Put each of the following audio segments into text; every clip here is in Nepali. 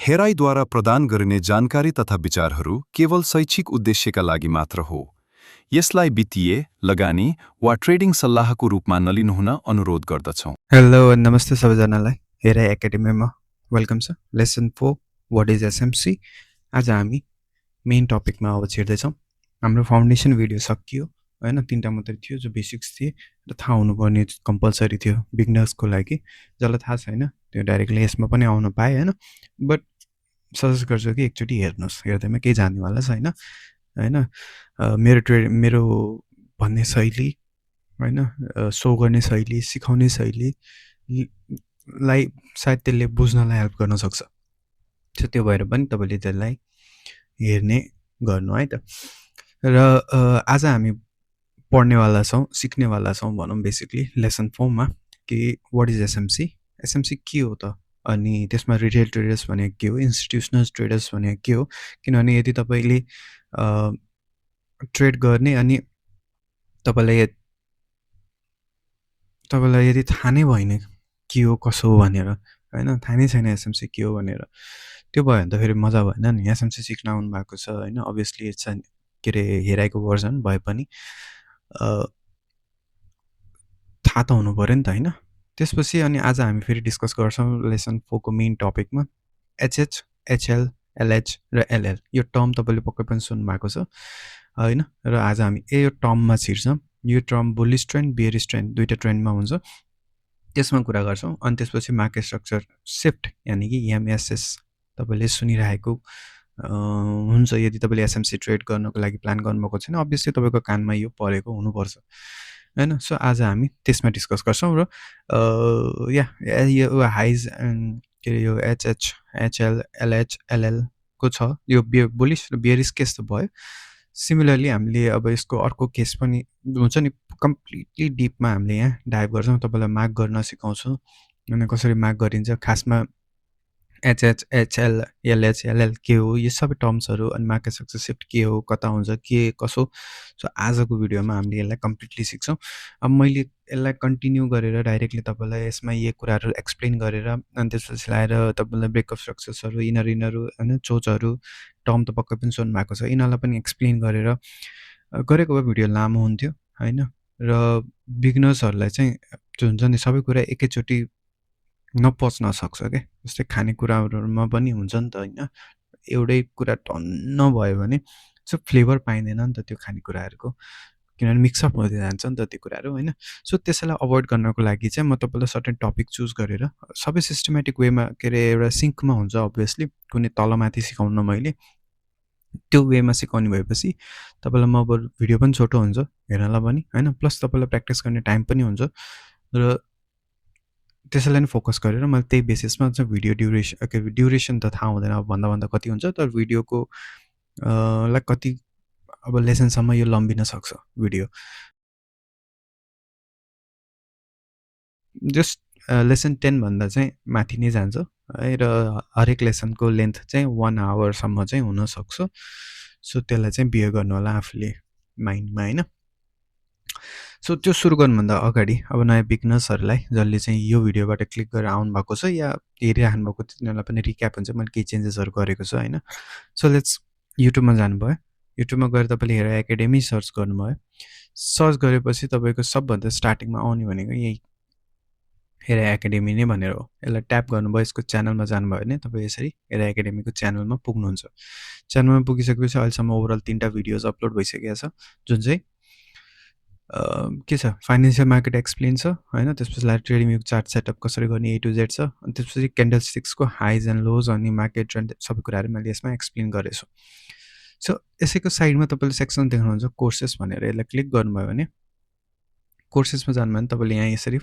हेराइद्वारा प्रदान गरिने जानकारी तथा विचारहरू केवल शैक्षिक उद्देश्यका लागि मात्र हो। यसलाई वित्तीय, लगानी वा ट्रेडिङ सल्लाहको रूपमा नलिनुहुन अनुरोध गर्दछौँ। हेलो नमस्ते सबैजनालाई हेराइ एकाडेमीमा वेलकम छ। Lesson 4 what is SMC. आज हामी मेन टपिकमा अब छिर्दैछौँ। हाम्रो फाउन्डेसन भिडियो सकियो हैन, 3टा मात्रै थियो जो बेसिक्स थिए र थाहा हुनुपर्ने कम्पलसरी थियो बिगिनर्सको लागि। जसलाई थाहा छैन त्यो डाइरेक्टली यसमा पनि आउन पाए हैन, बट सजेस्ट गर्छु कि एकचोटि हेर्नुहोस्, हेर्दैमा केही जान्नेवाला छैन हैन। मेरो भन्ने शैली हैन, सो गर्ने शैली, सिकाउने शैली लाई सायद त्यसले बुझ्नलाई हेल्प गर्न सक्छ। सो त्यो भएर पनि तपाईँले त्यसलाई हेर्ने गर्नु है त। र आज हामी पढ्नेवाला छौँ, सिक्नेवाला छौँ भनौँ बेसिकली लेसन 4 मा कि व्हाट इज एसएमसी, एसएमसी के हो त, अनि त्यसमा रिटेल ट्रेडर्स भनेको के हो, इन्स्टिट्युसनल ट्रेडर्स भनेको के हो। किनभने यदि तपाईँले ट्रेड गर्ने अनि तपाईँलाई यदि थाहा नै भएन के हो कसो हो भनेर हैन, थाहा नै छैन एसएमसी के हो भनेर, त्यो भयो भने त फेरि मजा भएन नि। एसएमसी सिक्न आउनु भएको छ हैन, अभियसली इट्स के अरे हेराइको भर्जन भए पनि थाहा त हुनु पऱ्यो नि त हैन। त्यसपछि अनि आज हामी फेरि डिस्कस गर्छौँ लेसन 4 को मेन टपिकमा एचएच, एचएल, एलएच र एलएल। यो टर्म तपाईँले पक्कै पनि सुन्नु भएको छ हैन। र आज हामी यो टर्ममा छिर्छौँ। यो term bullish trend, bearish trend दुईटा ट्रेन्डमा हुन्छ, त्यसमा कुरा गर्छौँ। अनि त्यसपछि मार्केट स्ट्रक्चर शिफ्ट यानि कि एमएसएस तपाईँले सुनिरहेको हुन्छ। यदि तपाईँले एसएमसी ट्रेड गर्नको लागि प्लान गर्नुभएको छैन, अभियसली तपाईँको कानमा यो परेको हुनुपर्छ हैन। सो आज हामी त्यसमा डिस्कस गर्छौँ। र यो हाइज के अरे यो एचएच, एचएल, एलएच, एलएल को छ। यो बुलिश र बियरिश केस त भयो। सिमिलरली हामीले अब यसको अर्को केस पनि हुन्छ नि, कम्प्लिटली डिपमा हामीले यहाँ डाइभ गर्छौँ। तपाईँलाई मार्क गर्न सिकाउँछु अनि कसरी मार्क गरिन्छ, खासमा एचएच, एचएल, एलएच, एलएल के हो, यो सबै टर्म्सहरू, अनि मार्केट स्ट्रक्चर शिफ्ट के हो, कता हुन्छ, के कसो। सो आजको भिडियोमा हामीले यसलाई कम्प्लिटली सिक्छौँ। अब मैले यसलाई कन्टिन्यू गरेर डाइरेक्टली तपाईँलाई यसमा यही कुराहरू एक्सप्लेन गरेर अनि त्यसपछि लाएर तपाईँलाई ब्रेकअप स्ट्रक्चर्सहरू, यिनीहरू होइन, चोचहरू टर्म त पक्कै पनि सुन्नु भएको छ, यिनीहरूलाई पनि एक्सप्लेन गरेर गरेको भए भिडियो लामो हुन्थ्यो होइन। र बिगिनर्सहरूलाई चाहिँ जो हुन्छ नि सबै कुरा एकैचोटि नपच्न सक्छ क्या। जस्तै खानेकुराहरूमा पनि हुन्छ नि त होइन, एउटै कुरा टन्न भयो भने सो फ्लेभर पाइँदैन नि त त्यो खानेकुराहरूको, किनभने मिक्सअप हुँदै जान्छ नि त त्यो कुराहरू होइन। सो त्यसैलाई अभोइड गर्नको लागि चाहिँ म तपाईँलाई सर्टेन टपिक चुज गरेर सबै सिस्टमेटिक वेमा के अरे एउटा सिङ्कमा हुन्छ। अभियसली कुनै तलमाथि सिकाउन मैले त्यो वेमा सिकाउने भएपछि तपाईँलाई म अब भिडियो पनि छोटो हुन्छ हेर्नलाई पनि होइन, प्लस तपाईँलाई प्र्याक्टिस गर्ने टाइम पनि हुन्छ। र त्यसैलाई नै फोकस गरेर मैले त्यही बेसिसमा चाहिँ भिडियो ड्युरेसन त थाहा हुँदैन अब भन्दा कति हुन्छ, तर भिडियोको लाई कति अब लेसनसम्म यो लम्बिन सक्छ भिडियो। जस्ट लेसन 10 भन्दा चाहिँ माथि नै जान्छ है, र हरेक लेसनको लेन्थ चाहिँ 1 आवरसम्म चाहिँ हुनसक्छ। सो त्यसलाई चाहिँ बियर गर्नु होला आफूले माइन्डमा होइन। सो त्यो सुरु गर्नुभन्दा अगाडि अब नयाँ बिगिनर्सहरूलाई जसले चाहिँ यो भिडियोबाट क्लिक गरेर आउनु भएको छ या हेरिराख्नु भएको तिनीहरूलाई पनि रिक्याप हुन्छ, मैले केही चेन्जेसहरू गरेको छु होइन। सो लेट्स युट्युबमा जानुभयो, युट्युबमा गएर तपाईँले हेराइ एकाडेमी सर्च गर्नुभयो। सर्च गरेपछि तपाईँको सबभन्दा स्टार्टिङमा आउने भनेको यही हेराइ एकाडेमी नै भनेर हो। यसलाई ट्याप गर्नुभयो, यसको च्यानलमा जानुभयो भने तपाईँ यसरी हेराइ एकाडेमीको च्यानलमा पुग्नुहुन्छ। च्यानलमा पुगिसकेपछि अहिलेसम्म ओभरअल 3टा भिडियोज अपलोड भइसकेको छ, जुन चाहिँ के छ, फाइनेन्सियल मार्केट एक्सप्लेन छ होइन, त्यसपछि live trading view chart setup कसरी गर्ने A to Z छ, अनि त्यसपछि क्यान्डल स्टिक्सको हाइज एन्ड लोज अनि मार्केट ट्रेन्ड सबै कुराहरू मैले यसमा एक्सप्लेन गरेको छु। सो यसैको साइडमा तपाईँले सेक्सन देख्नुहुन्छ कोर्सेस भनेर, यसलाई क्लिक गर्नुभयो भने कोर्सेसमा जानुभयो भने तपाईँले यहाँ यसरी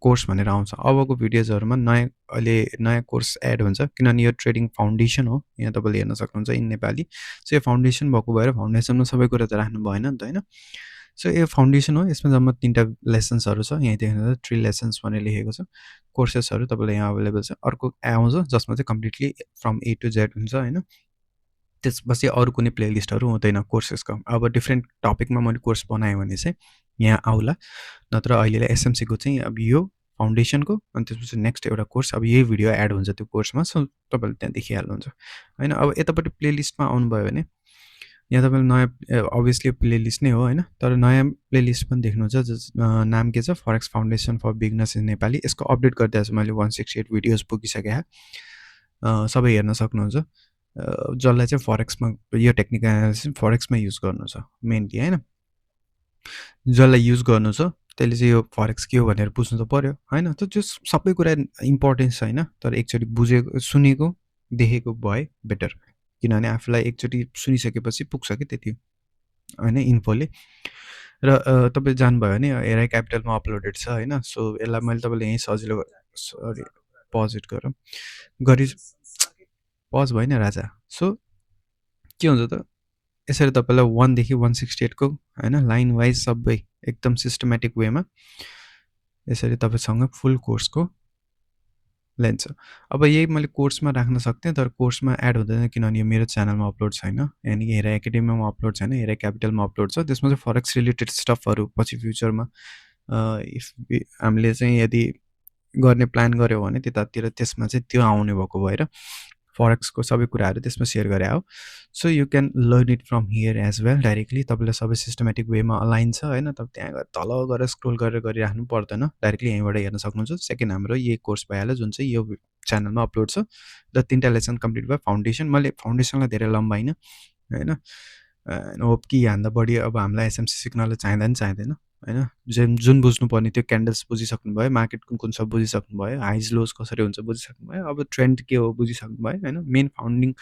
कोर्स भनेर आउँछ। अबको भिडियोजहरूमा अहिले नयाँ कोर्स एड हुन्छ, किनभने यो ट्रेडिङ फाउन्डेसन हो, यहाँ तपाईँले हेर्न सक्नुहुन्छ इन नेपाली। सो यो फाउन्डेसन भएको भएर फाउन्डेसनमा सबै कुरा त राख्नु भएन नि त होइन। सो यो फाउन्डेसन हो, यसमा जम्मा 3टा लेसन्सहरू छ, यहाँ देख्नुहुन्छ 3 लेसन्स भनेर लेखेको छ। कोर्सेसहरू तपाईँलाई यहाँ अभाइलेबल छ। अर्को आउँछ जसमा चाहिँ completely from A to Z हुन्छ होइन। त्यसपछि अरू कुनै प्लेलिस्टहरू हुँदैन कोर्सेसको। अब डिफ्रेन्ट टपिकमा मैले कोर्स बनाएँ भने चाहिँ यहाँ आउला, नत्र अहिलेलाई एसएमसीको चाहिँ अब यो फाउन्डेसनको अनि त्यसपछि नेक्स्ट एउटा कोर्स अब यही भिडियो एड हुन्छ त्यो कोर्समा सो तपाईँले त्यहाँ देखिहाल्नुहुन्छ होइन। अब यतापट्टि प्लेलिस्टमा आउनुभयो भने यहाँ तपाईँले नयाँ अभियसली प्लेलिस्ट नै हो होइन, तर नयाँ प्लेलिस्ट पनि देख्नुहुन्छ नाम के छ forex foundation for beginners in Nepali. यसको अपडेट गरिदिएको छु मैले 168 भिडियोज पुगिसकेँ, सबै हेर्न सक्नुहुन्छ। जसलाई चाहिँ फरेक्समा यो टेक्निकल एनालिसिस फरेक्समा युज गर्नु छ मेनली होइन, जसलाई युज गर्नु छ त्यसले चाहिँ यो फरेक्स के हो भनेर बुझ्नु त पर्यो होइन। त त्यो सबै कुरा इम्पोर्टेन्स छैन, तर एकचोटि बुझेको सुनेको देखेको भए बेटर, किनभने आफूलाई एकचोटि सुनिसकेपछि पुग्छ कि त्यति होइन इन्फोले। र तपाईँ जानुभयो भने एआई क्यापिटलमा अपलोडेड छ होइन। सो यसलाई मैले तपाईँले यहीँ सजिलो सरी पज इट गरौँ गरी पज भएन राजा। सो के हुन्छ त यसरी तपाईँलाई 1 देखि 168 को होइन लाइन वाइज सबै एकदम सिस्टमेटिक वेमा यसरी तपाईँसँग फुल कोर्सको लेन्थ छ। अब यही मैले कोर्समा राख्न सक्थेँ, तर कोर्समा एड हुँदैन किनभने यो मेरो च्यानलमा अपलोड छैन, यानि कि हेरा एकाडेमीमा अपलोड छैन, हेरा क्यापिटलमा अपलोड छ। त्यसमा चाहिँ फरेक्स रिलेटेड स्टफहरू पछि फ्युचरमा इफ हामीले चाहिँ यदि गर्ने प्लान गऱ्यो भने त्यतातिर त्यसमा चाहिँ त्यो आउने भएको भएर फरेक्सको सबै कुराहरू त्यसमा सेयर गरे हो। So you can learn it from here as well directly. तपाईँलाई सबै सिस्टमेटिक वेमा अलाइन छ होइन, तपाईँ त्यहाँ गएर तल गएर स्क्रोल गरेर गरिराख्नु पर्दैन, डाइरेक्टली यहीँबाट हेर्न सक्नुहुन्छ। सेकेन्ड हाम्रो यही कोर्स भइहाल्यो जुन चाहिँ यो च्यानलमा अपलोड छ। र 3टा लेसन कम्प्लिट भयो। फाउन्डेसन मैले फाउन्डेसनलाई धेरै लम्बाइन होइन, होप कि यहाँभन्दा बढी अब हामीलाई एसएमसी सिक्नलाई चाहिँदैन होइन। जुन बुझ्नुपर्ने त्यो क्यान्डल्स बुझिसक्नु भयो, मार्केट कुन कुन छ बुझिसक्नु भयो, हाइज लोज कसरी हुन्छ बुझिसक्नु भयो, अब ट्रेन्ड के हो बुझिसक्नु भयो होइन। मेन फाउन्डिङ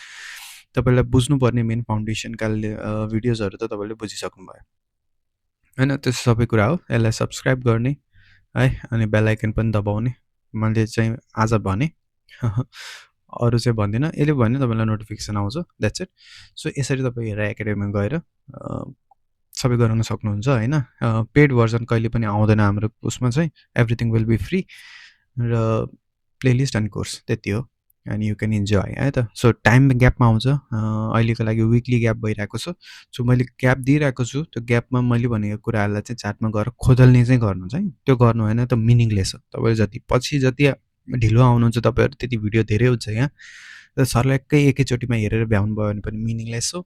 तपाईँलाई बुझ्नुपर्ने मेन फाउन्डेसनका भिडियोजहरू त तपाईँले बुझिसक्नु भयो होइन। त्यो सबै कुरा हो। यसलाई सब्सक्राइब गर्ने है अनि बेल आइकन पनि दबाउने मैले चाहिँ आज भने अरू चाहिँ भन्दिनँ, यसले भन्यो तपाईँलाई नोटिफिकेसन आउँछ, द्याट्स इट। सो यसरी तपाईँ हेरा एकाडेमीमा गएर सबै गराउन सक्नुहुन्छ होइन। पेड भर्जन कहिले पनि आउँदैन हाम्रो उसमा चाहिँ, एभ्रिथिङ विल बी फ्री र प्लेलिस्ट एन्ड कोर्स त्यति हो एन्ड यु क्यान इन्जोय है त। सो टाइम ग्यापमा आउँछ, अहिलेको लागि विकली ग्याप भइरहेको छ। सो मैले ग्याप दिइरहेको छु, त्यो ग्यापमा मैले भनेको कुराहरूलाई चाहिँ चार्टमा गएर खोदल्ने चाहिँ गर्नु चाहिँ, त्यो गर्नु होइन त मिनिङलेस हो। तपाईँले जति पछि जति ढिलो आउनुहुन्छ तपाईँहरू त्यति भिडियो धेरै हुन्छ यहाँ, र सरलाई एकैचोटिमा हेरेर भ्याउनु भयो भने पनि मिनिङलेस हो।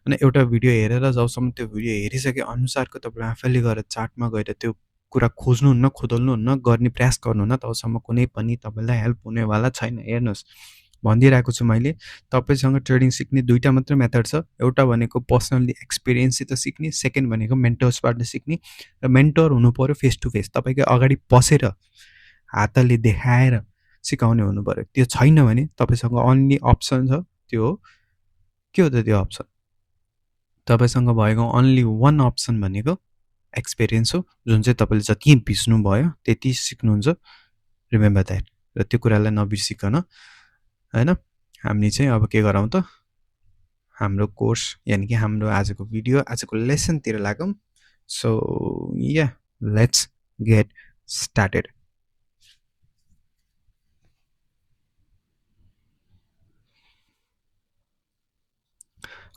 अनि एउटा भिडियो हेरेर जबसम्म त्यो भिडियो हेरिसके अनुसारको तपाईँ आफैले गएर चार्टमा गएर त्यो कुरा खोज्नुहुन्न, खोदल्नुहुन्न, गर्ने प्रयास गर्नुहुन्न, तबसम्म कुनै पनि तपाईँलाई हेल्प हुनेवाला छैन। हेर्नुहोस् भनिदिइरहेको छु मैले, तपाईँसँग ट्रेडिङ सिक्ने 2टा मात्रै मेथड छ। एउटा भनेको पर्सनल्ली एक्सपिरियन्ससित सिक्ने, सेकेन्ड भनेको मेन्टर्सबाट सिक्ने। र मेन्टर हुनु पऱ्यो फेस टु फेस, तपाईँकै अगाडि बसेर हातले देखाएर सिकाउने हुनु पऱ्यो। त्यो छैन भने तपाईँसँग अन्ली अप्सन छ, त्यो हो के हो त त्यो अप्सन? तपाईँसँग भएको अन्ली 1 अप्सन भनेको एक्सपिरियन्स हो, जुन चाहिँ तपाईँले जति भिज्नुभयो त्यति सिक्नुहुन्छ। Remember that. र त्यो कुरालाई नबिर्सिकन होइन हामी चाहिँ अब के गरौँ त, हाम्रो कोर्स यानि कि हाम्रो आजको भिडियो आजको लेसनतिर लागौँ। So yeah let's get started.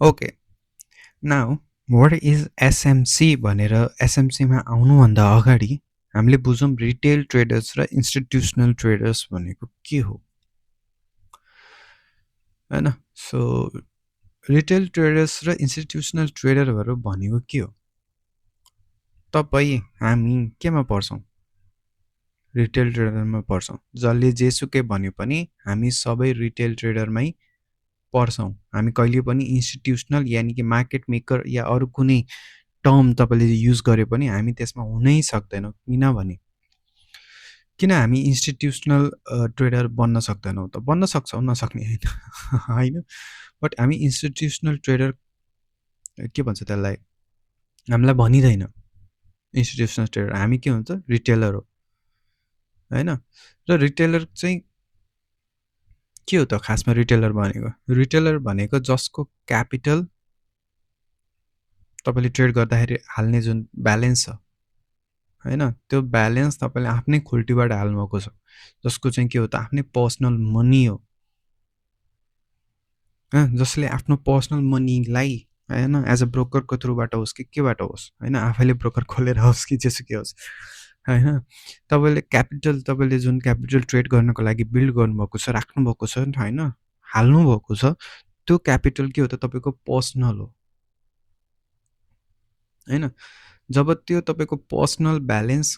Okay, now what is SMC भनेर एसएमसीमा आउनुभन्दा अगाडि हामीले बुझौँ रिटेल ट्रेडर्स र इन्स्टिट्युसनल ट्रेडर्स भनेको के हो होइन। सो रिटेल ट्रेडर्स र इन्स्टिट्युसनल ट्रेडरहरू भनेको के हो? तपाईँ हामी केमा पर्छौँ? रिटेल ट्रेडरमा पर्छौँ। जसले जेसुकै भने पनि हामी सबै रिटेल ट्रेडरमै पर्छौँ। हामी कहिले पनि इन्स्टिट्युसनल यानि कि मार्केट मेकर या अरू कुनै टर्म तपाईँले युज गरे पनि हामी त्यसमा हुनै सक्दैनौँ। किन हामी इन्स्टिट्युसनल ट्रेडर बन्न सक्दैनौँ त? बन्न सक्छौँ, नसक्ने होइन, बट हामी इन्स्टिट्युसनल ट्रेडर के भन्छ त्यसलाई, हामीलाई भनिँदैन इन्स्टिट्युसनल ट्रेडर। हामी के हुन्छ, रिटेलर हो होइन। र रिटेलर चाहिँ के हो त खासमा? रिटेलर भनेको जसको क्यापिटल तपाईँले ट्रेड गर्दाखेरि हाल्ने जुन ब्यालेन्स छ होइन, त्यो ब्यालेन्स तपाईँले आफ्नै खुल्टीबाट हाल्नुभएको छ, जसको चाहिँ के हो त आफ्नै पर्सनल मनी हो, जसले आफ्नो पर्सनल मनीलाई होइन एज अ ब्रोकरको थ्रुबाट होस् कि केबाट होस् होइन, आफैले ब्रोकर खोलेर होस् कि जेसुकै होस् होइन? तपाईँले जुन क्यापिटल ट्रेड गर्नको लागि बिल्ड गर्नुभएको छ, राख्नुभएको छ होइन, हाल्नुभएको छ, त्यो क्यापिटल के हो त तपाईँको पर्सनल हो, होइन? जब त्यो तपाईँको पर्सनल ब्यालेन्स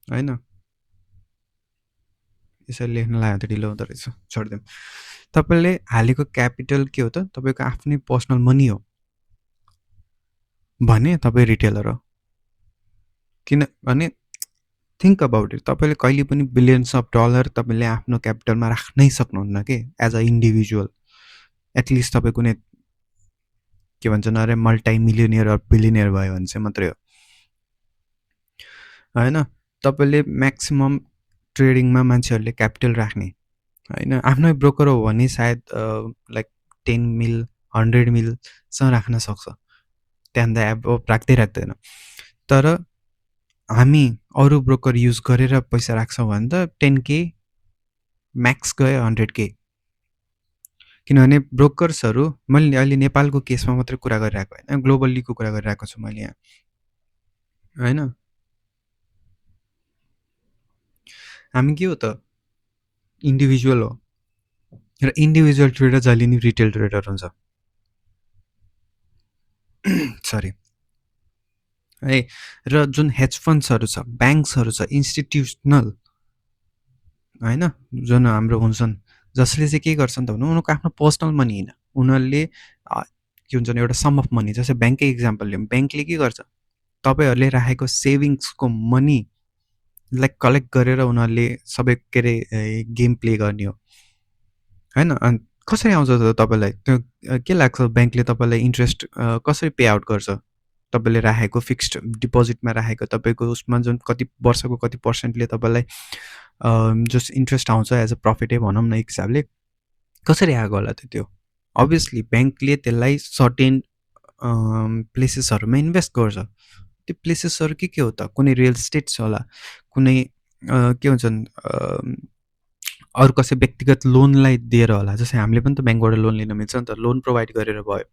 होइन, यसरी लेख्न लाग्यो त ढिलो हुँदो रहेछ, छोडिदिउँ। तपाईँले हालेको क्यापिटल के हो त तपाईँको आफ्नै पर्सनल मनी हो भने तपाईँ रिटेलर हो। किनभने थिङ्क अबाउट इट, तपाईँले कहिले पनि बिलियन्स अफ डलर तपाईँले आफ्नो क्यापिटलमा राख्नै सक्नुहुन्न कि एज अ इन्डिभिजुअल। एटलिस्ट तपाईँ कुनै के भन्छन् अरे मल्टी मिलियनियर अर बिलियनियर भयो भने चाहिँ मात्रै हो, होइन? तपाईँले म्याक्सिमम् ट्रेडिङमा मान्छेहरूले क्यापिटल राख्ने होइन, आफ्नै ब्रोकर हो भने सायद लाइक 10 मिल 100 मिलसँग राख्न सक्छ, त्यहाँदेखि अब राख्दै राख्दैन। तर हामी अरू ब्रोकर युज गरेर पैसा राख्छौँ भने त 10K म्याक्स गयो 100K। किनभने ब्रोकर्सहरू, मैले अहिले नेपालको केसमा मात्रै कुरा गरिरहेको होइन, ग्लोबल्लीको कुरा गरिरहेको छु मैले यहाँ, होइन? हामी के हो त इन्डिभिजुअल हो, र इन्डिभिजुअल ट्रेडर जहिले नि रिटेल ट्रेडर हुन्छ। सरी है। र जुन हेज फन्ड्सहरू छ, ब्याङ्क्सहरू छ, इन्स्टिट्युसनल होइन, जुन हाम्रो हुन्छन्, जसले चाहिँ के गर्छन् त भने उनीहरूको आफ्नो पर्सनल मनी होइन, उनीहरूले के हुन्छ भने एउटा सम अफ मनी, जस्तै ब्याङ्ककै इक्जाम्पल लिउँ, ब्याङ्कले के गर्छ, तपाईँहरूले राखेको सेभिङ्सको मनीलाई कलेक्ट गरेर उनीहरूले सबै के अरे गेम प्ले गर्ने हो, होइन? अनि कसरी आउँछ त तपाईँलाई त्यो के लाग्छ, ब्याङ्कले तपाईँलाई इन्ट्रेस्ट कसरी पे आउट गर्छ? तपाईँले राखेको फिक्स्ड डिपोजिटमा राखेको तपाईँको उसमा जुन कति वर्षको कति पर्सेन्टले तपाईँलाई जस इन्ट्रेस्ट आउँछ एज अ प्रफिटै भनौँ न एक हिसाबले, कसरी आएको होला त त्यो? अभियसली ब्याङ्कले त्यसलाई सर्टेन प्लेसेसहरूमा इन्भेस्ट गर्छ। त्यो प्लेसेसहरू के हो त? कुनै रियल इस्टेट्स होला, कुनै के भन्छन् अरू कसै व्यक्तिगत लोनलाई दिएर होला, जस्तै हामीले पनि त ब्याङ्कबाट लोन लिन मिल्छ नि त, लोन प्रोभाइड गरेर भयो।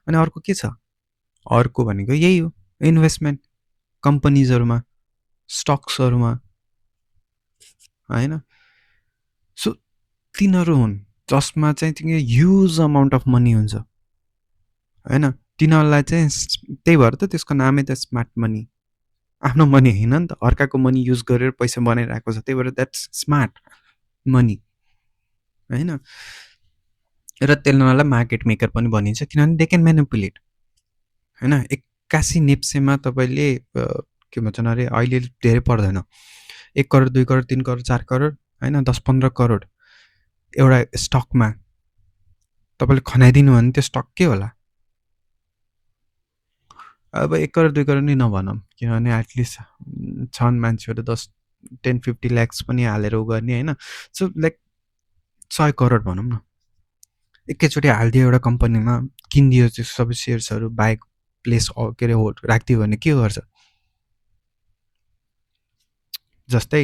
अनि अर्को के छ? अर्को भनेको यही हो, इन्भेस्टमेन्ट कम्पनीजहरूमा, स्टक्सहरूमा, होइन? सो तिनीहरू हुन् जसमा चाहिँ तिनीहरू ह्युज अमाउन्ट अफ मनी हुन्छ, होइन? तिनीहरूलाई चाहिँ त्यही भएर त त्यसको नामै त स्मार्ट मनी, आफ्नो मनी होइन नि त, अर्काको मनी युज गरेर पैसा बनाइरहेको छ, त्यही भएर द्याट्स स्मार्ट मनी, होइन? र त्यसलाई मार्केट मेकर पनि भनिन्छ, किनभने दे क्यान म्यानिपुलेट, होइन? 81 नेप्सेमा तपाईँले के भन्छन् अरे अहिले धेरै पर्दैन, 1 करोड 2 करोड 3 करोड 4 करोड होइन, 10-15 करोड एउटा स्टकमा तपाईँले खनाइदिनु भने त्यो स्टक के होला? अब 1 करोड 2 करोड नै नभनौँ, किनभने एटलिस्ट छन् मान्छेहरू 10-50 लाख्स पनि हालेर उ गर्ने, होइन? सो लाइक 100 करोड भनौँ न, एकैचोटि हालिदियो एउटा कम्पनीमा, किनिदियो त्यो सबै सेयर्सहरू, बाइक प्लेस के अरे होल्ड राखिदियो भने के गर्छ? जस्तै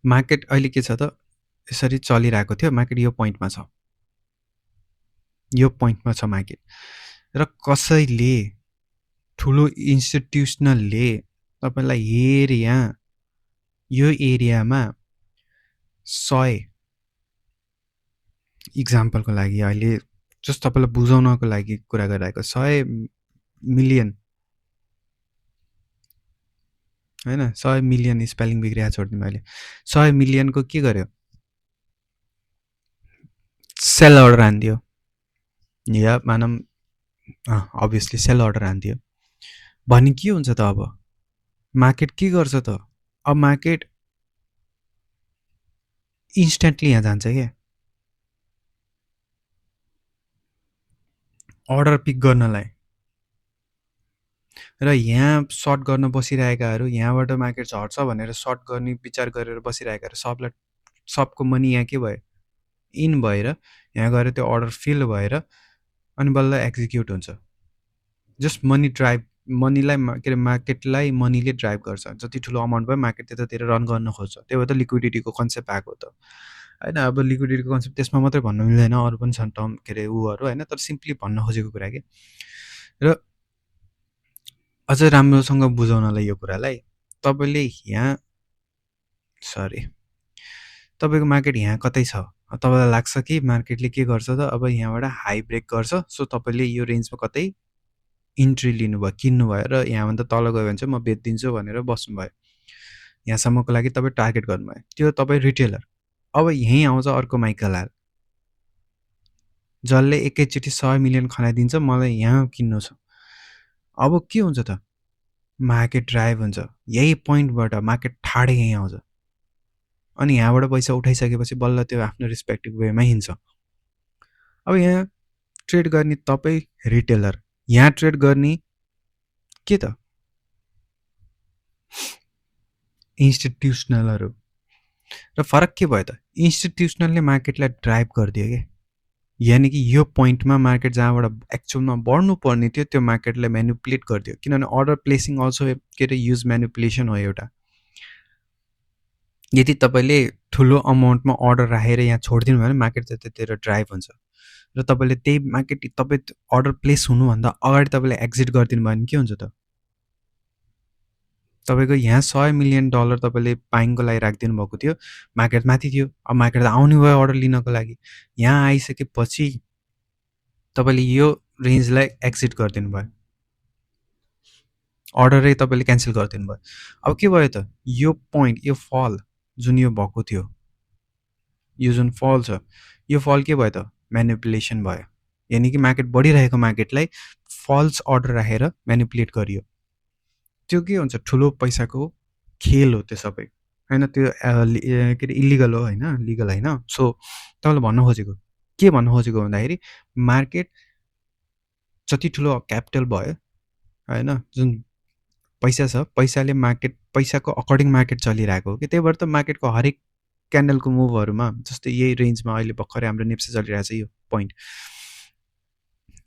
मार्केट अहिले के छ त, यसरी चलिरहेको थियो, मार्केट यो पोइन्टमा छ, यो पोइन्टमा छ मार्केट, र कसैले ठुलो इन्स्टिट्युसनलले तपाईँलाई हेर यहाँ यो एरियामा 100 इक्जाम्पलको लागि अहिले जस्ट तपाईँलाई बुझाउनको लागि कुरा गरिरहेको, 100 मिलियन होइन, 100 मिलियन स्पेलिङ बिग्रिया छोडिदिउँ मैले, 100 मिलियनको के गर्यो? सेल अर्डर हानिदियो, या मानौँ अभियसली सेल अर्डर हानिदियो भने के हुन्छ त? अब मार्केट के गर्छ त? अब मार्केट इन्स्ट्यान्टली यहाँ जान्छ क्या अर्डर पिक गर्नलाई, र यहाँ सर्ट गर्न बसिरहेकाहरू, यहाँबाट मार्केट झर्छ भनेर सर्ट गर्ने विचार गरेर बसिरहेकाहरू सबको मनी यहाँ के भयो? इन भएर यहाँ गएर त्यो अर्डर फिल भएर अनि बल्ल एक्जिक्युट हुन्छ। जस्ट मनीलाई के अरे मार्केटलाई मनीले ड्राइभ गर्छ, जति ठुलो अमाउन्ट भयो मार्केट त्यतातिर रन गर्न खोज्छ, त्यही भएर त लिक्विडिटीको कन्सेप्ट आएको त, होइन? अब लिक्विडिटीको कन्सेप्ट त्यसमा मात्रै भन्नु मिल्दैन, अरू पनि छन् टर्म के अरे उहरू, होइन? तर सिम्पली भन्न खोजेको कुरा के, र अझ राम्रोसँग बुझाउनलाई यो कुरालाई तपाईँले यहाँ सरी तपाईँको मार्केट यहाँ कतै छ, तपाईँलाई लाग्छ कि मार्केटले के गर्छ त अब यहाँबाट हाई ब्रेक गर्छ, सो तपाईँले यो रेन्जमा कतै इन्ट्री लिनुभयो, किन्नुभयो र यहाँभन्दा तल गयो भने चाहिँ म बेचिदिन्छु भनेर बस्नुभयो। यहाँसम्मको लागि तपाईँ टार्गेट गर्नुभयो, त्यो तपाईँ रिटेलर। अब यहीँ आउँछ अर्को माइकल हाल, जसले एकैचोटि 100 मिलियन खनाइदिन्छ मलाई यहाँ किन्नु छ। अब के हुन्छ त, मार्केट ड्राइभ हुन्छ, यही पोइन्टबाट मार्केट ठाडै यहीँ आउँछ, अनि यहाँबाट पैसा उठाइसकेपछि बल्ल त्यो आफ्नो रिस्पेक्टिभ वेमा हिँड्छ। अब यहाँ ट्रेड गर्ने तपाईँ रिटेलर, यहाँ ट्रेड गर्ने के त इन्स्टिट्युसनलहरू। र फरक के भयो त, इन्स्टिट्युसनलले मार्केटलाई ड्राइभ गरिदियो क्या, यानि कि यो पोइन्टमा मार्केट जहाँबाट एक्चुअलमा बढ्नु पर्ने थियो त्यो मार्केटलाई म्यानिपुलेट गरिदियो, किनभने अर्डर प्लेसिङ अल्सो के अरे युज म्यानिपुलेसन हो एउटा। यदि तपाईँले ठुलो अमाउन्टमा अर्डर राखेर यहाँ छोडिदिनु भयो भने मार्केट त्यतातिर ड्राइभ हुन्छ, र तपाईँले त्यही मार्केट तपाईँ अर्डर प्लेस हुनुभन्दा अगाडि तपाईँले एक्जिट गरिदिनु भयो भने के हुन्छ त, तपाईँको यहाँ $100 मिलियन तपाईँले बाइङको लागि राखिदिनु भएको थियो, मार्केट माथि थियो, अब मार्केट त आउनु भयो अर्डर लिनको लागि, यहाँ आइसकेपछि तपाईँले यो रेन्जलाई एक्जिट गरिदिनु भयो, अर्डरै तपाईँले क्यान्सल गरिदिनु भयो। अब के भयो त, यो पोइन्ट, यो फल जुन यो भएको थियो, यो जुन फल छ, यो फल के भयो त, म्यानिपुलेसन भयो, यानि कि मार्केट बढिरहेको मार्केटलाई फल्स अर्डर राखेर म्यानिपुलेट गरियो। त्यो के हुन्छ, ठुलो पैसाको खेल हो त्यो सबै, होइन? त्यो के अरे इलिगल हो, होइन, लिगल होइन। सो तपाईँले भन्नु खोजेको के भन्नु खोजेको भन्दाखेरि मार्केट जति ठुलो क्यापिटल भयो, होइन, जुन पैसा छ, पैसाले मार्केट, पैसाको अकर्डिङ मार्केट चलिरहेको हो कि, त्यही भएर त मार्केटको हरेक क्यान्डलको मुभहरूमा, जस्तै यही रेन्जमा अहिले भर्खरै हाम्रो नेप्से चलिरहेको छ यो पोइन्ट,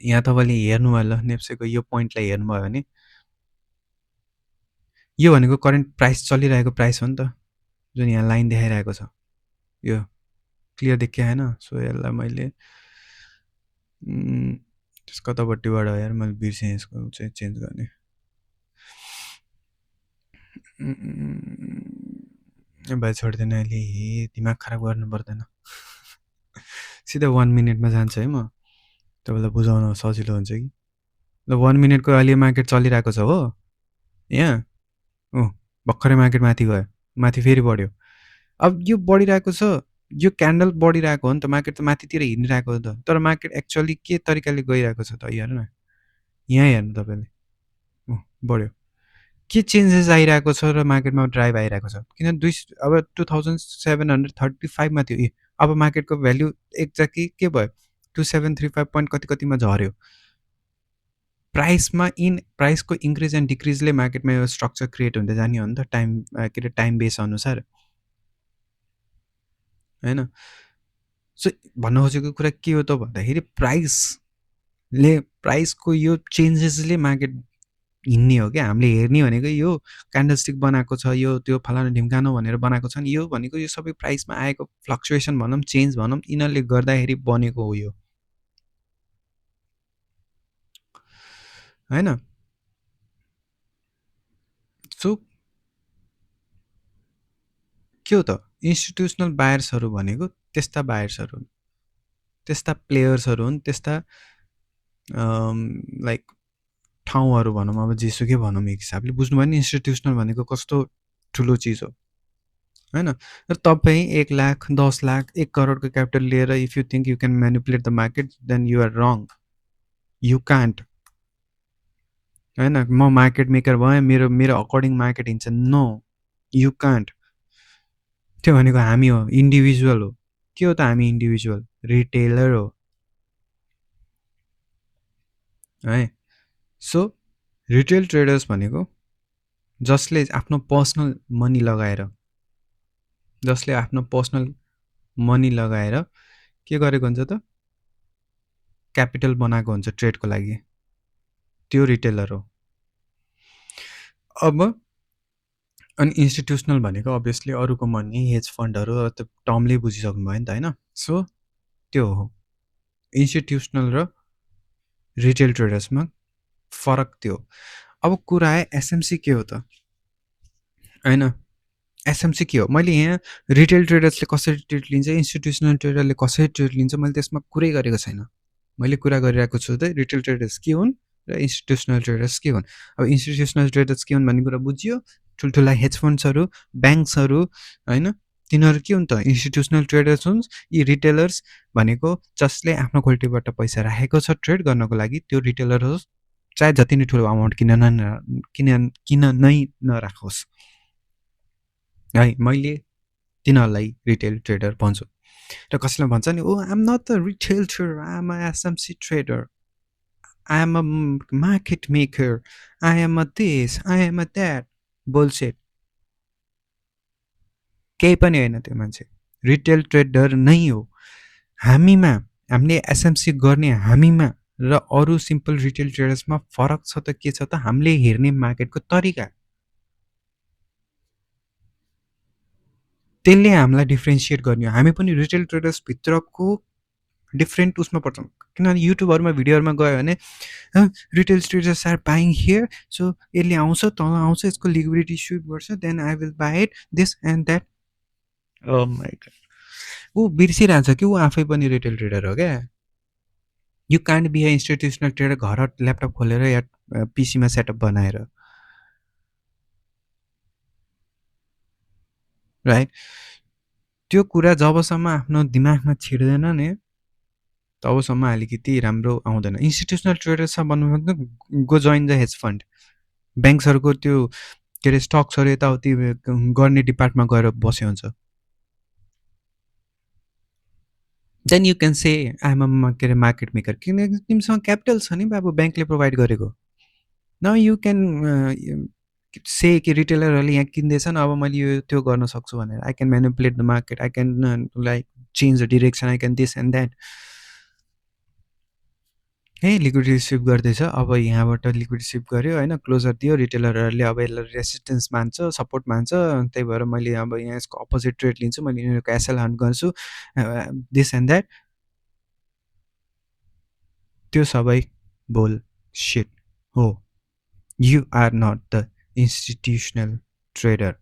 यहाँ तपाईँले हेर्नुभयो ल, नेप्सेको यो पोइन्टलाई हेर्नुभयो भने यो भनेको करेन्ट प्राइस चलिरहेको प्राइस हो नि त, जुन यहाँ लाइन देखाइरहेको छ, यो क्लियर देखियो होइन? सो यसलाई मैले त्यस कतापट्टिबाट यार मैले बिर्सेँ यसको चाहिँ चेन्ज गर्ने। भाइ छोड्दैन अहिले, दिमाग खराब गर्नु पर्दैन, सिधै 1 मिनटमा जान्छ है, म तपाईँलाई बुझाउन सजिलो हुन्छ कि। ल 1 मिनटको अहिले मार्केट चलिरहेको छ हो, यहाँ भर्खरै मार्केट माथि गयो, माथि फेरि बढ्यो। अब यो बढिरहेको छ, यो क्यान्डल बढिरहेको हो नि त, मार्केट त माथितिर हिँडिरहेको हो त, तर मार्केट एक्चुअली के तरिकाले गइरहेको छ त, हेर्नु न, यहाँ हेर्नु तपाईँले, बढ्यो, के चेन्जेस आइरहेको छ र मार्केटमा ड्राइभ आइरहेको छ, किन अब 2735मा थियो, अब मार्केटको भ्याल्यु एक्ज्याक्टली के भयो, 2735 पोइन्ट कतिमा झऱ्यो। प्राइसमा प्राइसको इन्क्रिज एन्ड डिक्रिजले मार्केटमा यो स्ट्रक्चर क्रिएट हुँदै जाने हो नि त, टाइम के अरे टाइम बेस अनुसार, होइन? सो भन्नु खोजेको कुरा के हो त भन्दाखेरि प्राइसको यो चेन्जेसले मार्केट हिँड्ने हो क्या, हामीले हेर्ने भनेको यो क्यान्डलस्टिक बनाएको छ, यो त्यो फलाना ढिम्कानो भनेर बनाएको छ नि, यो भनेको यो सबै प्राइसमा आएको फ्लक्चुएसन भनौँ, चेन्ज भनौँ, यिनीहरूले गर्दाखेरि बनेको हो यो, होइन? सो के हो त, इन्स्टिट्युसनल बायर्सहरू भनेको त्यस्ता बायर्सहरू हुन्, त्यस्ता प्लेयर्सहरू हुन्, त्यस्ता लाइक ठाउँहरू भनौँ, अब जेसुकै भनौँ, एक हिसाबले बुझ्नुभयो नि इन्स्टिट्युसनल भनेको कस्तो ठुलो चिज हो, होइन? र तपाईँ 1 लाख, 10 लाख, 1 करोडको क्यापिटल लिएर if you think you can manipulate the market, then you are wrong, you can't, होइन? म मार्केट मेकर भएँ, मेरो अकर्डिङ मार्केट हिँड्छ, नो, यु कान्ट। त्यो भनेको हामी हो, इन्डिभिजुअल हो, के हो त, हामी इन्डिभिजुअल रिटेलर हो, है? सो रिटेल ट्रेडर्स भनेको जसले आफ्नो पर्सनल मनी लगाएर के गरेको हुन्छ त, क्यापिटल बनाएको हुन्छ ट्रेडको लागि, त्यो रिटेलर हो। अब अनि इन्स्टिट्युसनल भनेको अभियसली अरूको मनी, हेज फन्डहरू, त्यो टर्मले बुझिसक्नु भयो नि त, होइन? सो त्यो हो इन्स्टिट्युसनल र रिटेल ट्रेडर्समा फरक त्यो। अब कुरा आयो एसएमसी के हो त, होइन एसएमसी के हो? मैले यहाँ रिटेल ट्रेडर्सले कसरी ट्रेड लिन्छ, इन्स्टिट्युसनल ट्रेडरले कसरी ट्रेड लिन्छ, मैले त्यसमा कुरै गरेको छैन। मैले कुरा गरिरहेको छु त रिटेल ट्रेडर्स के हुन् र इन्स्टिट्युसनल ट्रेडर्स के हुन्। अब इन्स्टिट्युसनल ट्रेडर्स के हुन् भन्ने कुरा बुझियो। ठुल्ठुला हेज फन्ड्सहरू, ब्याङ्क्सहरू होइन, तिनीहरू के हुन् त इन्स्टिट्युसनल ट्रेडर्स हुन्। यी रिटेलर्स भनेको जसले आफ्नो क्वालिटीबाट पैसा राखेको छ ट्रेड गर्नको लागि, त्यो रिटेलर होस्, चाहे जति नै ठुलो अमाउन्ट किन नै नराखोस् है। मैले तिनीहरूलाई रिटेल ट्रेडर भन्छु। र कसैले भन्छ नि, oh I am not the retail trader, I am a SMC trader, I am a market maker, I am a this, I am a that. Bullshit. केही पनि होइन त्यो मान्छे, रिटेल ट्रेडर नै हो। हामीले एसएमसी गर्ने हामीमा र अरू सिम्पल रिटेल ट्रेडर्समा फरक छ त के छ त, हामीले हेर्ने मार्केटको तरिका, त्यसले हामीलाई डिफ्रेन्सिएट गर्ने हो। हामी पनि रिटेल ट्रेडर्सभित्रको डिफ्रेन्ट उसमा पर्छौँ। किनभने युट्युबहरूमा भिडियोहरूमा गयो भने retail traders are buying here, so यसले आउँछ, तल आउँछ, यसको लिक्विडिटी स्विप गर्छ, then I will buy it, this and that. Oh my God, ऊ बिर्सिरहेछ कि ऊ आफै पनि रिटेल ट्रेडर हो क्या। You can't be a institutional trader घर ल्यापटप खोलेर या पिसीमा सेटअप बनाएर, राइट। त्यो कुरा जबसम्म आफ्नो दिमागमा छिर्दैन नि तबसम्म अलिकति राम्रो आउँदैन। इन्स्टिट्युसनल ट्रेडर्स भन्नु go join the hedge fund. ब्याङ्क्सहरूको त्यो के अरे स्टक्सहरू यताउति गर्ने डिपार्टमा गएर बस्यो हुन्छ। Then you can say I am के अरे मार्केट मेकर, किनकि तिमीसँग क्यापिटल छ नि बाबु, ब्याङ्कले प्रोभाइड गरेको। न यु क्यान से कि रिटेलरहरूले यहाँ किन्दैछन्, अब मैले यो त्यो गर्न सक्छु भनेर। I can manipulate the market, I can like change the direction, I can this and that. है लिक्विडिटी स्विप गर्दैछ, अब यहाँबाट लिक्विडिटी स्विप गर्यो होइन, क्लोजर दियो, रिटेलरहरूले अब यसलाई रेसिस्टेन्स मान्छ, सपोर्ट मान्छ, त्यही भएर मैले अब यहाँ यसको अपोजिट ट्रेड लिन्छु, मैले यिनीहरूको एसएल हन्ट गर्छु, दिस एन्ड द्याट। त्यो सबै बोल सिट हो। You are not the institutional trader.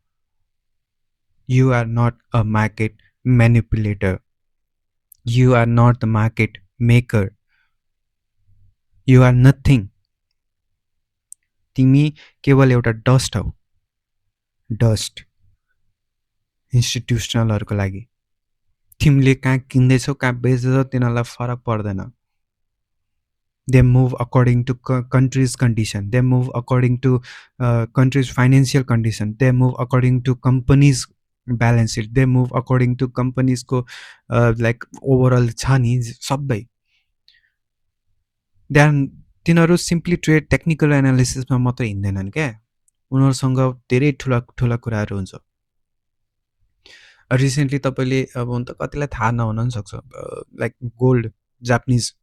You are not a market manipulator. You are not the market maker. You are nothing. तिमी केवल एउटा डस्ट हौ, डस्ट इन्स्टिट्युसनलहरूको लागि। तिमीले कहाँ किन्दैछौ, कहाँ बेच्दैछौ, तिनीहरूलाई फरक पर्दैन। They move according to country's condition. They move according to country's financial condition. They move according to companies' balance sheet. They move according to companies को like overall छ नि सबै। तिनीहरू सिम्पली ट्रेड टेक्निकल एनालिसिसमा मात्रै हिँड्दैनन् क्या, उनीहरूसँग धेरै ठुला ठुला कुराहरू हुन्छ। रिसेन्टली तपाईँले अब हुन त कतिलाई थाहा नहुन पनि सक्छ, लाइक गोल्ड, जापानिज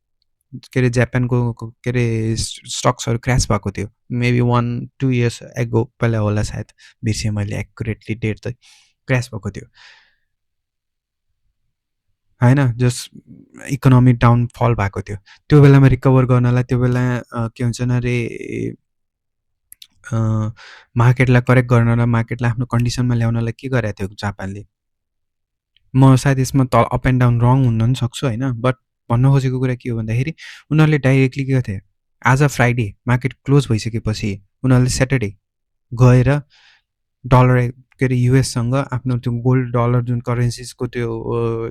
के अरे जापानको के अरे स्टक्सहरू क्रास भएको थियो, मेबी 1-2 इयर्स एगो पहिला होला सायद, बिर्सेँ मैले एक्युरेटली डेट त, क्रास भएको थियो होइन, जस्ट इकोनोमी डाउनफल भएको थियो। त्यो बेलामा रिकभर गर्नलाई, त्यो बेला के हुन्छ न अरे मार्केटलाई करेक्ट गर्न र मार्केटलाई आफ्नो कन्डिसनमा ल्याउनलाई के गरेको थियो जापानले। म सायद यसमा त अप एन्ड डाउन रङ हुन पनि सक्छु होइन, बट भन्न खोजेको कुरा के हो भन्दाखेरि उनीहरूले डाइरेक्टली के गर्थे, आज फ्राइडे मार्केट क्लोज भइसकेपछि उनीहरूले स्याटरडे गएर डलर के अरे युएससँग आफ्नो त्यो गोल्ड डलर जुन करेन्सिजको त्यो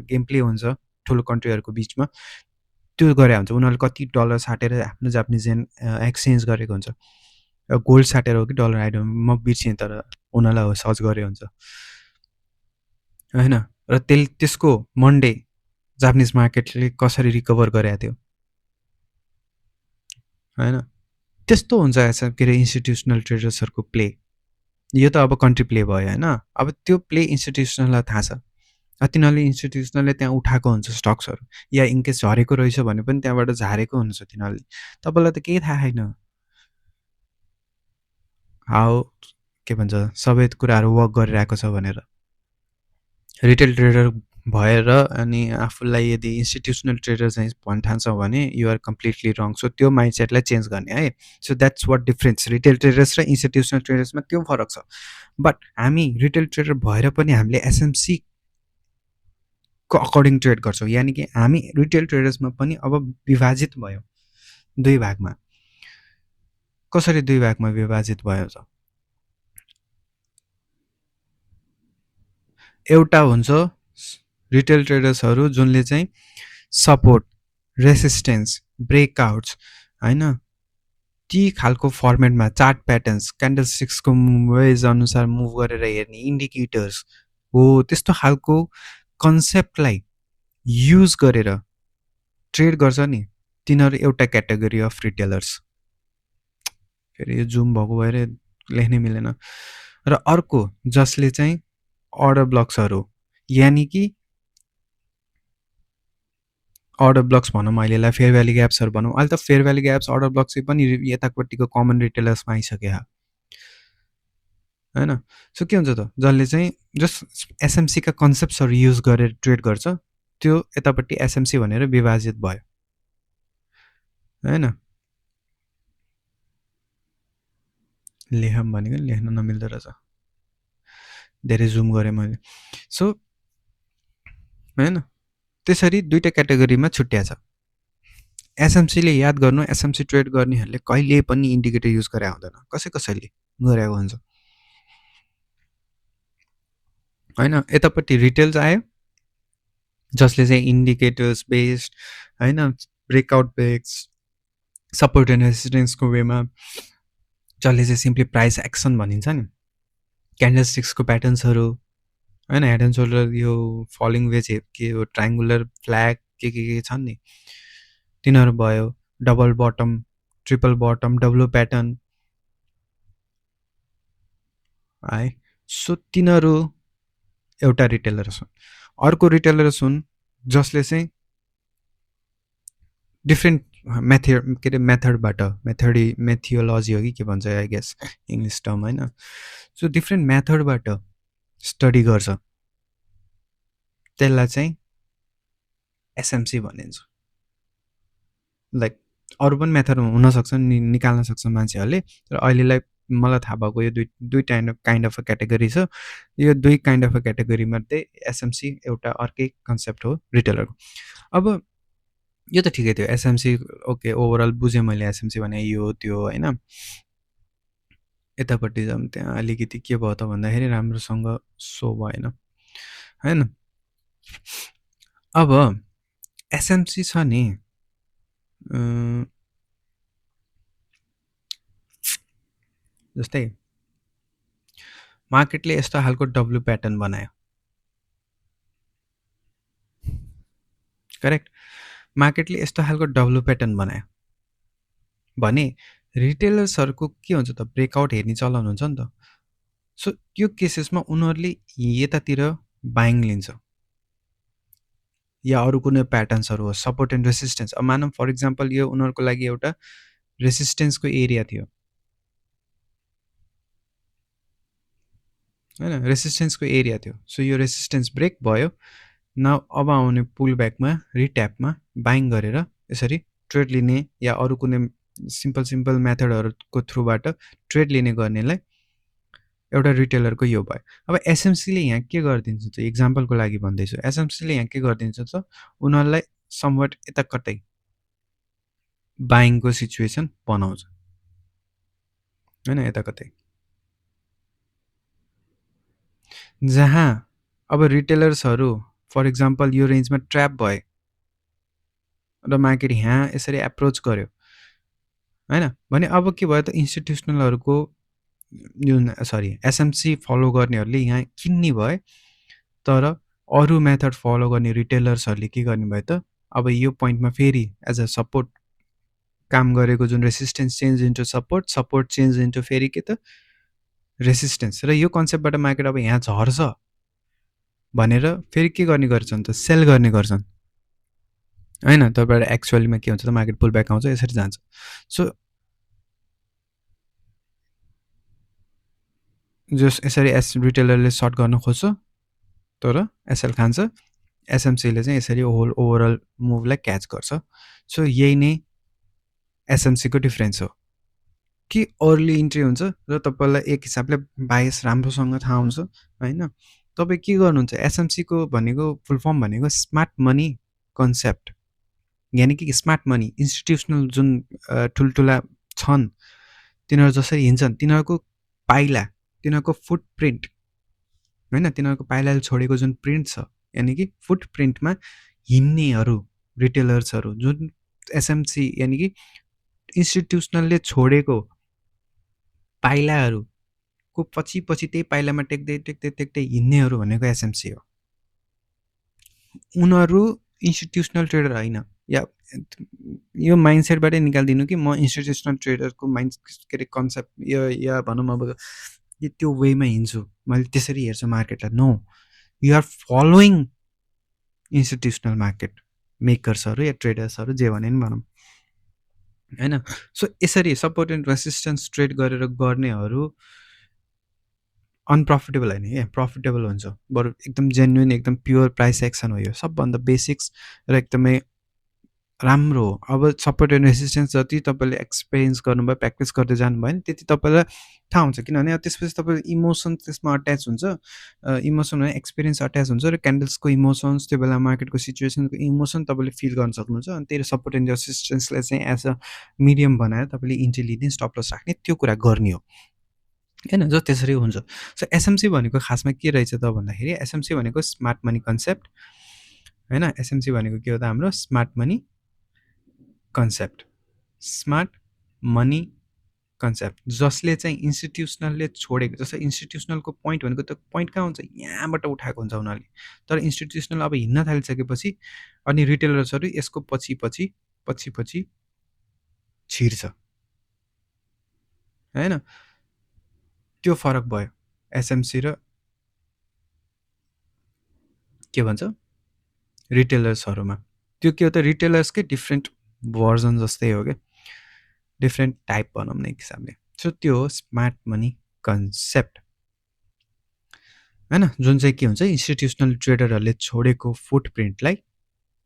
गेम प्ले हुन्छ ठुलो कन्ट्रीहरूको बिचमा, त्यो गरे हुन्छ। उनीहरूले कति डलर साटेर आफ्नो जापानिज एक्सचेन्ज गरेको हुन्छ, गोल्ड साटेर हो कि डलर आइडल म बिर्सेँ, तर उनीहरूलाई सर्च गरे हुन्छ होइन। र त्यसको मन्डे जापानिज मार्केटले कसरी रिकभर गरेको थियो होइन। त्यस्तो हुन्छ के अरे इन्स्टिट्युसनल ट्रेडर्सहरूको प्ले। यो त अब कन्ट्री प्ले भयो होइन, अब त्यो प्ले इन्स्टिट्युसनललाई थाहा छ। तिनीहरूले इन्स्टिट्युसनलले त्यहाँ उठाएको हुन्छ स्टक्सहरू, या इनकेस झरेको रहेछ भने पनि त्यहाँबाट झारेको हुन्छ तिनीहरूले, तपाईँलाई त केही थाहा छैन हाउ के भन्छ सबै कुराहरू वर्क गरिरहेको छ भनेर। रिटेल ट्रेडर भएर अनि आफूलाई यदि इन्स्टिट्युसनल ट्रेडर चाहिँ भन्न ठान्छौ भने you are completely wrong. So त्यो माइन्डसेटलाई चेन्ज गर्ने है। So that's what difference retail traders र इन्स्टिट्युसनल ट्रेडर्समा त्यो फरक छ। बट हामी रिटेल ट्रेडर भएर पनि हामीले एसएमसी को अकर्डिङ ट्रेड गर्छौँ, यानि कि हामी रिटेल ट्रेडर्समा पनि अब विभाजित भयो दुई भागमा। कसरी दुई भागमा विभाजित भयो त? एउटा हुन्छ रिटेल ट्रेडर्सहरू जुनले चाहिँ सपोर्ट, रेसिस्टेन्स, ब्रेकआउट्स होइन ती खालको फर्मेटमा चार्ट प्याटर्न्स, क्यान्डलस्टिक्सको वेज अनुसार मुभ गरेर हेर्ने इन्डिकेटर्स हो, त्यस्तो खालको कन्सेप्टलाई युज गरेर ट्रेड गर्छ नि, तिनीहरू एउटा क्याटेगोरी अफ रिटेलर्स। फेरि यो जुम भएको भएर लेख्नै मिलेन। र अर्को जसले चाहिँ अर्डर ब्लक्सहरू, यानि कि अर्डर ब्लक्स भनौँ अहिलेलाई, फेयर भ्याली ग्याप्सहरू भनौँ। अहिले त fair valley gaps, order blocks चाहिँ पनि यतापट्टिको कमन रिटेलर्समा आइसक्यो होइन। सो के हुन्छ त, जसले चाहिँ जस एसएमसीका कन्सेप्ट्सहरू युज गरेर ट्रेड गर्छ त्यो यतापट्टि एसएमसी भनेर विभाजित भयो होइन। लेखौँ भनेको लेख्न नमिल्दो रहेछ, धेरै जुम गरेँ मैले। सो होइन, त्यसरी दुईवटा क्याटेगोरीमा छुट्या छ। एसएमसीले याद गर्नु, एसएमसी ट्रेड गर्नेहरूले कहिले पनि इन्डिकेटर युज गरे हुँदैन, कसैले गरेको हुन्छ होइन। यतापट्टि रिटेल्स आयो जसले चाहिँ इन्डिकेटर्स बेस्ड होइन, ब्रेकआउट बेस्ड, सपोर्ट एन्ड रेसिस्टेन्सको वेमा, जसले चाहिँ सिम्पली प्राइस एक्सन भनिन्छ नि, क्यान्डलस्टिक्सको प्याटर्न्सहरू होइन, हेड एन्ड सोल्डर, यो फलिङ वेज के हो, ट्राइङ्गुलर फ्ल्याग के छन् नि तिनीहरू भयो, double bottom, triple bottom, W pattern है। सो तिनीहरू एउटा रिटेलर्स हुन्। अर्को रिटेलर्स हुन् जसले चाहिँ डिफ्रेन्ट के अरे मेथडबाट, मेथियोलोजी हो कि के भन्छ आई गेस इङ्ग्लिस टर्म होइन। सो डिफ्रेन्ट मेथडबाट स्टडी गर्छ, त्यसलाई चाहिँ एसएमसी भनिन्छ। लाइक अरू पनि मेथड हुनसक्छ निकाल्न सक्छ मान्छेहरूले, तर अहिलेलाई मलाई थाहा भएको यो दुई काइन्ड अफ अ क्याटेगोरी छ। यो दुई काइन्ड अफ अ क्याटेगोरीमध्ये एसएमसी एउटा अर्कै कन्सेप्ट हो रिटेलरको। अब यो त ठिकै थियो, एसएमसी ओके, ओभरअल बुझेँ मैले एसएमसी भने यो त्यो होइन। यतापट्टि जाऊँ, त्यहाँ अलिकति के भयो त भन्दाखेरि राम्रोसँग सो भएन होइन। अब एसएमसी छ नि, जस्तै मार्केटले यस्तो खालको डब्लु प्याटर्न बनायो, करेक्ट, मार्केटले यस्तो खालको डब्लु प्याटर्न बनायो भने रिटेलर्सहरूको के हुन्छ त, ब्रेकआउट हेर्ने चलन हुन्छ नि त। सो त्यो केसेसमा उनीहरूले यतातिर बाइङ लिन्छ या अरू कुनै प्याटर्न्सहरू हो, सपोर्ट एन्ड रेसिस्टेन्स। अब मानौँ फर इक्जाम्पल यो उनीहरूको लागि एउटा रेसिस्टेन्सको एरिया थियो होइन, रेसिस्टेन्सको एरिया थियो। सो यो रेसिस्टेन्स ब्रेक भयो, न अब आउने पुल ब्याकमा रिट्यापमा बाइङ गरेर यसरी ट्रेड लिने या अरू कुनै सिम्पल मेथडहरूको थ्रुबाट ट्रेड लिने गर्नेलाई एउटा रिटेलरको यो भयो। अब एसएमसीले यहाँ के गरिदिन्छ त, इक्जाम्पलको लागि भन्दैछु, एसएमसीले यहाँ के गरिदिन्छ त, उनीहरूलाई समवट यता कतै बाइङको सिचुएसन बनाउँछ होइन, यता कतै जहाँ अब रिटेलर्सहरू फर इक्जाम्पल यो रेन्जमा ट्र्याप भए र मार्केट यहाँ यसरी एप्रोच गर्यो होइन भने अब के भयो त, इन्स्टिट्युसनलहरूको एसएमसी फलो गर्नेहरूले यहाँ किन्ने भए, तर अरू मेथड फलो गर्ने रिटेलर्सहरूले के गर्ने भयो त, अब यो पोइन्टमा फेरि एज अ सपोर्ट काम गरेको जुन resistance change into support, support change into फेरि के त रेसिस्टेन्स, र यो कन्सेप्टबाट मार्केट अब यहाँ झर्छ भनेर फेरि के गर्ने गर्छन् त, सेल गर्ने गर्छन् होइन। तपाईँबाट एक्चुअलीमा के हुन्छ त, मार्केट पुल ब्याक आउँछ, यसरी जान्छ। सो जस यसरी रिटेलरले सर्ट गर्न खोज्छ तर एसएल खान्छ, एसएमसीले चाहिँ यसरी होल ओभरअल मुभलाई क्याच गर्छ। सो यही नै एसएमसीको डिफरेन्स हो कि अर्ली इन्ट्री हुन्छ र तपाईँलाई एक हिसाबले बायस राम्रोसँग थाहा हुन्छ होइन। तपाईँ के गर्नुहुन्छ, एसएमसीको भनेको फुल फर्म भनेको स्मार्ट मनी कन्सेप्ट, यानि कि स्मार्ट मनी इन्स्टिट्युसनल जुन ठुल्ठुला छन् तिनीहरू जसरी हिँड्छन् तिनीहरूको पाइला, तिनीहरूको फुटप्रिन्ट होइन, तिनीहरूको पाइलाले छोडेको जुन प्रिन्ट छ यानि कि फुटप्रिन्टमा हिँड्नेहरू रिटेलर्सहरू जुन एसएमसी यानि कि इन्स्टिट्युसनलले छोडेको पाइलाहरूको पछि पछि त्यही पाइलामा टेक्दै टेक्दै टेक्दै हिँड्नेहरू भनेको एसएमसी हो। उनीहरू इन्स्टिट्युसनल ट्रेडर होइन। या यो माइन्डसेटबाटै निकालिदिनु कि म इन्स्टिट्युसनल ट्रेडरको माइन्ड के अरे कन्सेप्ट या भनौँ अब त्यो वेमा हिँड्छु, मैले त्यसरी हेर्छु मार्केटलाई। No, you are following institutional market मेकर्सहरू या ट्रेडर्सहरू जे भने नि भनौँ होइन। सो यसरी सपोर्ट एन्ड रेसिस्टेन्स ट्रेड गरेर गर्नेहरू अनप्रफिटेबल होइन क्या, प्रफिटेबल हुन्छ। बरु एकदम जेन्युन एकदम प्योर प्राइस एक्सन हो यो, सबभन्दा बेसिक्स र एकदमै राम्रो हो। अब सपोर्ट एन्ड रेसिस्टेन्स जति तपाईँले एक्सपिरियन्स गर्नुभयो, प्र्याक्टिस गर्दै जानुभयो नि त्यति तपाईँलाई थाहा हुन्छ। किनभने त्यसपछि तपाईँको इमोसन त्यसमा अट्याच हुन्छ, इमोसन भने एक्सपिरियन्स अट्याच हुन्छ र क्यान्डल्सको इमोसन्स, त्यो बेला मार्केटको सिचुएसनको इमोसन तपाईँले फिल गर्न सक्नुहुन्छ। अनि त्यही सपोर्ट एन्ड रेसिस्टेन्सलाई चाहिँ एज अ मिडियम बनाएर तपाईँले इन्ट्री लिने, स्टप लस राख्ने, त्यो कुरा गर्ने हो होइन, जो त्यसरी हुन्छ। सो एसएमसी भनेको खासमा के रहेछ त भन्दाखेरि, एसएमसी भनेको स्मार्ट मनी कन्सेप्ट होइन। एसएमसी भनेको के हो त, हाम्रो smart money concept, smart money concept, जसले चाहिँ इन्स्टिट्युसनलले छोडेको। जस्तो इन्स्टिट्युसनलको पोइन्ट भनेको त पोइन्ट कहाँ हुन्छ, यहाँबाट उठाएको हुन्छ उनीहरूले। तर इन्स्टिट्युसनल अब हिँड्न थालिसकेपछि अनि रिटेलर्सहरू यसको पछि पछि पछि पछि छिर्छ होइन। त्यो फरक भयो एसएमसी र के भन्छ रिटेलर्सहरूमा। त्यो के हो त, रिटेलर्सकै डिफ्रेन्ट भर्जन जस्तै हो क्या, डिफ्रेन्ट टाइप भनौँ न एक हिसाबले। सो त्यो हो स्मार्ट मनी कन्सेप्ट होइन, जुन चाहिँ के हुन्छ, इन्स्टिट्युसनल ट्रेडरहरूले छोडेको फुटप्रिन्टलाई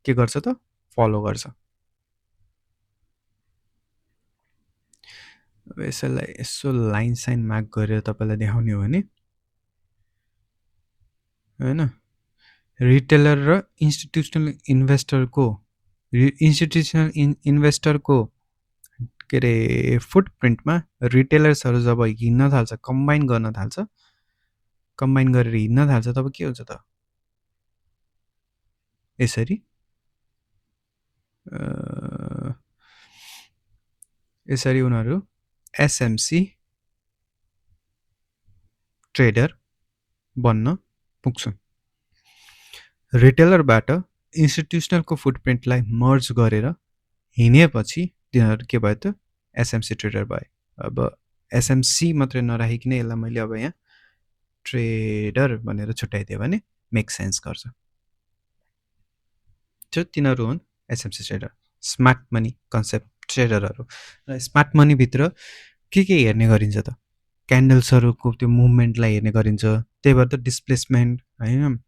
के गर्छ त, फलो गर्छ। अब यसलाई यसो लाइन साइन मार्क गरेर तपाईँलाई देखाउने हो भने होइन, रिटेलर र इन्स्टिट्युसनल इन्भेस्टरको के अरे फुटप्रिन्टमा रिटेलर्सहरू जब हिँड्न थाल्छ, कम्बाइन गर्न थाल्छ, कम्बाइन गरेर हिँड्न थाल्छ, तब के हुन्छ त, यसरी यसरी उनीहरू एसएमसी ट्रेडर बन्न पुग्छन्। रिटेलरबाट इन्स्टिट्युसनलको फुटप्रिन्टलाई मर्ज गरेर हिँडेपछि तिनीहरू के भयो त, एसएमसी ट्रेडर भयो। अब एसएमसी मात्रै नराखिकन यसलाई मैले अब यहाँ ट्रेडर भनेर छुट्याइदियो भने मेक सेन्स गर्छ। त्यो तिनीहरू हुन् SMC trader, smart money concept ट्रेडरहरू। र स्मार्ट मनीभित्र के हेर्ने गरिन्छ त, क्यान्डल्सहरूको त्यो मुभमेन्टलाई हेर्ने गरिन्छ। त्यही भएर त डिस्प्लेसमेन्ट होइन,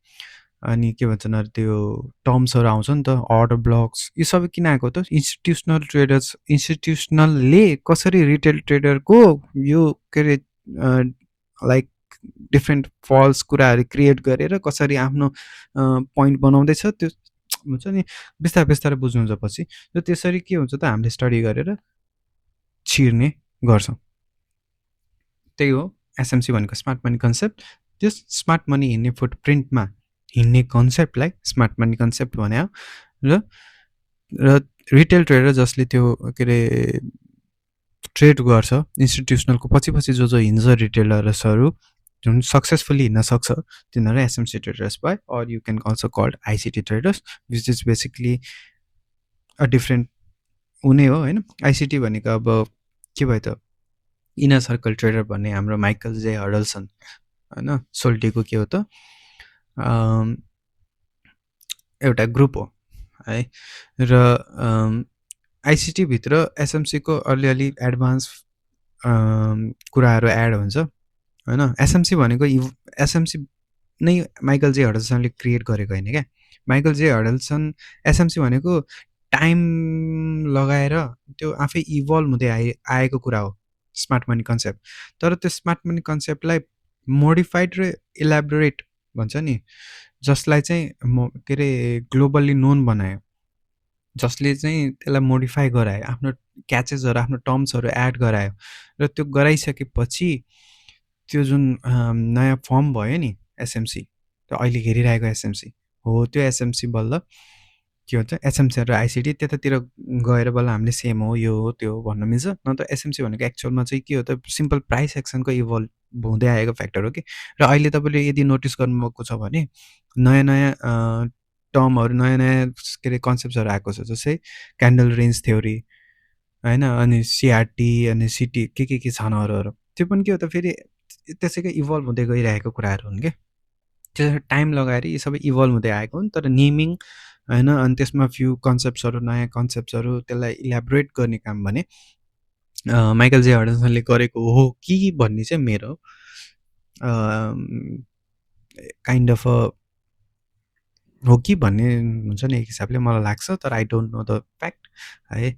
अनि के भन्छन् अरे त्यो टर्म्सहरू आउँछ नि त, अर्डर ब्लक्स, यो सबै किन आएको त, इन्स्टिट्युसनल ट्रेडर्स, इन्स्टिट्युसनलले कसरी रिटेल ट्रेडरको यो के अरे लाइक डिफ्रेन्ट फल्स कुराहरू क्रिएट गरेर कसरी आफ्नो पोइन्ट बनाउँदैछ, त्यो हुन्छ नि, बिस्तारै बिस्तारै बुझ्नुहुन्छ पछि। र त्यसरी के हुन्छ त, हामीले स्टडी गरेर छिर्ने गर्छौँ। त्यही हो एसएमसी भनेको स्मार्ट मनी कन्सेप्ट। त्यो स्मार्ट मनी हिँड्ने फुटप्रिन्टमा हिँड्ने कन्सेप्टलाई स्मार्ट मनी कन्सेप्ट भन्यो। र रिटेल ट्रेडर जसले त्यो के अरे ट्रेड गर्छ, इन्स्टिट्युसनलको पछि पछि जो हिँड्छ रिटेलर्सहरू, जुन सक्सेसफुल्ली हिँड्न सक्छ, तिनीहरू एसएमसी ट्रेडर्स भयो। Or you can also called ICT traders, which is basically a different हुने हो होइन। आइसिटी भनेको अब के भयो त, इनर सर्कल ट्रेडर भन्ने हाम्रो माइकल जे हडल्सन होइन, सोल्टीको के हो त, एउटा ग्रुप हो है। र आइसिटीभित्र एसएमसीको अलिअलि एडभान्स कुराहरू एड हुन्छ होइन। एसएमसी भनेको एसएमसी नै माइकल जे हडल्सनले क्रिएट गरेको होइन क्या, माइकल जे हडल्सन एसएमसी भनेको टाइम लगाएर त्यो आफै इभल्भ हुँदै आएको कुरा हो स्मार्ट मनी कन्सेप्ट। तर त्यो स्मार्ट मनी कन्सेप्टलाई मोडिफाइड र इलाबोरेट भन्छ नि, जसलाई चाहिँ के अरे ग्लोबल्ली नोन बनायो, जसले चाहिँ त्यसलाई मोडिफाई गरायो, आफ्नो क्याचेसहरू आफ्नो टर्म्सहरू एड गरायो र त्यो गराइसकेपछि त्यो जुन नयाँ फर्म भयो नि एसएमसी, त्यो अहिले हेरिरहेको एसएमसी हो, त्यो एसएमसी बल्ल के भन्छ एसएमसी र आइसिटी त्यतातिर गएर बल्ल हामीले सेम हो यो हो त्यो हो भन्न मिल्छ। न त एसएमसी भनेको एक्चुअलमा चाहिँ के हो त सिम्पल प्राइस एक्सनको इभल्भ हुँदै आएको फ्याक्टर हो कि। र अहिले तपाईँले यदि नोटिस गर्नुभएको छ भने नयाँ नयाँ टर्महरू नयाँ नयाँ के अरे कन्सेप्ट्सहरू आएको छ, जस्तै क्यान्डल रेन्ज थ्योरी होइन, अनि सिआरटी अनि सिटी के छन् अरू त्यो पनि के हो त फेरि त्यसैको इभल्भ हुँदै गइरहेको कुराहरू हुन् क्या। त्यो टाइम लगाएर यी सबै इभल्भ हुँदै आएको हुन्, तर नेमिङ होइन अनि त्यसमा फ्यु कन्सेप्ट्सहरू नयाँ कन्सेप्ट्सहरू त्यसलाई इलाबोरेट गर्ने काम भने माइकल जे हडल्सनले गरेको हो कि भन्ने चाहिँ मेरो काइन्ड अफ हो कि भन्ने हुन्छ नि एक हिसाबले मलाई लाग्छ, तर I don't know the fact है।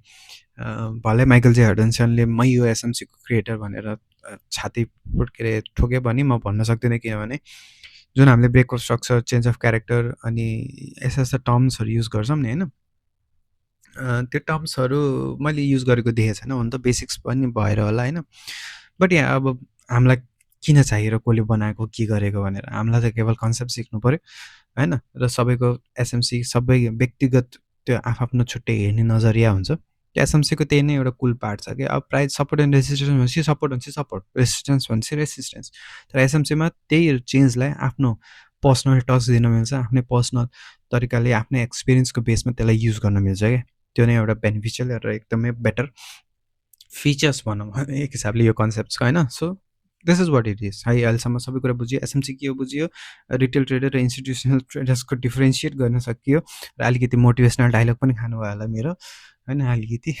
भलै माइकल जे हडल्सनले मै यो एसएमसीको क्रिएटर भनेर छाती के अरे ठोक्यो भने म भन्न सक्दिनँ, किनभने जुन हामीले breakup structure change of character अनि यस्ता यस्ता टर्म्सहरू युज गर्छौँ नि होइन, त्यो टर्म्सहरू मैले युज गरेको देखेको छैन, हुन त बेसिक्स पनि भएर होला होइन। बट यहाँ अब हामीलाई किन चाहियो र कसले बनाएको के गरेको भनेर, हामीलाई त केवल कन्सेप्ट सिक्नु पऱ्यो होइन। र सबैको एसएमसी सबै व्यक्तिगत त्यो आफ्नो छुट्टै हेर्ने नजरिया हुन्छ। त्यो एसएमसीको त्यही नै एउटा कुल पार्ट छ कि अब प्रायः सपोर्ट एन्ड रेसिस्टेन्स भनेपछि सपोर्ट भनेपछि सपोर्ट, रेसिस्टेन्स भनेपछि रेसिस्टेन्स। तर एसएमसीमा त्यही चेन्जलाई आफ्नो पर्सनल टच दिन मिल्छ, आफ्नै पर्सनल तरिकाले आफ्नै एक्सपिरियन्सको बेसमा त्यसलाई युज गर्न मिल्छ क्या। त्यो नै एउटा बेनिफिसियल र एकदमै बेटर फिचर्स भनौँ एक हिसाबले यो कन्सेप्ट्सको होइन। So this is what it is है। अहिलेसम्म सबै कुरा बुझियो, एसएमसी के हो बुझियो, रिटेल ट्रेडर र इन्स्टिट्युसनल ट्रेडर्सको डिफ्रेन्सिएट गर्न सकियो, र अलिकति मोटिभेसनल डायलग पनि खानुभयो होला मेरो होइन, अलिकति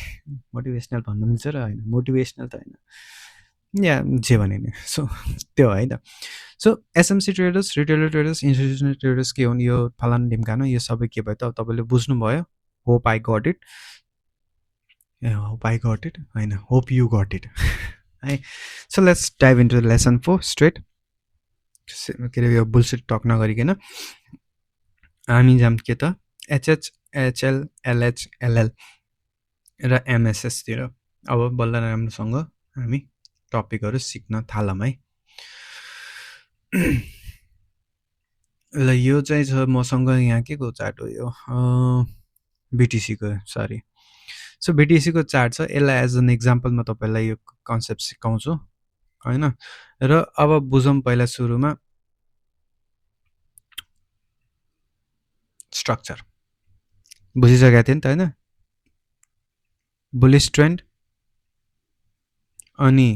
मोटिभेसनल भन्नु मिल्छ र होइन मोटिभेसनल त होइन या जे भने नि। सो त्यो है त। So SMC traders, retail traders, institutional traders के हुन्, यो फलाना ढिम्कानो यो सबै के भयो त तपाईँले बुझ्नुभयो। Hope I got it, hope I got it होइन, होप यु गट इट है। So let's dive into lesson 4 straight, के अरे यो बुलसिट टक नगरिकन हामी जाम के त एचएच एचएल एलएच एलएल र एमएसएसतिर। अब बल्ल राम्रोसँग हामी टपिकहरू सिक्न थालौँ है। ल यो चाहिँ छ मसँग यहाँ के को चार्ट हो यो बिटिसीको, सरी। सो बिटिसीको चार्ट छ, यसलाई एज एन इक्जाम्पल म तपाईँलाई यो कन्सेप्ट सिकाउँछु होइन। र अब बुझौँ पहिला सुरुमा स्ट्रक्चर बुझिसकेको थियो नि त होइन, बुलिस ट्रेन्ड अनि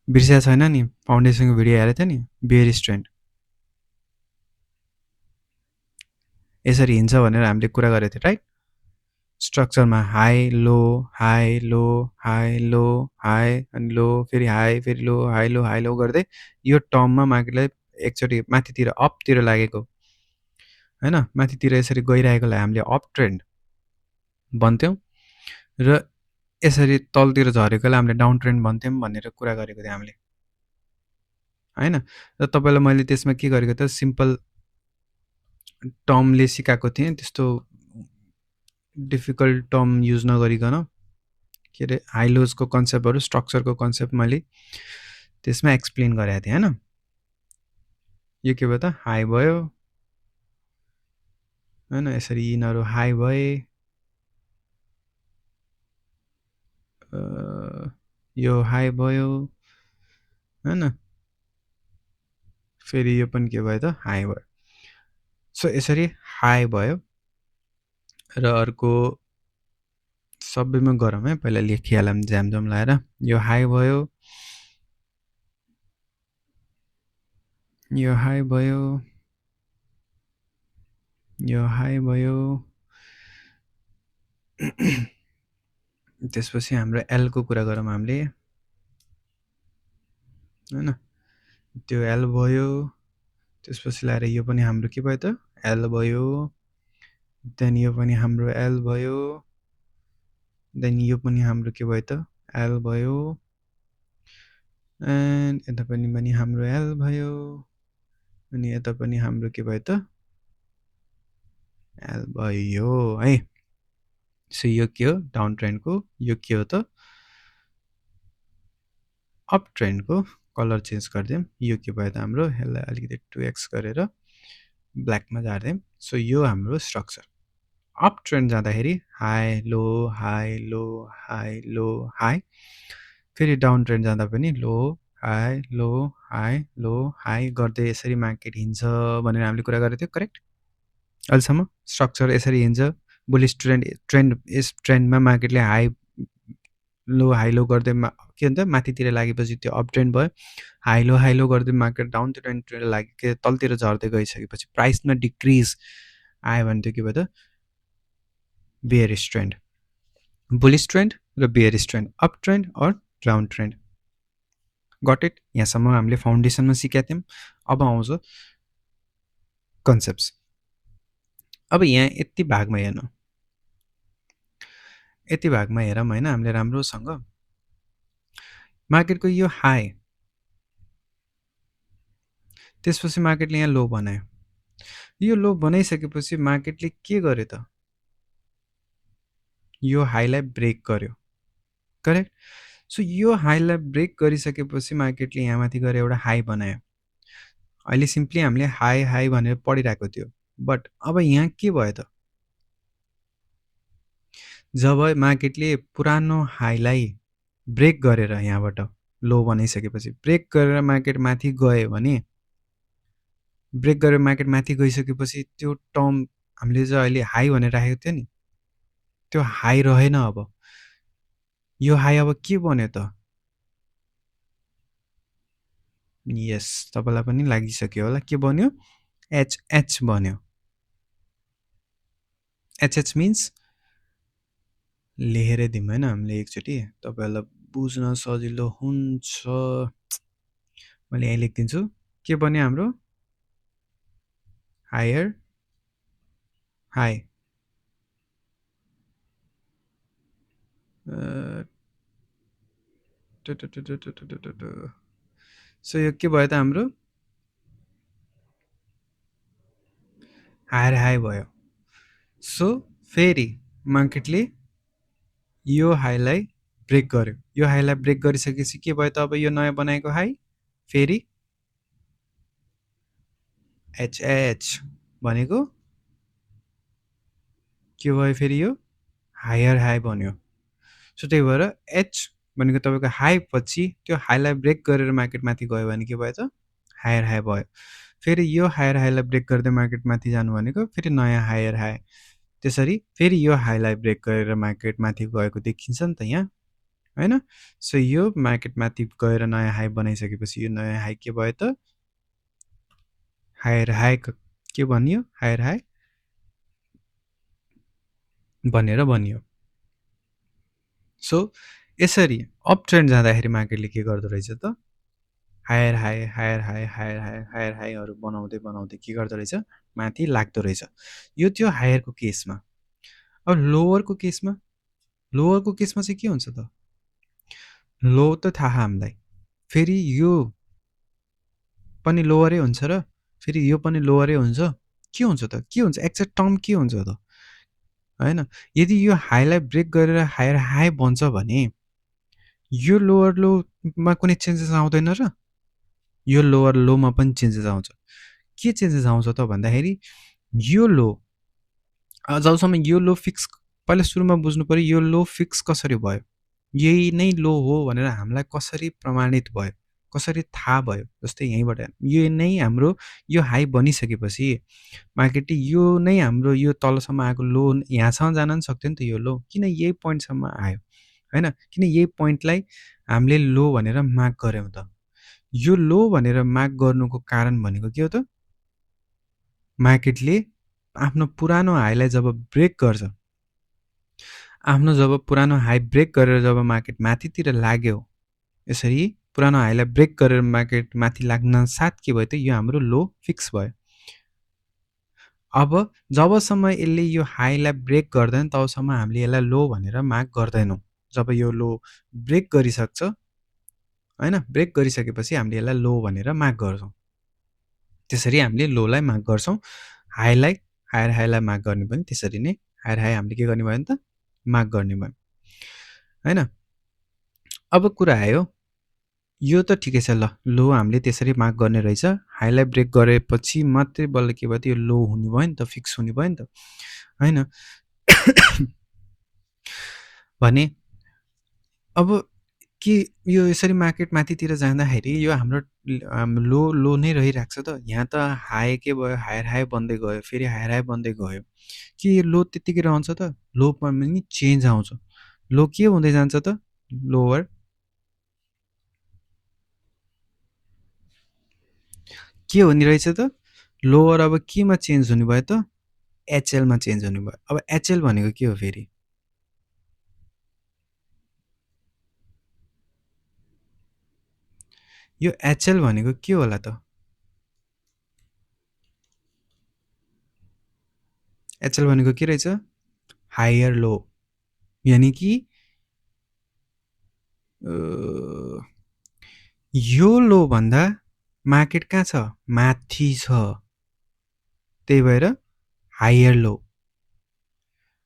बिर्सिया छैन नि फाउन्डेसनको भिडियो हेरेको थियो नि बेयरिस ट्रेन्ड, यसरी हिँड्छ भनेर हामीले कुरा गरेको थियो राइट। स्ट्रक्चरमा high low high low high low high अनि लो फेरि हाई फेरि लो हाई लो हाई लो गर्दै यो टर्ममा मार्केटलाई एकचोटि माथितिर अपतिर लागेको होइन, माथितिर यसरी गइरहेकोलाई हामीले अप ट्रेन्ड भन्थ्यौँ, र यसरी तलतिर झरेकोलाई हामीले डाउन ट्रेन्ड भन्थ्यौँ भनेर कुरा गरेको थियौँ हामीले होइन। र तपाईँलाई मैले त्यसमा के गरेको त सिम्पल टर्मले सिकाएको थिएँ, त्यस्तो डिफिकल्ट टर्म युज नगरिकन के अरे हाई लोजको कन्सेप्टहरू स्ट्रक्चरको कन्सेप्ट मैले त्यसमा एक्सप्लेन गरेको थिएँ होइन। यो के भयो त हाई भयो होइन, यसरी यिनीहरू हाई भए, यो हाई भयो होइन, फेरि यो पनि के भयो त हाई भयो। सो यसरी हाई भयो र अर्को सबैमा गरौँ है, पहिला लेखिहालौँ ज्यामजाम लाएर। यो हाई भयो, यो हाई भयो, यो हाई भयो, त्यसपछि हाम्रो एलको कुरा गरौँ हामीले होइन, त्यो एल भयो, त्यसपछि ल्याएर यो पनि हाम्रो के भयो त एल भयो, देन यो पनि हाम्रो एल भयो, देन यो पनि हाम्रो के भयो त एल भयो, एन्ड यता पनि हाम्रो एल भयो, अनि यता पनि हाम्रो के भयो त एल भयो है। सो यो के हो डाउन ट्रेन्डको, यो के हो त अप ट्रेन्डको। कलर चेन्ज गरिदिउँ, यो के भयो त हाम्रो, यसलाई अलिकति 2x गरेर ब्ल्याकमा झार्दिउँ। सो यो हाम्रो स्ट्रक्चर। अप ट्रेन्ड जाँदाखेरि high low high low high low high, फेरि डाउन ट्रेन्ड जाँदा पनि low high low high low high गर्दै यसरी मार्केट हिँड्छ भनेर हामीले कुरा गरेको थियो, करेक्ट? अहिलेसम्म स्ट्रक्चर यसरी हिँड्छ। बुलिस यस ट्रेन्डमा मार्केटले हाई लो गर्दै के भन्छ माथितिर लागेपछि त्यो अप ट्रेन्ड भयो, हाई लो गर्दै मार्केट डाउनतिर ट्रेन्ड लाग्यो के तलतिर झर्दै गइसकेपछि प्राइसमा डिक्रिज आयो भने त्यो के भयो त बेयरिश ट्रेन्ड। बुलिस ट्रेन्ड र bearish trend, up trend or down trend. Got it? यहाँसम्म हामीले फाउन्डेसनमा सिकेका थियौँ। अब आउँछ कन्सेप्ट्स। अब यहाँ यति भागमा हेर्नु, यति भागमा हेरौँ होइन हामीले राम्रोसँग। मार्केटको यो हाई, त्यसपछि मार्केटले यहाँ लो बनायो। यो लो बनाइसकेपछि मार्केटले के गर्यो त यो हाईलाई ब्रेक गर्यो, करेक्ट? सो यो हाईलाई ब्रेक गरिसकेपछि मार्केटले यहाँ माथि गएर एउटा हाई बनायो। अहिले सिम्पली हामीले हाई भनेर पढिरहेको थियो, बट अब यहाँ के भयो त जब मार्केटले पुरानो हाईलाई ब्रेक गरेर यहाँबाट लो बनाइसकेपछि ब्रेक गरेर मार्केट माथि गयो भने, ब्रेक गरेर मार्केट माथि गइसकेपछि त्यो टर्म हामीले जो अहिले हाई भनेर राखेको थियो नि त्यो हाई रहेन। अब यो हाई अब के बन्यो त? यस, तपाईँलाई पनि लागिसक्यो होला के बन्यो, एच बन्यो। एच मिन्स लेखेर दिउँ होइन हामीले एकचोटि, तपाईँहरूलाई बुझ्न सजिलो हुन्छ। मैले यहाँ लेखिदिन्छु, के बन्यो हाम्रो हायर हाई। सो यो के भयो त हाम्रो हायर हाई भयो। सो फेरि मार्केटले यो हाईलाई ब्रेक गर्यो। यो हाईलाई ब्रेक गरिसकेपछि के भयो त अब यो नयाँ बनाएको हाई फेरि एच भनेको के भयो, फेरि यो हायर हाई बन्यो। सो त्यही भएर एच भनेको तपाईँको हाई पछि त्यो हाईलाई ब्रेक गरेर मार्केट माथि गयो भने के भयो त हायर हाई भयो। फेरि यो हायर हाईलाई ब्रेक गर्दै मार्केट माथि जानु भनेको फेरि नयाँ हायर हाई। त्यसरी फेरि यो हाईलाई ब्रेक गरेर मार्केट माथि गएको देखिन्छ नि त यहाँ होइन। सो यो मार्केट माथि गएर नयाँ हाई बनाइसकेपछि यो नयाँ हाई के भयो त हायर हाई के भनियो, हायर हाई भनेर भनियो। सो यसरी अप ट्रेन्ड जाँदाखेरि मार्केटले के गर्दो रहेछ त higher high higher high higher high higher हाईहरू बनाउँदै बनाउँदै के गर्दो रहेछ माथि लाग्दो रहेछ। यो थियो हायरको केसमा। अब लोवरको केसमा, लोवरको केसमा चाहिँ के हुन्छ त, लो त थाहा हामीलाई, फेरि यो पनि लोवरै हुन्छ र फेरि यो पनि लोवरै हुन्छ। के हुन्छ त, के हुन्छ एक्ज्याक्ट टर्म के हुन्छ त होइन। यदि यो हाईलाई ब्रेक गरेर हायर हाई बन्छ भने यो लोवर लोमा कुनै चेन्जेस आउँदैन र यो लोवर लोमा पनि चेन्जेस आउँछ। के चेन्जेस आउँछ त भन्दाखेरि यो लो जबसम्म यो लो फिक्स, पहिला सुरुमा बुझ्नु पर्यो यो लो फिक्स कसरी भयो, यही नै लो हो भनेर हामीलाई कसरी प्रमाणित भयो, कसरी थाहा भयो। जस्तै यहीँबाट यो नै हाम्रो यो हाई बनिसकेपछि मार्केटले यो नै हाम्रो यो तलसम्म आएको लो यहाँसम्म जान पनि सक्थ्यो नि त यो लो, किन यही पोइन्टसम्म आयो होइन, किन यही पोइन्टलाई हामीले लो भनेर मार्क गऱ्यौँ त। यो लो भनेर मार्क गर्नुको कारण भनेको के हो त, मार्केटले आफ्नो पुरानो हाईलाई जब ब्रेक गर्छ, आफ्नो जब पुरानो हाई ब्रेक गरेर जब मार्केट माथितिर लाग्यो, यसरी पुरानो हाईलाई ब्रेक गरेर मार्केट माथि लाग्न साथ के भयो त यो हाम्रो लो फिक्स भयो। अब जबसम्म यसले यो हाईलाई ब्रेक गर्दैन तबसम्म हामीले यसलाई लो भनेर मार्क गर्दैनौँ। जब यो लो ब्रेक गरिसक्छ हैन, ब्रेक गरिसकेपछि हामीले यसलाई लो भनेर मार्क गर्छौँ। त्यसरी हामीले लोलाई मार्क गर्छौँ। हाईलाई हायर मार्क गर्ने पनि त्यसरी नै हाई हामीले के गर्ने भयो नि त मार्क गर्ने भयो हैन। अब कुरा आयो यो त ठिकै छ, ल लो हामीले त्यसरी मार्क गर्ने रहेछ, हाईलाई ब्रेक गरेपछि मात्रै बल्ल के भयो त यो लो हुने भयो नि त, फिक्स हुने भयो नि त हैन। भने अब के यो यसरी मार्केट माथितिर जाँदाखेरि यो हाम्रो लो नै रहिरहेको छ त? यहाँ त हाई के भयो, हायर बन्दै गयो, फेरि हायर बन्दै गयो। के यो लो त्यत्तिकै रहन्छ त? लो पनि चेन्ज आउँछ। लो के हुँदै जान्छ त? लोवर के हुने रहेछ त? लोवर अब केमा चेन्ज हुने भयो त? एचएलमा चेन्ज हुने भयो। अब एचएल भनेको के हो फेरि? यो एचएल भनेको के होला त? एचएल भनेको के रहेछ? हायर लो, यानी कि यो लो भन्दा मार्केट कहाँ छ? माथि छ, त्यही भएर हायर लो।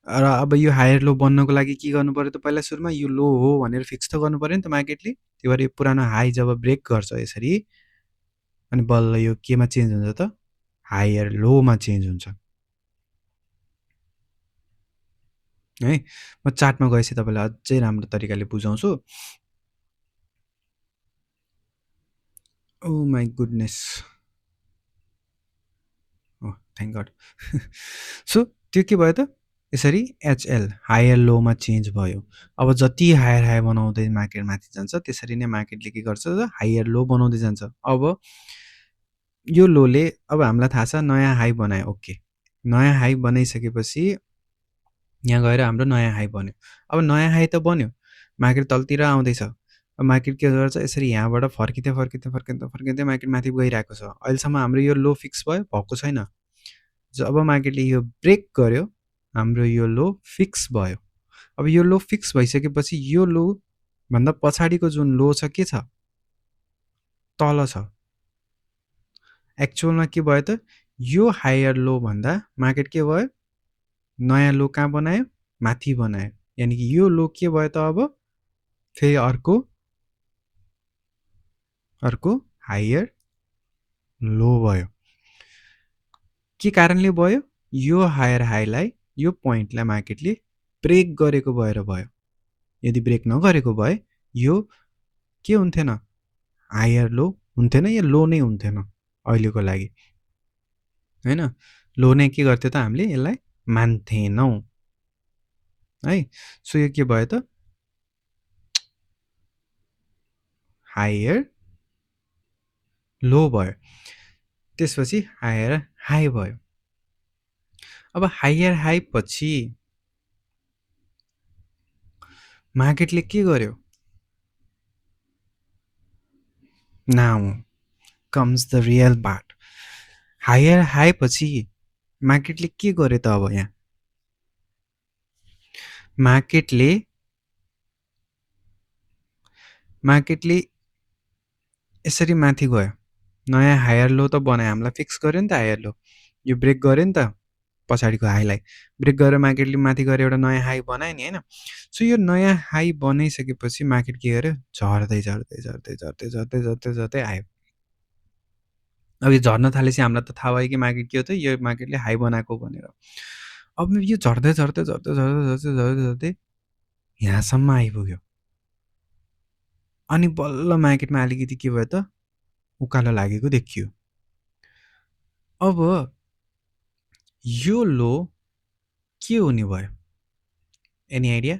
र अब यो हायर लो बन्नको लागि के गर्नु पर्यो त? पहिला सुरुमा यो लो हो भनेर फिक्स त गर्नु पर्यो नि त मार्केटले। त्यही भएर यो पुरानो हाई जब ब्रेक गर्छ यसरी, अनि बल्ल यो केमा चेन्ज हुन्छ त? हायर लोमा चेन्ज हुन्छ है। म चार्टमा गएपछि तपाईँलाई अझै राम्रो तरिकाले बुझाउँछु। Oh my goodness, oh thank God. So त्यो के भयो त? यसरी एचएल हायर लोमा चेन्ज भयो। अब जति हायर बनाउँदै मार्केट माथि जान्छ त्यसरी नै मार्केटले के गर्छ त? हायर लो बनाउँदै जान्छ। अब यो लोले अब हामीलाई थाहा छ नयाँ हाई बनायो, ओके। नयाँ हाई बनाइसकेपछि यहाँ गएर हाम्रो नयाँ हाई बन्यो। अब नयाँ हाई त बन्यो, मार्केट तलतिर आउँदैछ। अब मार्केट के गर्छ? यसरी यहाँबाट फर्किँदै मार्केट माथि गइरहेको छ। अहिलेसम्म हाम्रो यो लो फिक्स भयो? भएको छैन। जब मार्केटले यो ब्रेक गर्यो हाम्रो यो लो फिक्स भयो। अब यो लो फिक्स भइसकेपछि यो लो भन्दा पछाडिको जुन लो छ के छ? तल छ। एक्चुअलमा के भयो त? यो हायर लो भन्दा मार्केट के भयो? नयाँ लो कहाँ बनायो? माथि बनायो। यानी कि यो लो के भयो त? अब फेरि अर्को हायर लो भयो। के कारणले भयो? यो हायर हाईलाई, यो पोइन्टलाई मार्केटले ब्रेक गरेको भएर भयो। यदि ब्रेक नगरेको भए यो के हुन्थेन? हायर लो हुन्थेन, या लो नै हुन्थेन अहिलेको लागि हैन। लो नै के गर्थ्यो त? हामीले यसलाई मान्थेनौँ है। सो यो के भयो त? हायर लो भयो। त्यसपछि हायर हाई भयो। अब हायर हाई पछि मार्केटले के गर्यो? Now comes the real part. Higher high पछि मार्केटले के गर्यो त? अब यहाँ मार्केटले यसरी माथि गयो, नयाँ हायर लो त बनायो, हामीलाई फिक्स गर्यो नि त हायर लो। यो ब्रेक गर्यो नि त पछाडिको हाईलाई, ब्रेक गरेर मार्केटले माथि गएर एउटा नयाँ हाई बनायो नि हैन। सो यो नयाँ हाई बनाइसकेपछि मार्केट के गर्यो? झर्दै आयो। अब यो झर्न थालेपछि हामीलाई त थाहा भयो कि मार्केट के हो त? यो मार्केटले हाई बनाएको भनेर। अब यो झर्दै यहाँसम्म आइपुग्यो। अनि बल्ल मार्केटमा अलिकति के भयो त? उकालो लागेको देखियो। अब यो लो के हुने भयो? Any idea?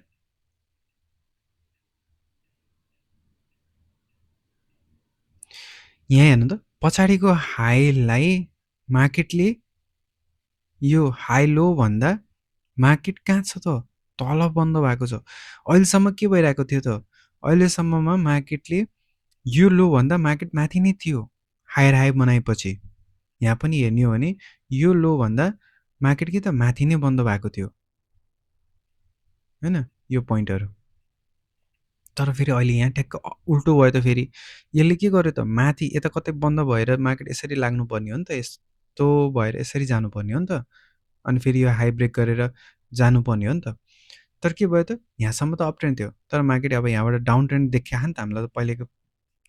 यहाँ हेर्नु त, पछाडिको हाईलाई मार्केटले यो हाई लो भन्दा मार्केट कहाँ छ त? तल बन्द भएको छ। अहिलेसम्म के भइरहेको थियो त? अहिलेसम्ममा मार्केटले यो लो भन्दा मार्केट माथि नै थियो हायर हाई बनाएपछि। यहाँ पनि हेर्ने हो भने यो लो भन्दा मार्केट कि त माथि नै बन्द भएको थियो हैन यो पोइन्टहरु तर फेरि अहिले यहाँ ठ्याक्क उल्टो भयो त फेरि यसले के गर्यो त माथि यता कतै बन्द भएर मार्केट यसरी लाग्नुपर्ने हो नि त यस्तो भएर यसरी जानुपर्ने हो नि त अनि फेरि यो हाई ब्रेक गरेर जानुपर्ने हो नि त तर के भयो त यहाँसम्म त अप ट्रेन्ड थियो तर मार्केट अब यहाँबाट डाउन ट्रेन्ड देखायो नि त हामीलाई त पहिलेको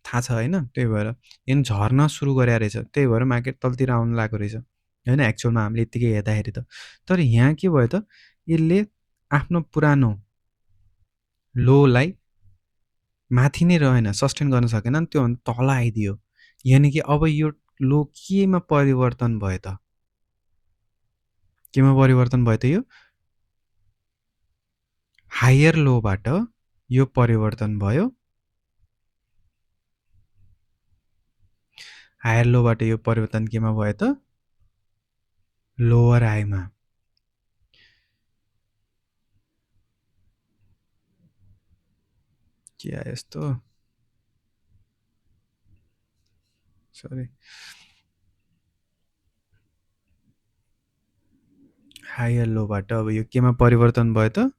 थाहा छ हैन त्यही भएर यहाँ झर्न सुरु गरे रहेछ त्यही भएर मार्केट तलतिर आउन लागेको रहेछ हैन एक्चुअलमा हामीले यतिकै हेर्दाखेरि त तर यहाँ के भयो त यसले आफ्नो पुरानो लोलाई माथि नै रहेन सस्टेन गर्न सकेन नि त्यो तल आइदियो यानि कि अब यो लो केमा परिवर्तन भयो त केमा परिवर्तन भयो त यो हायर लोबाट यो परिवर्तन भयो हायर लोबाट यो परिवर्तन केमा भयो त लोअर हाईमा के आयो यस्तो सरी हायर लोबाट अब यो केमा परिवर्तन भयो त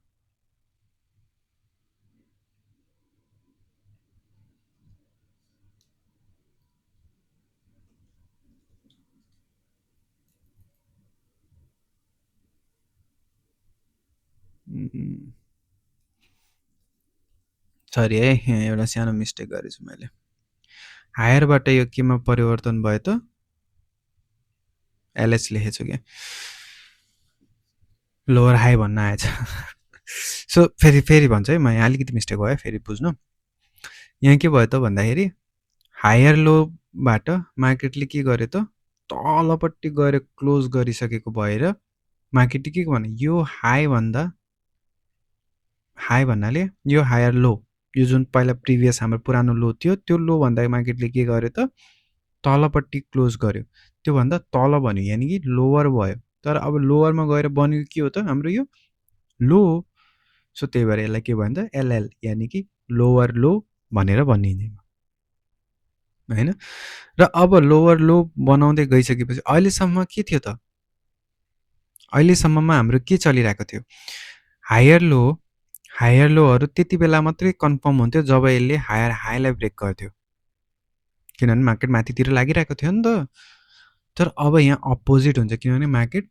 सरी है यहाँ एउटा सानो मिस्टेक गरेछु मैले हायरबाट यो केमा परिवर्तन भयो त एलएच लेखेछु क्या लोअर हाई भन्न आएछ सो फेरि फेरि भन्छ है म यहाँ अलिकति मिस्टेक भयो फेरि बुझ्नु यहाँ के भयो त भन्दाखेरि हायर लोबाट मार्केटले के गर्यो त तलपट्टि गएर क्लोज गरिसकेको भएर मार्केटले के भन्यो यो हाई भन्नाले यो हायर लो यो जुन पहिला प्रिभियस हाम्रो पुरानो लो थियो त्यो लो भन्दा मार्केटले के गर्यो त तलपट्टि क्लोज गर्यो त्यो भन्दा तल भन्यो यानि कि लोअर भयो तर अब लोअरमा गएर बनेको के हो त हाम्रो यो लो सो त्यही भएर यसलाई के भन्छ एलएल यानि कि लोअर लो भनेर भनिन्छ हैन र अब लोअर लो बनाउँदै गइसकेपछि अहिलेसम्म के थियो त अहिलेसम्ममा हाम्रो के चलिरहेको थियो हायर लोहरू त्यति बेला मात्रै कन्फर्म हुन्थ्यो जब यसले हायर हाईलाई ब्रेक गर्थ्यो किनभने मार्केट माथितिर लागिरहेको थियो नि त तर अब यहाँ अपोजिट हुन्छ किनभने मार्केट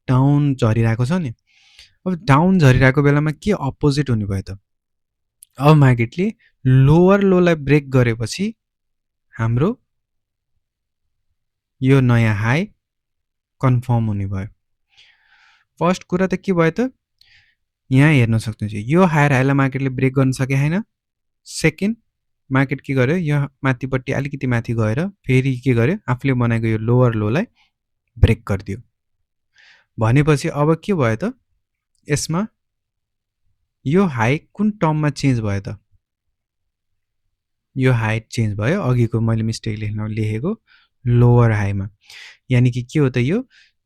डाउन झरिरहेको छ नि अब डाउन झरिरहेको बेलामा के अपोजिट हुने भयो त अब मार्केटले लोअर लोलाई ब्रेक गरेपछि हाम्रो यो नयाँ हाई कन्फर्म हुने भयो फर्स्ट कुरा त के भयो त यहाँ हेर्न सक्नुहुन्छ यो हायर हाईलाई मार्केटले ब्रेक गर्न सके हैन सेकेन्ड मार्केट के गर्यो यो माथिपट्टि अलिकति माथि गएर फेरि के गर्यो आफूले बनाएको यो लोअर लोलाई ब्रेक गरिदियो भनेपछि अब के भयो त यसमा यो हाई कुन टर्ममा चेन्ज भयो त यो हाई चेन्ज भयो अघिको मैले मिस्टेक लेखेको लोअर हाईमा यानि कि के हो त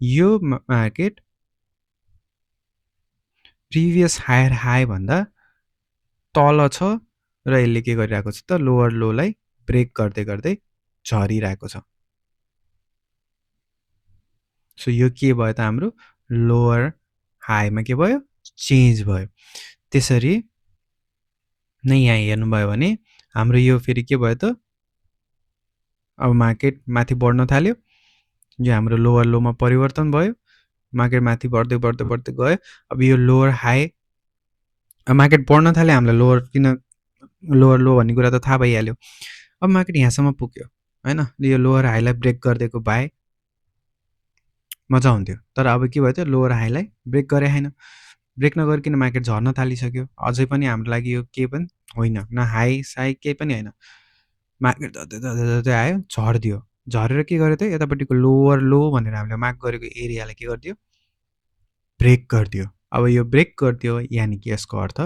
यो मार्केट प्रिभियस हायर हाई भन्दा तल छ र यसले के गरिरहेको छ त लोअर लोलाई ब्रेक गर्दै गर्दै झरिरहेको छ सो यो के भयो त हाम्रो लोअर हाईमा के भयो चेन्ज भयो त्यसरी नै यहाँ हेर्नुभयो भने हाम्रो यो फेरि के भयो त अब मार्केट माथि बढ्न थाल्यो यो हाम्रो लोअर लोमा परिवर्तन भयो मार्केट माथि बढ्दै बढ्दै बढ्दै गयो अब यो लोअर हाई मार्केट बढ्न थाल्यो हामीलाई लोअर लो भन्ने कुरा त थाहा भइहाल्यो अब मार्केट यहाँसम्म पुग्यो हैन यो लोअर हाईलाई ब्रेक गरिदिएको भए मजा हुन्थ्यो तर अब के भयो त लोअर हाईलाई ब्रेक गरे हैन ब्रेक नगरिकन मार्केट झर्न थालिसक्यो अझै पनि हाम्रो लागि यो केही पनि होइन न हाई साई केही पनि होइन मार्केट झर्दै आयो झरिदियो झरेर के गर्यो त यतापट्टिको लोअर लो भनेर हामीले मार्क गरेको एरियालाई के गरिदियो ब्रेक गरिदियो अब यो ब्रेक गरिदियो यानि कि यसको अर्थ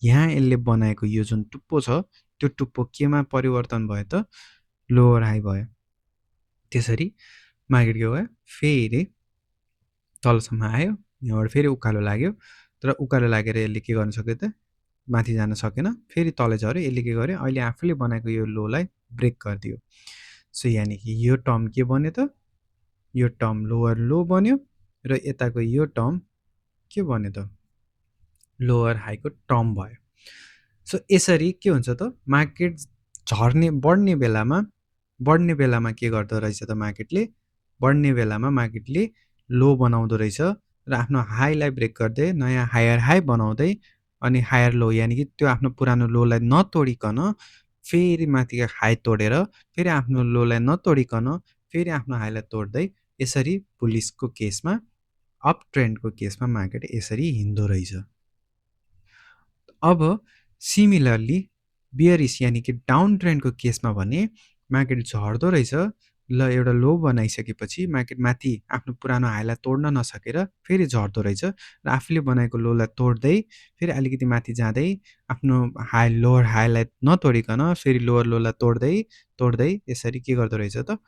यहाँ यसले बनाएको यो जुन टुप्पो छ त्यो टुप्पो केमा परिवर्तन भयो त लोअर हाई भयो त्यसरी मार्केट के भयो फेरि तलसम्म आयो यहाँबाट फेरि उकालो लाग्यो तर उकालो लागेर यसले के गर्न सक्यो त माथि जान सकेन फेरि तल झऱ्यो यसले के गर्यो अहिले आफूले बनाएको यो लोलाई ब्रेक गरिदियो सो यानि कि यो टर्म के बन्यो त यो टर्म लोअर लो बन्यो र यताको यो टर्म के भन्यो त लोअर हाईको टर्म भयो। सो यसरी के हुन्छ त मार्केट बढ्ने बेलामा के गर्दो रहेछ त मार्केटले बढ्ने बेलामा मार्केटले लो बनाउँदो रहेछ र आफ्नो हाईलाई ब्रेक गर्दै नयाँ हायर हाई बनाउँदै अनि हायर लो यानि कि त्यो आफ्नो पुरानो लोलाई नतोडिकन फेरि माथिको हाई तोडेर फेरि आफ्नो लोलाई नतोडिकन फेरि आफ्नो हाईलाई तोड्दै यसरी बुलिसको केसमा अप ट्रेन्डको केसमा मार्केट यसरी हिँड्दो रहेछ। अब सिमिलरली बियरिस यानि कि डाउन ट्रेन्डको केसमा भने मार्केट झर्दो रहेछ। ल एउटा लो बनाइसकेपछि मार्केट माथि आफ्नो पुरानो हाईलाई तोड्न नसकेर फेरि झर्दो रहेछ र आफूले बनाएको लोलाई तोड्दै फेरि अलिकति माथि जाँदै आफ्नो लोअर हाईलाई नतोडिकन फेरि लोअर लोलाई तोड्दै यसरी के गर्दो रहेछ त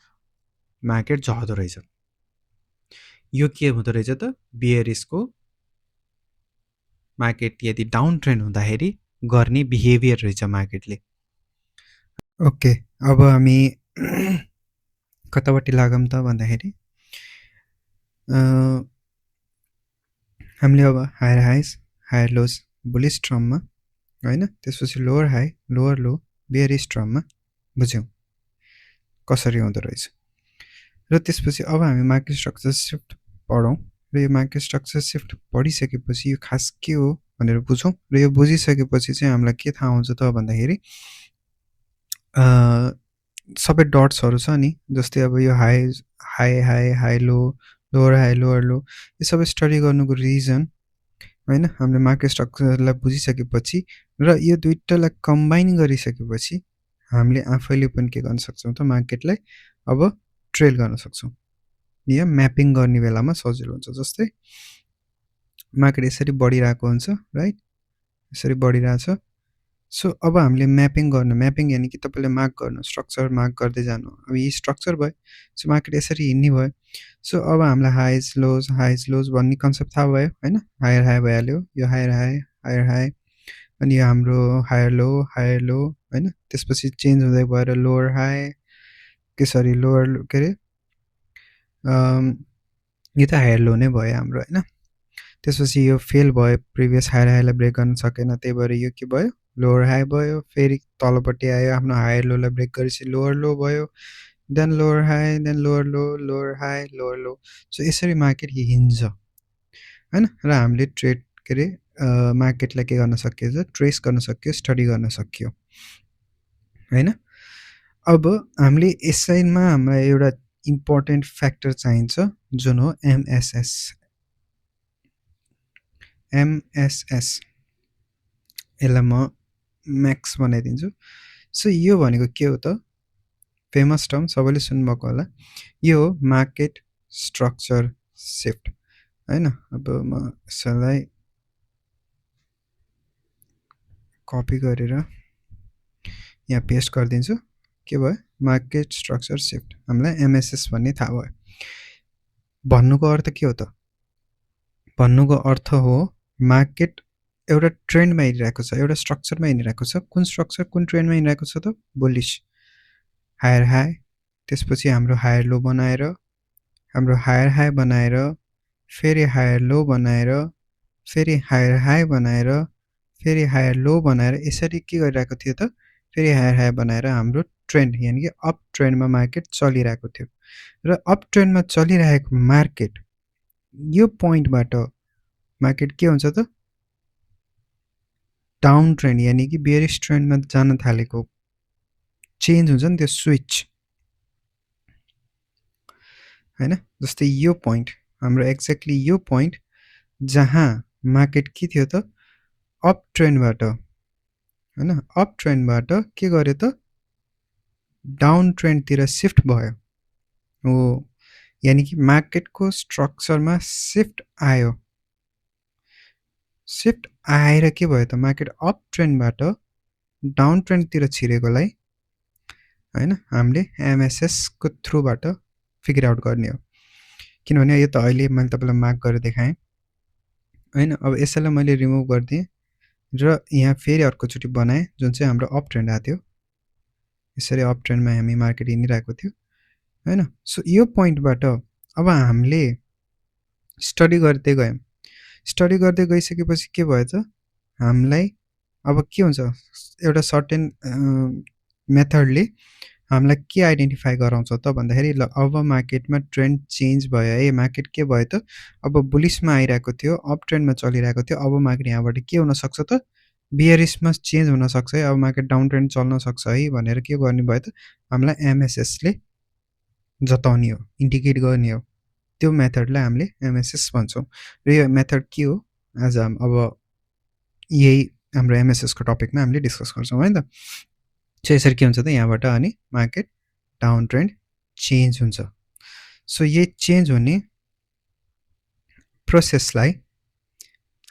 मार्केट झर्दो रहेछ। यो के हुँदो रहेछ त बियरिसको मार्केट यदि डाउन ट्रेन्ड हुँदाखेरि गर्ने बिहेभियर रहेछ मार्केटले। ओके, अब हामी कतापट्टि लागौँ त भन्दाखेरि हामीले अब higher highs higher lows bullish ट्रममा होइन, त्यसपछि lower high lower low bearish ट्रममा बुझ्यौँ कसरी हुँदो रहेछ। र त्यसपछि अब हामी मार्केट स्ट्रक्चर सिफ्ट पढौँ र यो मार्केट स्ट्रक्चर सिफ्ट पढिसकेपछि यो खास के हो भनेर बुझौँ र यो बुझिसकेपछि चाहिँ हामीलाई के थाहा हुन्छ त भन्दाखेरि सबै डट्सहरू छ नि, जस्तै अब यो high high high high low lower high lower लो यो सबै स्टडी गर्नुको रिजन होइन, हामीले मार्केट स्ट्रक्चरलाई बुझिसकेपछि र यो दुईटालाई कम्बाइन गरिसकेपछि हामीले आफैले पनि के गर्न सक्छौँ त मार्केटलाई अब ट्रेल गर्न सक्छौँ या म्यापिङ गर्ने बेलामा सजिलो हुन्छ। जस्तै मार्केट यसरी बढिरहेको हुन्छ राइट, यसरी बढिरहेछ। सो अब हामीले म्यापिङ यानि कि तपाईँले मार्क गर्नु स्ट्रक्चर मार्क गर्दै जानु। अब यी स्ट्रक्चर भयो, सो मार्केट यसरी हिँड्ने भयो। सो अब हामीलाई हाइज लोज भन्ने कन्सेप्ट थाहा भयो होइन, हायर हाई भइहाल्यो, यो हायर हाई अनि यो हाम्रो हायर लो होइन, त्यसपछि चेन्ज हुँदै भएर लोअर हाई लोअर के अरे यो त हायर लो नै भयो हाम्रो होइन। त्यसपछि यो फेल भयो, प्रिभियस हायर हाईलाई ब्रेक गर्न सकेन, त्यही भएर यो के भयो लोअर हाई भयो। फेरि तलपट्टि आयो आफ्नो हायर लोलाई ब्रेक गरेपछि लोअर लो भयो, then lower high then lower low lower high lower low. So यसरी मार्केट हिँड्छ होइन र हामीले ट्रेड के अरे मार्केटलाई के गर्न सकियो ट्रेस गर्न सक्यो, स्टडी गर्न सक्यो होइन। अब हामीले यसैमा हामीलाई एउटा इम्पोर्टेन्ट फ्याक्टर चाहिन्छ जुन हो एमएसएस। यसलाई म म्याक्स बनाइदिन्छु। सो यो भनेको के हो त, फेमस टर्म सबैले सुन्नुभएको होला, यो हो मार्केट स्ट्रक्चर सिफ्ट होइन। अब म यसलाई कपी गरेर यहाँ पेस्ट गरिदिन्छु। के भयो मार्केट स्ट्रक्चर सिफ्ट, हामीलाई एमएसएस भन्ने थाहा भयो। भन्नुको अर्थ के हो त, भन्नुको अर्थ हो मार्केट एउटा ट्रेन्डमा हिँडिरहेको छ, एउटा स्ट्रक्चरमा हिँडिरहेको छ। कुन स्ट्रक्चर कुन ट्रेन्डमा हिँडिरहेको छ त, बुलिश हायर हाई, त्यसपछि हाम्रो हायर लो बनाएर हाम्रो हायर हाई बनाएर फेरि हायर लो बनाएर फेरि हायर हाई बनाएर फेरि हायर लो बनाएर यसरी के गरिरहेको थियो त, फेरि हायर हाई बनाएर हाम्रो ट्रेन्ड यानि कि अप ट्रेन्डमा मार्केट चलिरहेको थियो। र अप ट्रेन्डमा चलिरहेको मार्केट यो पोइन्टबाट मार्केट के हुन्छ त डाउन ट्रेन्ड यानि कि बेयरिश ट्रेन्डमा जान थालेको चेन्ज हुन्छ नि त्यो स्विच होइन। जस्तै यो पोइन्ट हाम्रो एक्ज्याक्टली यो पोइन्ट जहाँ मार्केट के थियो त अप ट्रेन्डबाट होइन, अप ट्रेन्डबाट के गर्यो त डाउन ट्रेन्डतिर सिफ्ट भयो हो, यानि कि मार्केटको स्ट्रक्चरमा सिफ्ट आयो। सिफ्ट आएर के भयो त मार्केट अप ट्रेन्डबाट डाउन ट्रेन्डतिर छिरेकोलाई होइन हामीले एमएसएसको थ्रुबाट फिगर आउट गर्ने हो। किनभने यो त अहिले मैले तपाईँलाई मार्क गरेर देखाएँ होइन। अब यसैलाई मैले रिमुभ गरिदिएँ र यहाँ फेरि अर्कोचोटि बनाएँ जुन चाहिँ हाम्रो अप ट्रेन्ड आएको थियो। यसरी अप ट्रेन्डमा हामी मार्केट हिँडिरहेको थियो होइन। सो यो पोइन्टबाट अब हामीले स्टडी गर्दै गयौँ। स्टडी गर्दै गइसकेपछि के भयो त हामीलाई अब के हुन्छ एउटा सर्टेन मेथडले हामीलाई के आइडेन्टिफाई गराउँछ त भन्दाखेरि ल अब मार्केटमा ट्रेन्ड चेन्ज भयो है, मार्केट के भयो त अब बुलिसमा आइरहेको थियो, अप ट्रेन्डमा चलिरहेको थियो, अब मार्केट यहाँबाट के हुनसक्छ त बियरिसमा चेन्ज हुनसक्छ है, अब मार्केट डाउन ट्रेन्ड चल्न सक्छ है भनेर के गर्ने भयो त हामीलाई एमएसएसले जताउने हो, इन्डिकेट गर्ने हो। त्यो मेथडलाई हामीले एमएसएस भन्छौँ र यो मेथड के हो आज अब यही हाम्रो एमएसएसको टपिकमा हामीले डिस्कस गर्छौँ है त। सो यसरी के हुन्छ त यहाँबाट अनि मार्केट डाउन ट्रेन्ड चेन्ज हुन्छ। सो यही चेन्ज हुने प्रोसेसलाई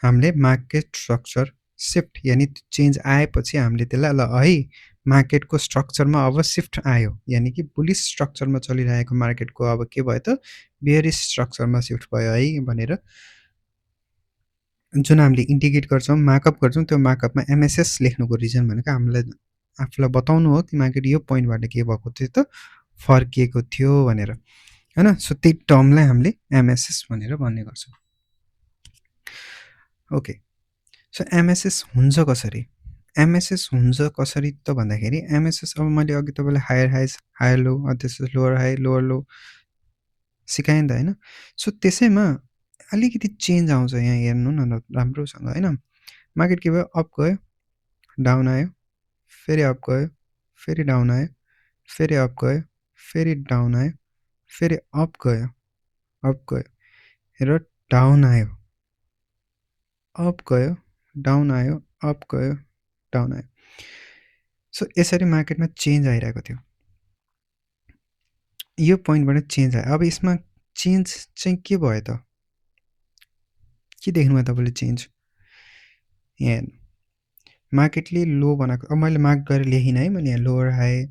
हामीले मार्केट स्ट्रक्चर सिफ्ट यानि चेन्ज आएपछि हामीले त्यसलाई ल है मार्केटको स्ट्रक्चरमा अब सिफ्ट आयो, यानि कि बुलिस स्ट्रक्चरमा चलिरहेको मार्केटको अब के भयो त बेयरिस स्ट्रक्चरमा सिफ्ट भयो है भनेर जुन हामीले इन्डिकेट गर्छौँ, मार्कअप गर्छौँ, त्यो मार्कअपमा एमएसएस लेख्नुको रिजन भनेको हामीलाई आफूलाई बताउनु हो कि मार्केट यो पोइन्टबाट के भएको थियो त फर्किएको थियो भनेर हैन। सो त्यही टर्मलाई हामीले एमएसएस भनेर भन्ने गर्छौँ। ओके, सो एमएसएस हुन्छ कसरी? एमएसएस हुन्छ कसरी त भन्दाखेरि एमएसएस अब मैले अघि तपाईँलाई हायर हाइज हायर लो त्यसपछि लोवर हाई लोवर लो सिकाएँ नि त हैन। सो त्यसैमा अलिकति चेन्ज आउँछ यहाँ हेर्नु न राम्रोसँग हैन। मार्केट के भयो अप गयो डाउन आयो फेरि अप गयो फेरि डाउन आयो फेरि अप गयो फेरि डाउन आयो फेरि अप गयो र डाउन आयो, अप गयो डाउन आयो अप गयो डाउन आयो। सो यसरी मार्केटमा चेन्ज आइरहेको थियो, यो पोइन्टबाट चेन्ज आयो। अब यसमा चेन्ज चाहिँ के भयो त के देख्नुभयो तपाईँले चेन्ज? यहाँ हेर्नु मार्केटले लो बनाएको, अब मैले मार्क गरेर लेखिनँ है मैले यहाँ लोवर हाई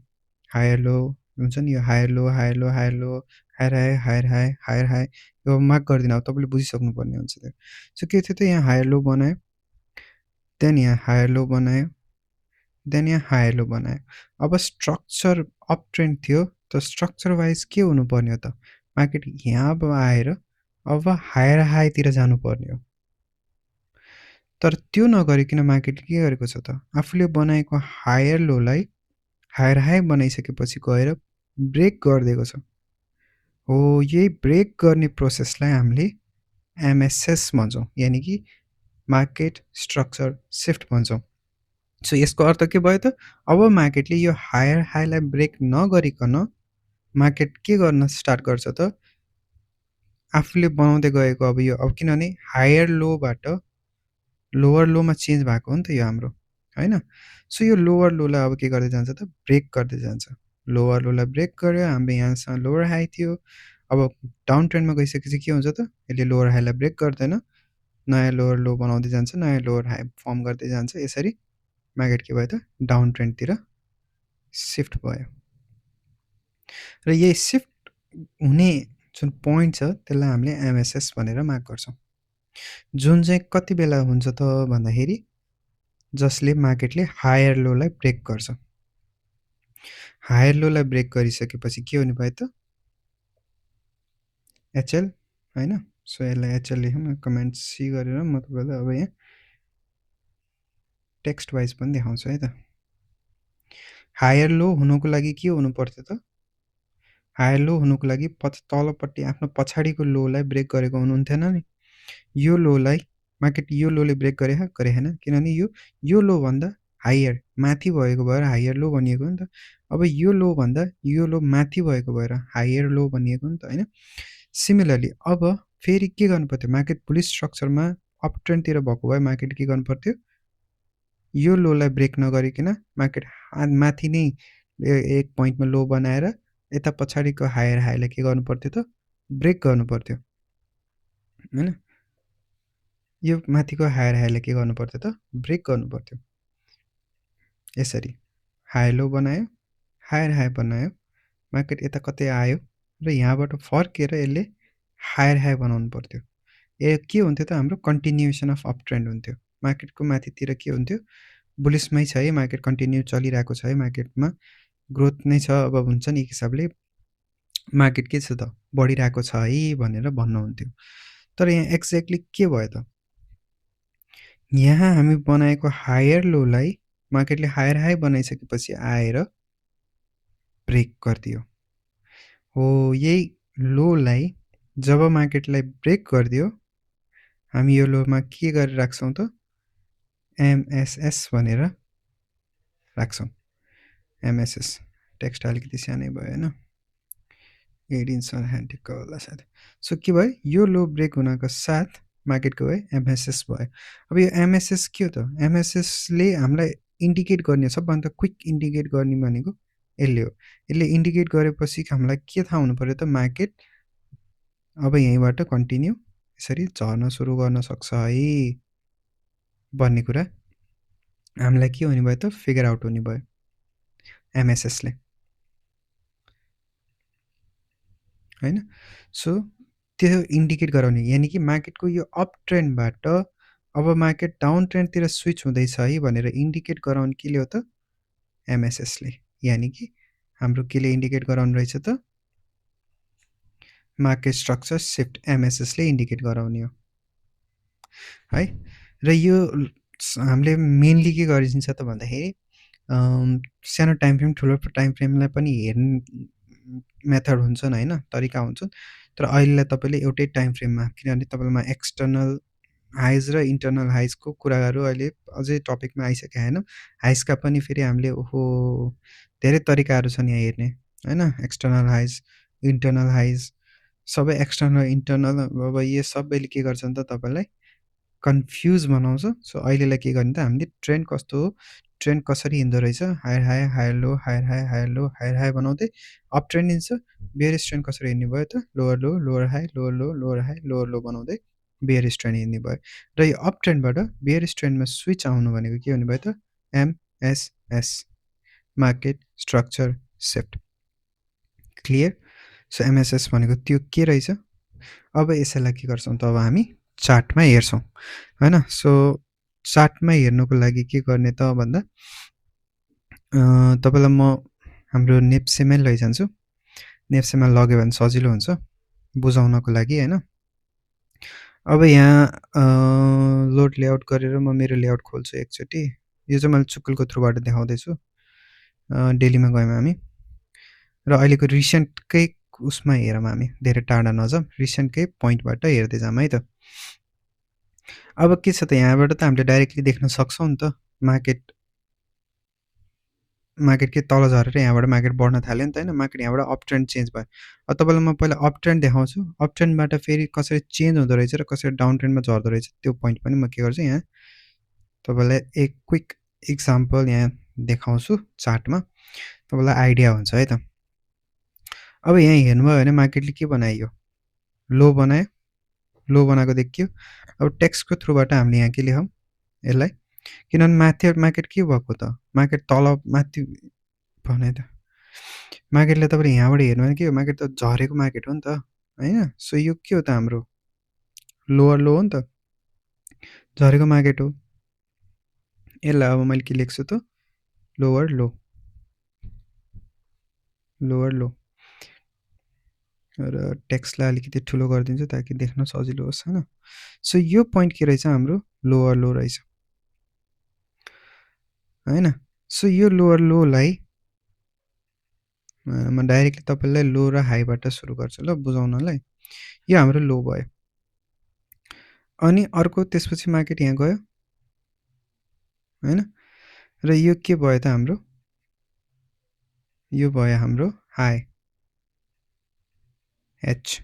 हायर लो हुन्छ नि, यो higher low higher low higher low higher high higher high higher high यो मार्क गरिदिनु, अब तपाईँले बुझिसक्नु पर्ने हुन्छ त्यो। सो के थियो त यहाँ हायर लो बनायो, देन यहाँ हायर लो बनायो, देन यहाँ हायर लो बनायो। अब स्ट्रक्चर अप ट्रेन्ड थियो त स्ट्रक्चर वाइज के हुनुपर्ने हो त मार्केट यहाँ अब आएर अब हायर हाईतिर जानुपर्ने हो, तर त्यो नगरिकन मार्केटले के गरेको छ त आफूले बनाएको हायर लोलाई हायर हाई बनाइसकेपछि गएर ब्रेक गरिदिएको छ हो। यही ब्रेक गर्ने प्रोसेसलाई हामीले एमएसएस भन्छौँ, यानि कि मार्केट स्ट्रक्चर सिफ्ट भन्छौँ। सो यसको अर्थ के भयो त अब मार्केटले यो हायर हाईलाई ब्रेक नगरिकन मार्केट के गर्न स्टार्ट गर्छ त आफूले बनाउँदै गएको अब यो अब किनभने हायर लोबाट लोवर लोमा चेन्ज भएको हो नि त यो हाम्रो हैन। सो यो लोवर लोलाई अब के गर्दै जान्छ त ब्रेक गर्दै जान्छ, लोवर लोलाई ब्रेक गर्यो हाम्रो यहाँसँग लोवर हाई थियो। अब डाउन ट्रेन्डमा गइसकेपछि के हुन्छ त यसले लोवर हाईलाई ब्रेक गर्दैन, नयाँ लोवर लो बनाउँदै जान्छ, नयाँ लोवर हाई फर्म गर्दै जान्छ, यसरी मार्केट के भयो त डाउन ट्रेन्डतिर सिफ्ट भयो। र यही सिफ्ट हुने जुन पोइन्ट छ त्यसलाई हामीले एमएसएस भनेर मार्क गर्छौँ, जुन चाहिँ कति बेला हुन्छ त भन्दाखेरि जसले मार्केटले हायर लोलाई ब्रेक गर्छ। हायर लोलाई ब्रेक गरिसकेपछि के हुने भयो त एचएल हैन। सो यसलाई एचएल लेखौँ, कमेन्ट सी गरेर म तपाईँलाई अब यहाँ टेक्स्ट वाइज पनि देखाउँछु है त। हायर लो हुनुको लागि के हुनु पर्थ्यो त हायर लो हुनुको लागि तलपट्टि आफ्नो पछाडिको लोलाई ब्रेक गरेको हुनुहुन्थेन नि। यो लोलाई मार्केट यो लोले ब्रेक गरेन किनभने यो लो भन्दा हायर माथि भएको भएर हायर लो भनिएको हो नि त। अब यो लो भन्दा यो लो माथि भएको भएर हायर लो भनिएको हो नि त हैन। सिमिलरली अब फेरि के गर्नु पर्थ्यो मार्केट बुलिस स्ट्रक्चरमा अप ट्रेन्डतिर भएको भए मार्केट के गर्नु पर्थ्यो यो लोलाई ब्रेक नगरिकन मार्केट माथि नै एक पोइन्टमा लो बनाएर यता पछाडिको हायर हाईलाई के गर्नु पर्थ्यो त ब्रेक गर्नु पर्थ्यो हैन। यो माथिको हायर हाईलाई के गर्नु पर्थ्यो त ब्रेक गर्नु पर्थ्यो। यसरी हायर लो बनायो हायर हाई बनायो, मार्केट यता कतै आयो र यहाँबाट फर्केर यसले हायर हाई बनाउनु पर्थ्यो। के हुन्थ्यो त हाम्रो कन्टिन्युएसन अफ अप ट्रेन्ड हुन्थ्यो, मार्केटको माथितिर के हुन्थ्यो बुलिसमै छ है, मार्केट कन्टिन्यू चलिरहेको छ है, मार्केटमा ग्रोथ नै छ, अब हुन्छ नि एक हिसाबले मार्केट के छ त बढिरहेको छ है भनेर भन्नुहुन्थ्यो। तर यहाँ एक्ज्याक्टली के भयो त? यहाँ हामी बनाएको हायर लोलाई मार्केटले हायर हाई बनाइसकेपछि आएर ब्रेक गरिदियो। हो यही लोलाई जब मार्केटलाई ब्रेक गरिदियो हामी यो लोमा के गरेर राख्छौँ त? MSS भनेर राख्छौँ। MSS टेक्स्ट अलिकति सानै भयो हैन, 8 इन्चमा ह्यान्डिकको होला सायद। सो के भयो? यो लो ब्रेक हुनको साथ मार्केटको भयो MSS भयो। अब यो MSS के हो त? MSS ले हामीलाई इन्डिकेट गर्ने सबभन्दा क्विक इन्डिकेट गर्ने भनेको यसले हो। यसले इन्डिकेट गरेपछि हामीलाई के थाहा हुनु पर्यो त? मार्केट अब यहीँबाट कन्टिन्यू यसरी झर्न सुरु गर्न सक्छ है भन्ने कुरा हामीलाई के हुने भयो त? फिगर आउट हुने भयो MSS ले, हैन? सो त्यो इन्डिकेट गराउने, यानि कि मार्केटको यो अप ट्रेन्डबाट अब मार्केट डाउन ट्रेन्डतिर स्विच हुँदैछ है भनेर इन्डिकेट गराउने केले हो त? MSS ले। यानि कि हाम्रो केले इन्डिकेट गराउनु रहेछ त? मार्केट स्ट्रक्चर शिफ्ट MSS ले इन्डिकेट गराउने हो है। र यो हामीले मेनली के गरिन्छ त भन्दाखेरि सानो टाइम फ्रेम ठुलो टाइम फ्रेमलाई पनि हेर्ने मेथड हुन्छन् हैन, तरिका हुन्छन्। तर अहिलेलाई तपाईले एउटै टाइम फ्रेममा, किनभने तपाईमा एक्सटर्नल हाइज र इन्टरनल हाइजको कुराहरू अहिले अझै टपिकमा आइसकेका हैन। हाइजका पनि फेरि हामीले ओहो धेरै तरिकाहरू छन् यहाँ हेर्ने हैन। एक्सटर्नल हाइज, इन्टरनल हाइज, सबै एक्सटर्नल इन्टरनल अब यो सबैले के गर्छन् त तपाईलाई कन्फ्युज बनाउँछ। सो अहिलेलाई के गर्ने त हामीले ट्रेन्ड कस्तो हो, ट्रेन्ड कसरी हिँड्दो रहेछ, higher high higher low higher high higher low higher high बनाउँदै अप ट्रेन्ड हिँड्छ। बेयरिश ट्रेन्ड कसरी हिँड्ने भयो त? Lower low lower high lower low lower high lower low बनाउँदै बेयरिश ट्रेन्ड हिँड्ने भयो। र यो अप ट्रेन्डबाट बेयरिश ट्रेन्डमा स्विच आउनु भनेको के हुने भयो त? MSS market structure shift. Clear? So MSS भनेको त्यो के रहेछ? अब यसैलाई के गर्छौँ त? अब हामी चार्टमा हेर्छौँ हैन। सो चार्टमा हेर्नुको लागि के गर्ने त भन्दा तपाईलाई म हाम्रो नेप्सेमै लैजान्छु। नेप्सेमा लग्यो भने सजिलो हुन्छ बुझाउनको लागि हैन। अब यहाँ लोड लेआउट गरेर म मेरो लेआउट खोल्छु एकचोटि। यो चाहिँ मैले चुकुलको थ्रुबाट देखाउँदैछु। डेलीमा गयौँ हामी र अहिलेको रिसेन्टकै उसमा हेरौँ हामी, धेरै टाढा नजाऊँ, रिसेन्टकै पोइन्टबाट हेर्दै जाऊँ है त। अब के छ त यहाँबाट त हामीले डाइरेक्टली देख्न सक्छौँ नि त मार्केट के तल झरेर यहाँबाट मार्केट बढ्न थाल्यो नि त हैन। मार्केट यहाँबाट अप ट्रेन्ड चेन्ज भयो। अब तपाईलाई म पहिला अप ट्रेन्ड देखाउँछु, अप ट्रेन्डबाट फेरि कसरी चेन्ज हुँदो रहेछ र कसरी डाउन ट्रेन्डमा झर्दो रहेछ त्यो पोइन्ट पनि म के गर्छु यहाँ तपाईलाई एक क्विक एक्जाम्पल यहाँ देखाउँछु चार्टमा, तपाईलाई आइडिया हुन्छ है त। अब यहाँ हेर्नुभयो भने मार्केटले के बनायो? लो बनायो, लो बनाएको देखियो। अब टेक्स्टको थ्रुबाट हामीले यहाँ के लेखौँ यसलाई, किनभने माथि मार्केट के भएको त? मार्केट तल माथि भने त मार्केटले तपाईले यहाँबाट हेर्नु भने के हो? मार्केट त झरेको मार्केट हो नि त हैन। सो यो के हो त? हाम्रो लोवर लो हो नि त, झरेको मार्केट हो। यसलाई अब मैले के लेख्छु त? लोवर लो लोवर लो र टेक्स्टलाई अलिकति ठुलो गरिदिन्छु ताकि देख्न सजिलो होस् हैन। सो यो पोइन्ट के रहेछ? हाम्रो लोवर लो रहेछ हैन। सो यो लोवर लोलाई म डाइरेक्टली तपाईलाई लो र हाईबाट सुरु गर्छु ल बुझाउनलाई। यो हाम्रो लो भयो। अनि अर्को त्यसपछि मार्केट यहाँ गयो हैन। र यो के भयो त? हाम्रो यो भयो हाम्रो हाई H।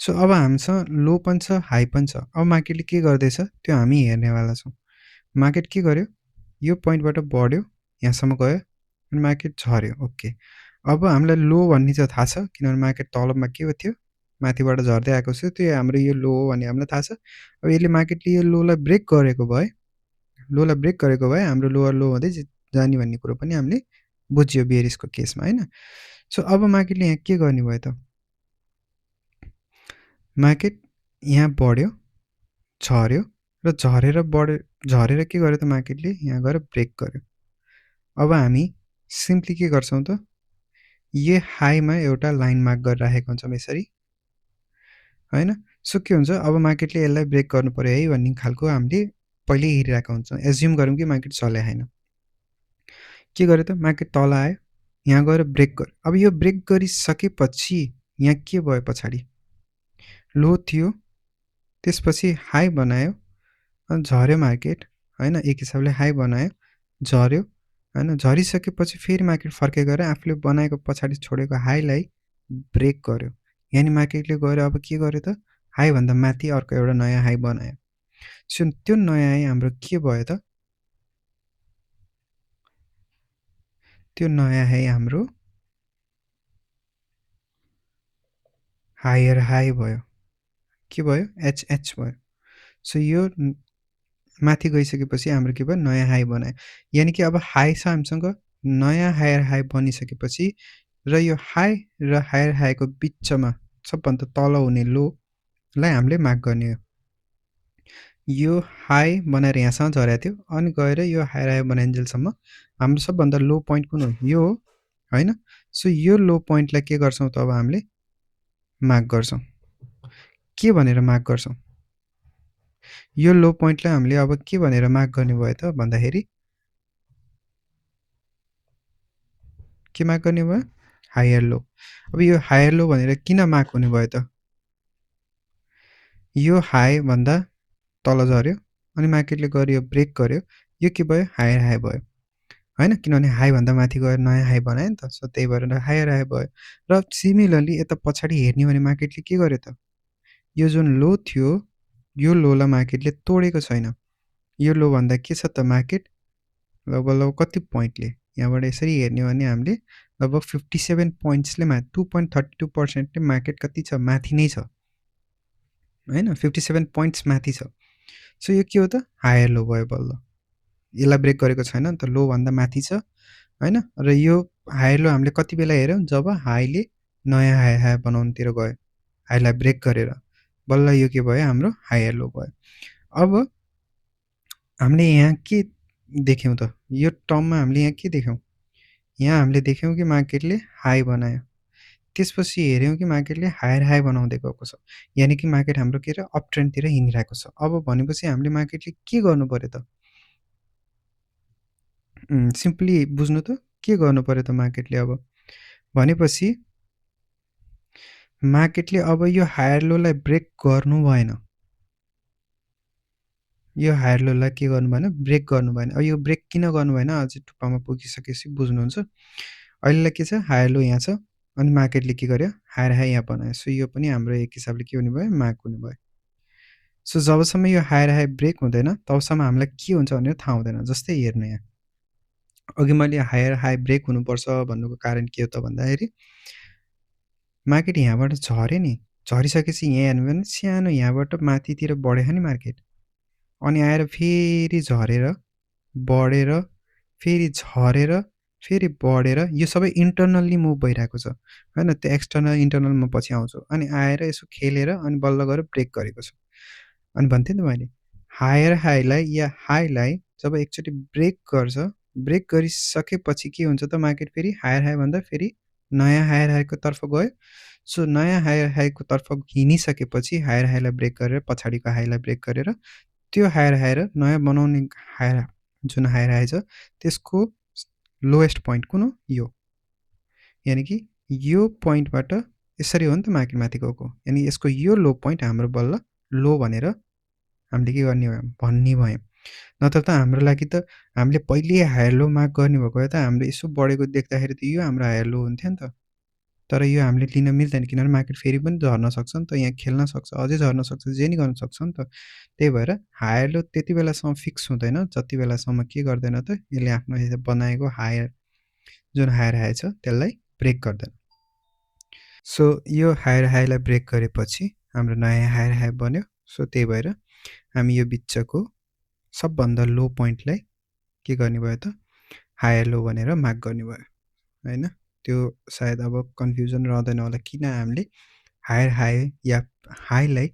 सो अब हामीसँग लो पनि छ हाई पनि छ। अब मार्केटले के गर्दैछ त्यो हामी हेर्नेवाला छौँ। मार्केट के गर्यो? यो पोइन्टबाट बढ्यो, यहाँसम्म गयो अनि मार्केट झर्यो। ओके, अब हामीलाई लो भन्ने चाहिँ थाहा छ किनभने मार्केट तलमा के थियो? माथिबाट झर्दै आएको छ। त्यो हाम्रो यो लो हो भन्ने हामीलाई थाहा छ। अब यसले मार्केटले यो लोलाई ब्रेक गरेको भए, लोलाई ब्रेक गरेको भए हाम्रो लोवर लो हुँदै जाने भन्ने कुरो पनि हामीले बुझ्यो बेयरिशको केसमा हैन। सो अब मार्केटले यहाँ के गर्ने भयो त? मार्केट यहाँ बढ्यो, झर्यो र झरेर के गर्यो त? मार्केटले यहाँ गएर ब्रेक गर्यो। अब हामी सिम्पली के गर्छौँ त? यो हाईमा एउटा लाइन मार्क गरिराखेको हुन्छौँ यसरी हैन। सो के हुन्छ अब मार्केटले यसलाई ब्रेक गर्नु पर्यो है भन्ने खालको हामीले पहिल्यै हेरिरहेको हुन्छौँ। एज्युम गरौँ कि मार्केट चले होइन। के गर्यो त मार्केट तल आयो, यहाँ गएर ब्रेक गर्यो। अब यो ब्रेक गरिसकेपछि यहाँ के भयो पछाडि लो थियो, त्यसपछि हाई बनायो अनि झऱ्यो मार्केट होइन। एक हिसाबले हाई बनायो, झऱ्यो होइन। झरिसकेपछि फेरि मार्केट फर्के गएर आफूले बनाएको पछाडि छोडेको हाईलाई ब्रेक गर्यो। यानि मार्केटले गएर अब के गर्यो त हाईभन्दा माथि अर्को एउटा नयाँ हाई बनायो। सो त्यो नयाँ हाई हाम्रो के भयो त त्यो नयाँ हाई हाम्रो हायर हाई भयो। के भयो एचएच भयो। सो यो माथि गइसकेपछि हाम्रो के भयो नयाँ हाई बनायो। यानि कि अब हाई छ हामीसँग, नयाँ हायर हाई बनिसकेपछि र यो हाई र हायर हाईको बिचमा सबभन्दा तल हुने लोलाई हामीले मार्क गर्ने हो। यो हाई बनाएर यहाँसम्म झरेको थियो अनि गएर यो हायर हाई बनाइन्जेलसम्म हाम्रो सबभन्दा लो पोइन्ट कुन हो यो हो होइन। सो यो लो पोइन्टलाई के गर्छौँ त अब हामीले मार्क गर्छौँ। के भनेर मार्क गर्छौँ यो लो पोइन्टलाई हामीले अब के भनेर मार्क गर्ने भयो त भन्दाखेरि के मार्क गर्ने भयो हायर लो। अब यो हायर लो भनेर किन मार्क हुने भयो त यो हाई भन्दा तल झऱ्यो अनि मार्केटले गर्यो ब्रेक गर्यो, यो के भयो हायर हाई भयो होइन। किनभने हाईभन्दा माथि गएर नयाँ हाई बनायो नि त। सो त्यही भएर हायर हाई भयो। र सिमिलरली यता पछाडि हेर्ने भने मार्केटले के गर्यो त यो जुन लो थियो यो लोलाई मार्केटले तोडेको छैन। यो लो भन्दा के छ त मार्केट लगभग कति पोइन्टले यहाँबाट यसरी हेर्ने भने हामीले लगभग 57 पोइन्ट्सले 2.32%ले मार्केट कति छ माथि नै छ होइन। 57 पोइन्ट्स माथि छ। सो यो के हो त हायर लो भयो बल्ल। यसलाई ब्रेक गरेको छैन नि त, लो भन्दा माथि छ होइन। र यो हायर लो हामीले कति बेला हेऱ्यौँ जब हाईले नयाँ हाई हाई बनाउनुतिर गयो, हाईलाई ब्रेक गरेर बल्ल यो के भयो हाम्रो हायर लो भयो। अब हामीले यहाँ के देख्यौँ त यो टर्ममा हामीले यहाँ के देख्यौँ, यहाँ हामीले देख्यौँ कि मार्केटले हाई बनायो, त्यसपछि हेऱ्यौँ कि मार्केटले हायर हाई बनाउँदै गएको छ। यानि कि मार्केट हाम्रो के अरे अप ट्रेन्डतिर हिँडिरहेको छ। अब भनेपछि हामीले मार्केटले के गर्नु पर्यो त सिम्पली बुझ्नु त के गर्नु पर्यो त मार्केटले अब भनेपछि मार्केटले अब यो हायर लोलाई ब्रेक गर्नु भएन। यो हायर लोलाई के गर्नु भएन ब्रेक गर्नु भएन। अब यो ब्रेक किन गर्नु भएन अझै टुप्पामा पुगिसकेपछि बुझ्नुहुन्छ। अहिलेलाई के छ हायर लो यहाँ छ अनि मार्केटले के गर्यो हायर हाई यहाँ बनायो। सो यो पनि हाम्रो एक हिसाबले के हुने भयो मार्क हुने भयो। सो जबसम्म यो हायर हाई ब्रेक हुँदैन तबसम्म हामीलाई के हुन्छ भनेर थाहा हुँदैन। जस्तै हेर्नु यहाँ अघि मैले हायर हाई ब्रेक हुनुपर्छ भन्नुको कारण के हो त भन्दाखेरि मार्केट यहाँबाट झऱ्यो नि, झरिसकेपछि यहाँ हेर्नु भने सानो यहाँबाट माथितिर बढ्यो नि मार्केट अनि आएर फेरि झरेर बढेर फेरि झरेर फेरि बढेर यो सबै इन्टर्नल्ली मुभ भइरहेको छ होइन। त्यो एक्सटर्नल इन्टर्नल म पछि आउँछु। अनि आएर यसो खेलेर अनि बल्ल गएर ब्रेक गरेको छ। अनि भन्थेँ नि त मैले हायर हाईलाई या हाईलाई जब एकचोटि ब्रेक गर्छ, ब्रेक गरिसकेपछि के हुन्छ त मार्केट फेरि हायर हाईभन्दा फेरि नयाँ हायर हाईको तर्फ गयो। सो नयाँ हायर हाईको तर्फ हिँडिसकेपछि हायर हाईलाई ब्रेक गरेर पछाडिको हाईलाई ब्रेक गरेर त्यो हायर हाई र नयाँ बनाउने हायर जुन हायर हाई छ त्यसको लोएस्ट पोइन्ट कुन हो यो। यानि कि यो पोइन्टबाट यसरी हो नि त मार्केट माथि गएको। यानि यसको यो लो पोइन्ट हाम्रो बल्ल लो भनेर हामीले के गर्ने भयो भन्ने भयो। नत्र त हाम्रो लागि त हामीले पहिले हायर लो मार्क गर्ने भएको भए त हामीले यसो बढेको देख्दाखेरि त यो हाम्रो हायर लो हुन्थ्यो नि त। तर यो हामीले लिन मिल्दैन किनभने मार्केट फेरि पनि झर्न सक्छ नि त, यहाँ खेल्न सक्छ, अझै झर्न सक्छ, जे नि गर्न सक्छ नि त। त्यही भएर हायर लो त्यति बेलासम्म फिक्स हुँदैन जति बेलासम्म के गर्दैन त यसले आफ्नो बनाएको हायर जुन हायर हाई छ त्यसलाई ब्रेक गर्दैन। सो यो हायर हाईलाई ब्रेक गरेपछि हाम्रो नयाँ हायर हाई बन्यो। सो त्यही भएर हामी यो बिचको सबभन्दा लो पोइन्टलाई के गर्ने भयो त हायर लो भनेर मार्क गर्ने भयो होइन। त्यो सायद अब कन्फ्युजन रहँदैन होला किन हामीले हायर हाई या हाईलाई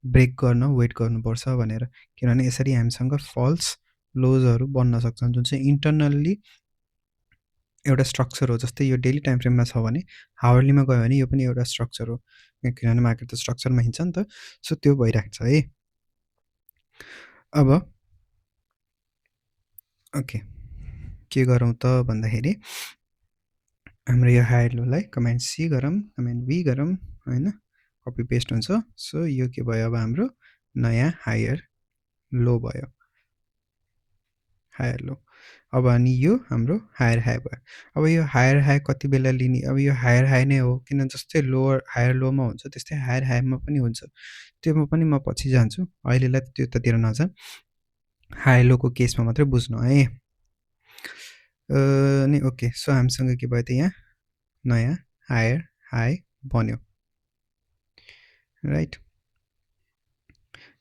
ब्रेक गर्न वेट गर्नुपर्छ भनेर। किनभने यसरी हामीसँग फल्स लोजहरू बन्न सक्छन् जुन चाहिँ इन्टर्नल्ली एउटा स्ट्रक्चर हो। जस्तै यो डेली टाइम फ्रेममा छ भने हावरलीमा गयो भने यो पनि एउटा स्ट्रक्चर हो, किनभने मार्केट त स्ट्रक्चरमा हिँड्छ नि त। सो त्यो भइरहेको छ है। अब ओके, के गरौँ त भन्दाखेरि हाम्रो यो हायर लोलाई कमान्ड सी गरौँ, कमान्ड भी गरौँ हैन, कपी पेस्ट हुन्छ। सो यो के भयो अब हाम्रो नयाँ हायर लो भयो, हायर लो। अब अनि यो हाम्रो हायर हाई भयो। अब यो हायर हाई कति बेला लिने? अब यो हायर हाई नै हो, किन जस्तै लोवर हायर लोमा हुन्छ त्यस्तै हायर हाईमा पनि हुन्छ। त्योमा पनि म पछि जान्छु, अहिलेलाई त्योतिर नजाऊँ, हायर लोको केसमा मात्रै बुझ्नु है। नि ओके, सो हामीसँग के भयो त यहाँ नयाँ हायर हाई बन्यो, राइट।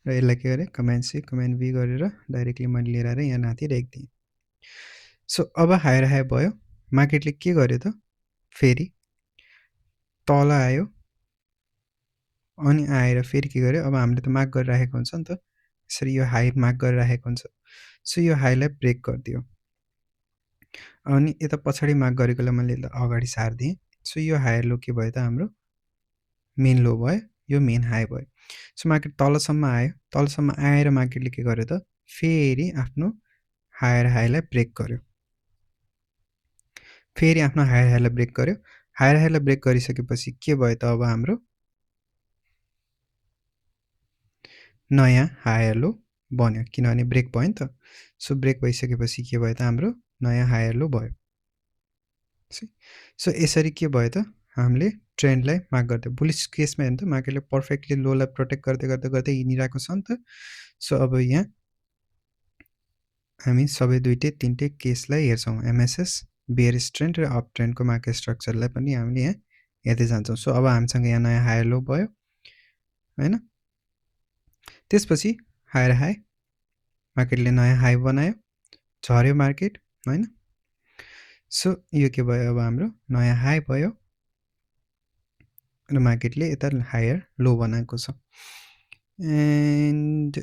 र यसलाई के गरेँ, कमान्ड सी कमान्ड भी गरेर डाइरेक्टली मैले लिएर आएर यहाँ नाति राखिदिएँ। सो अब हायर हाई भयो, मार्केटले के गर्यो त, फेरि तल आयो अनि आएर फेरि के गर्यो, अब हामीले त मार्क गरिराखेको हुन्छ नि त, यसरी यो हाई मार्क गरिराखेको हुन्छ। सो यो हाईलाई ब्रेक गरिदियो अनि यता पछाडि मार्क गरेकोलाई मैले अगाडि सारिदिएँ। सो यो हायर लो के भयो त, हाम्रो मेन लो भयो, यो मेन हाई भयो। सो मार्केट तलसम्म आयो, तलसम्म आएर मार्केटले के गर्यो त, फेरि आफ्नो हायर हाईलाई ब्रेक गर्यो, फेरि आफ्नो हायर हाईलाई ब्रेक गर्यो। हायर हाईलाई ब्रेक गरिसकेपछि के भयो त, अब हाम्रो नयाँ हायर लो बन्यो, किनभने ब्रेक भयो नि त। सो ब्रेक भइसकेपछि के भयो त, हाम्रो नयाँ हायर लो भयो। सो यसरी के भयो त, हामीले ट्रेन्डलाई मार्क गर्दै बुलिस केसमा हेर्नु त मार्केटले पर्फेक्टली लोलाई प्रोटेक्ट गर्दै गर्दै गर्दै हिँडिरहेको छ नि त। सो अब यहाँ हामी सबै दुईटै तिनटै केसलाई हेर्छौँ, एमएसएस, बेयरिश ट्रेन्ड र अप ट्रेन्डको मार्केट स्ट्रक्चरलाई पनि हामीले यहाँ हेर्दै जान्छौँ। सो अब हामीसँग यहाँ नयाँ हायर लो भयो हैन, त्यसपछि हायर हाई, मार्केटले नयाँ हाई बनायो, झर्यो मार्केट हैन। सो यो के भयो, अब हाम्रो नयाँ हाई भयो र मार्केटले यता हायर लो बनाएको छ। एन्ड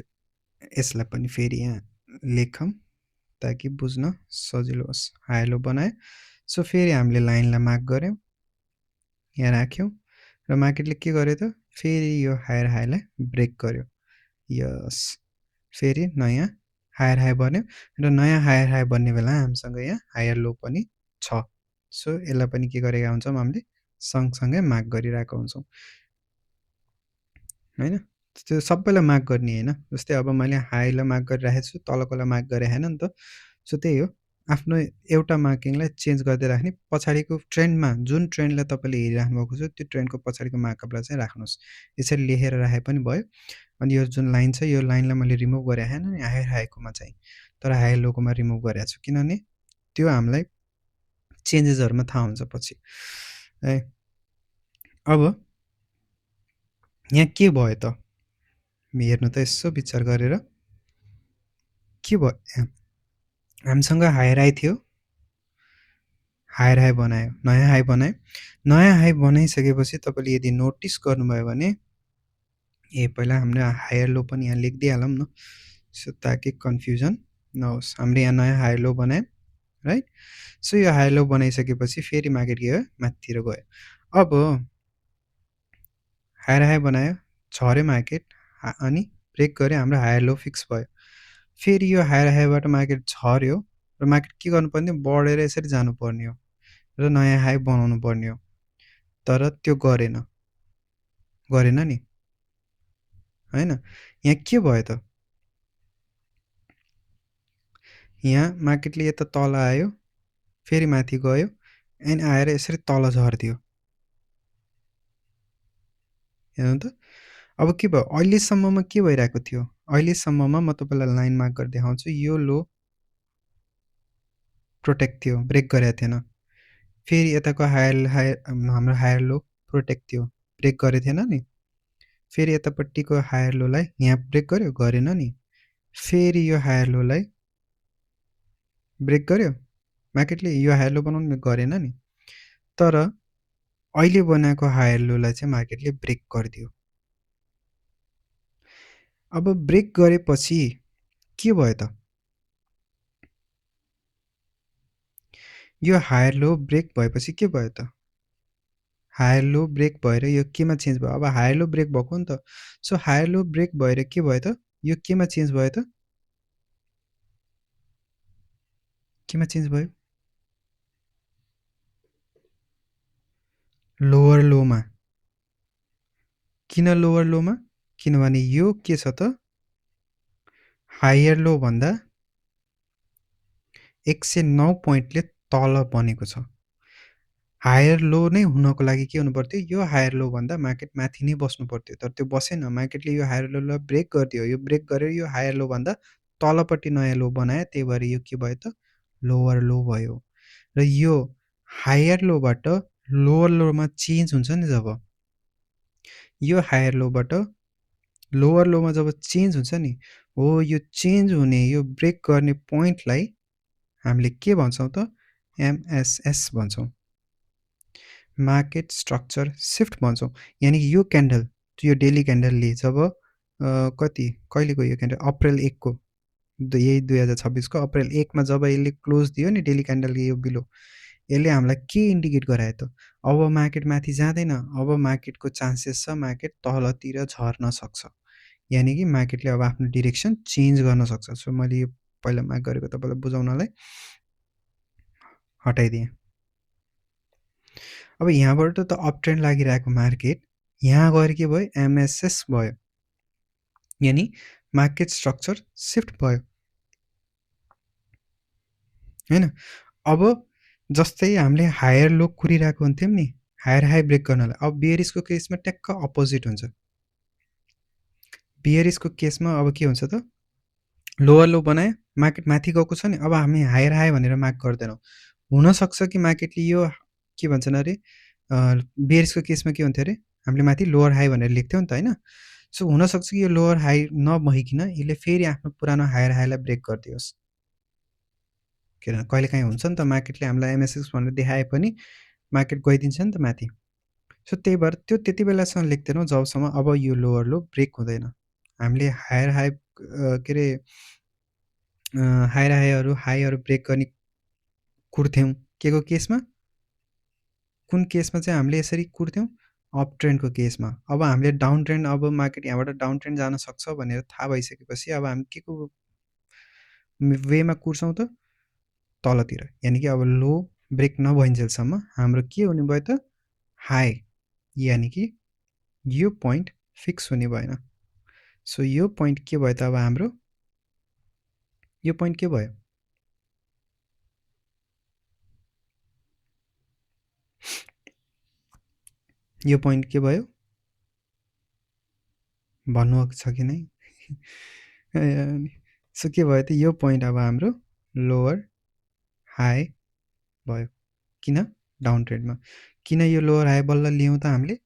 यसलाई पनि फेरि यहाँ लेखौँ ताकि बुझ्न सजिलो होस्। हायर लो बनायो, सो फेरि हामीले लाइनलाई मार्क गऱ्यौँ, यहाँ राख्यौँ र मार्केटले के गर्यो त, फेरि यो हायर हाईलाई ब्रेक गर्यो। यस, फेरि नयाँ हायर हाई बन्यो र नयाँ हायर हाई बन्ने बेला हामीसँग यहाँ हायर लो पनि छ। सो यसलाई पनि के गरेका हुन्छौँ, हामीले सँगसँगै मार्क गरिरहेको हुन्छौँ हैन। त्यो सबैलाई मार्क गर्ने हैन, जस्तै अब मैले हाईलाई मार्क गरिराखेको छु, तलकोलाई मार्क गरे हैन नि त। सो त्यही हो, आफ्नो एउटा मार्किङलाई चेन्ज गर्दै राख्ने, पछाडिको ट्रेन्डमा जुन ट्रेन्डलाई तपाईँले हेरिराख्नु भएको छ त्यो ट्रेन्डको पछाडिको मार्कअपलाई चाहिँ राख्नुहोस्। यसरी लेखेर राखे पनि भयो। अनि यो जुन लाइन छ यो लाइनलाई मैले रिमुभ गरेको छैन नि हायर हाईकोमा चाहिँ, तर हायर लोकोमा रिमुभ गरेको छु, किनभने त्यो हामीलाई चेन्जेसहरूमा थाहा हुन्छ पछि है। अब यहाँ के भयो त, हेर्नु त यसो विचार गरेर, के भयो यहाँ, हामीसँग हायर हाई थियो, हायर हाई बनायो, नयाँ हाई बनायो। नयाँ हाई बनाइसकेपछि तपाईँले यदि नोटिस गर्नुभयो भने, पहिला हामीले हायर लो पनि यहाँ लेखिदिइहालौँ न, सो ताकि कन्फ्युजन नहोस्। हामीले यहाँ नयाँ हायर लो बनायौँ, राइट। सो यो हायर लो बनाइसकेपछि फेरि मार्केट गयो माथितिर गयो। अब हायर हाई बनायो, झऱ्यो मार्केट, अनि ब्रेक गऱ्यो, हाम्रो हायर लो फिक्स भयो। फेरि यो हायर हाईबाट मार्केट झऱ्यो र मार्केट के गर्नुपर्ने, बढेर यसरी जानुपर्ने हो र नयाँ हाई बनाउनु पर्ने हो, तर त्यो गरेन नि हैन। यहाँ के भयो त, यहाँ मार्केटले यता तल आयो, फेरि माथि गयो, एन्ड आएर यसरी तल झरिदियो, हेर्नु त। अब के भयो, अहिलेसम्ममा के भइरहेको थियो, अहिलेसम्ममा म तपाईँलाई लाइन मार्क गरेर देखाउँछु, यो लो प्रोटेक्ट थियो, ब्रेक गरेको थिएन। फेरि यताको हाम्रो हायर लो प्रोटेक्ट थियो, ब्रेक गरेको थिएन नि। फेरि यतापट्टिको हायर लोलाई यहाँ ब्रेक गर्यो, गरेन नि। फेरि यो हायर लोलाई ब्रेक गर्यो मार्केटले, यो हायर लो बनाउनु गरेन नि। तर अहिले बनाएको हायर लोलाई चाहिँ मार्केटले ब्रेक गरिदियो। अब ब्रेक गरेपछि के भयो त, यो हायर लो ब्रेक भएपछि के भयो त? हायर लो ब्रेक भएर यो केमा चेन्ज भयो? अब हायर लो ब्रेक भएको नि त। सो हायर लो ब्रेक भएर के भयो त? यो केमा चेन्ज भयो त? केमा चेन्ज भयो? लोवर लोमा। किन लोवर लोमा? किनभने यो के छ त? हायर लो भन्दा 109 पोइन्टले तल बनेको छ। हायर लो नै हुनको लागि के हुनु पर्थ्यो? यो हायर लो भन्दा मार्केट माथि नै बस्नु पर्थ्यो। तर त्यो बसेन। मार्केटले यो हायर लोलाई ब्रेक गरिदियो। यो ब्रेक गरेर यो हायर लो भन्दा तलपट्टि नयाँ लो बनायो। त्यही भएर यो के भयो त? लोवर लो भयो। र यो हायर लोबाट लोवर लोमा चेन्ज हुन्छ नि जब, यो हायर लोबाट लोवर लोमा जब चेन्ज हुन्छ नि, हो यो चेन्ज हुने यो ब्रेक गर्ने पोइन्टलाई हामीले के भन्छौँ त? एमएसएस भन्छौँ। मार्केट स्ट्रक्चर शिफ्ट भन्छौँ। यानि कि यो क्यान्डल, यो डेली क्यान्डलले जब कहिलेको यो क्यान्डल? अप्रिल 1 को, यही 2026 को अप्रिल 1 मा जब यसले क्लोज दियो नि डेली क्यान्डलले यो बिलो, यसले हामीलाई के इन्डिकेट गरायो त? अब मार्केट माथि जाँदैन। अब मार्केटको चान्सेस छ मार्केट तलतिर झर्न सक्छ। यानि कि मार्केटले अब आफ्नो डिरेक्सन चेन्ज गर्न सक्छ। सो मैले यो पहिला मार्क गरेको तपाईँलाई बुझाउनलाई हटाइदिएँ। अब यहाँबाट त अप ट्रेन्ड लागिरहेको मार्केट यहाँ गएर के भयो? एमएसएस भयो। यानि मार्केट स्ट्रक्चर शिफ्ट भयो हैन? अब जस्तै हामीले हायर लो कुरिरहेको हुन्थ्यौँ नि, हायर हाई ब्रेक गर्नलाई। अब बियरिसको केसमा ट्याक्क अपोजिट हुन्छ। बियरिसको केसमा अब के हुन्छ त? लोवर लो बनायो, मार्केट माथि गएको छ नि, अब हामी हायर हाई भनेर मार्क गर्दैनौँ। हुनसक्छ कि मार्केटले यो के भन्छन् अरे, बियरिसको केसमा के हुन्थ्यो अरे, हामीले माथि लोवर हाई भनेर लेख्थ्यौँ नि त होइन? सो हुनसक्छ कि यो लोवर हाई नभइकन यसले फेरि आफ्नो पुरानो हायर हाईलाई ब्रेक गरिदियोस्। किन कहिलेकाहीँ हुन्छ नि त, मार्केटले हामीलाई एमएसएस भनेर देखाए पनि मार्केट गइदिन्छ नि त माथि। सो त्यही भएर त्यो त्यति बेलासम्म लेख्दैनौँ जबसम्म अब यो लोवर लो ब्रेक हुँदैन। हामीले हायर हाई के अरे हाईहरू ब्रेक गर्ने कुर्थ्यौँ। के को केसमा? कुन केसमा चाहिँ हामीले यसरी कुर्थ्यौँ? अप ट्रेन्डको केसमा। अब हामीले डाउन ट्रेन्ड, अब मार्केट यहाँबाट डाउन ट्रेन्ड जान सक्छ भनेर थाहा भइसकेपछि अब हामी के को वेमा कुर्छौँ त? तलतिर। यानि कि अब लो ब्रेक नभइन्जेलसम्म हाम्रो के हुने भयो त? हाई। यानि कि यो पोइन्ट फिक्स हुने भएन। सो यो पोइन्ट के भयो त? अब हाम्रो यो पोइन्ट के भयो? यो पोइन्ट के भयो? भन्नु छ कि नै? सो के भयो त? यो पोइन्ट अब हाम्रो लोवर हाई भयो। किन? डाउन ट्रेन्डमा। किन यो लोवर हाई बल्ल ल्याउँ त हामीले?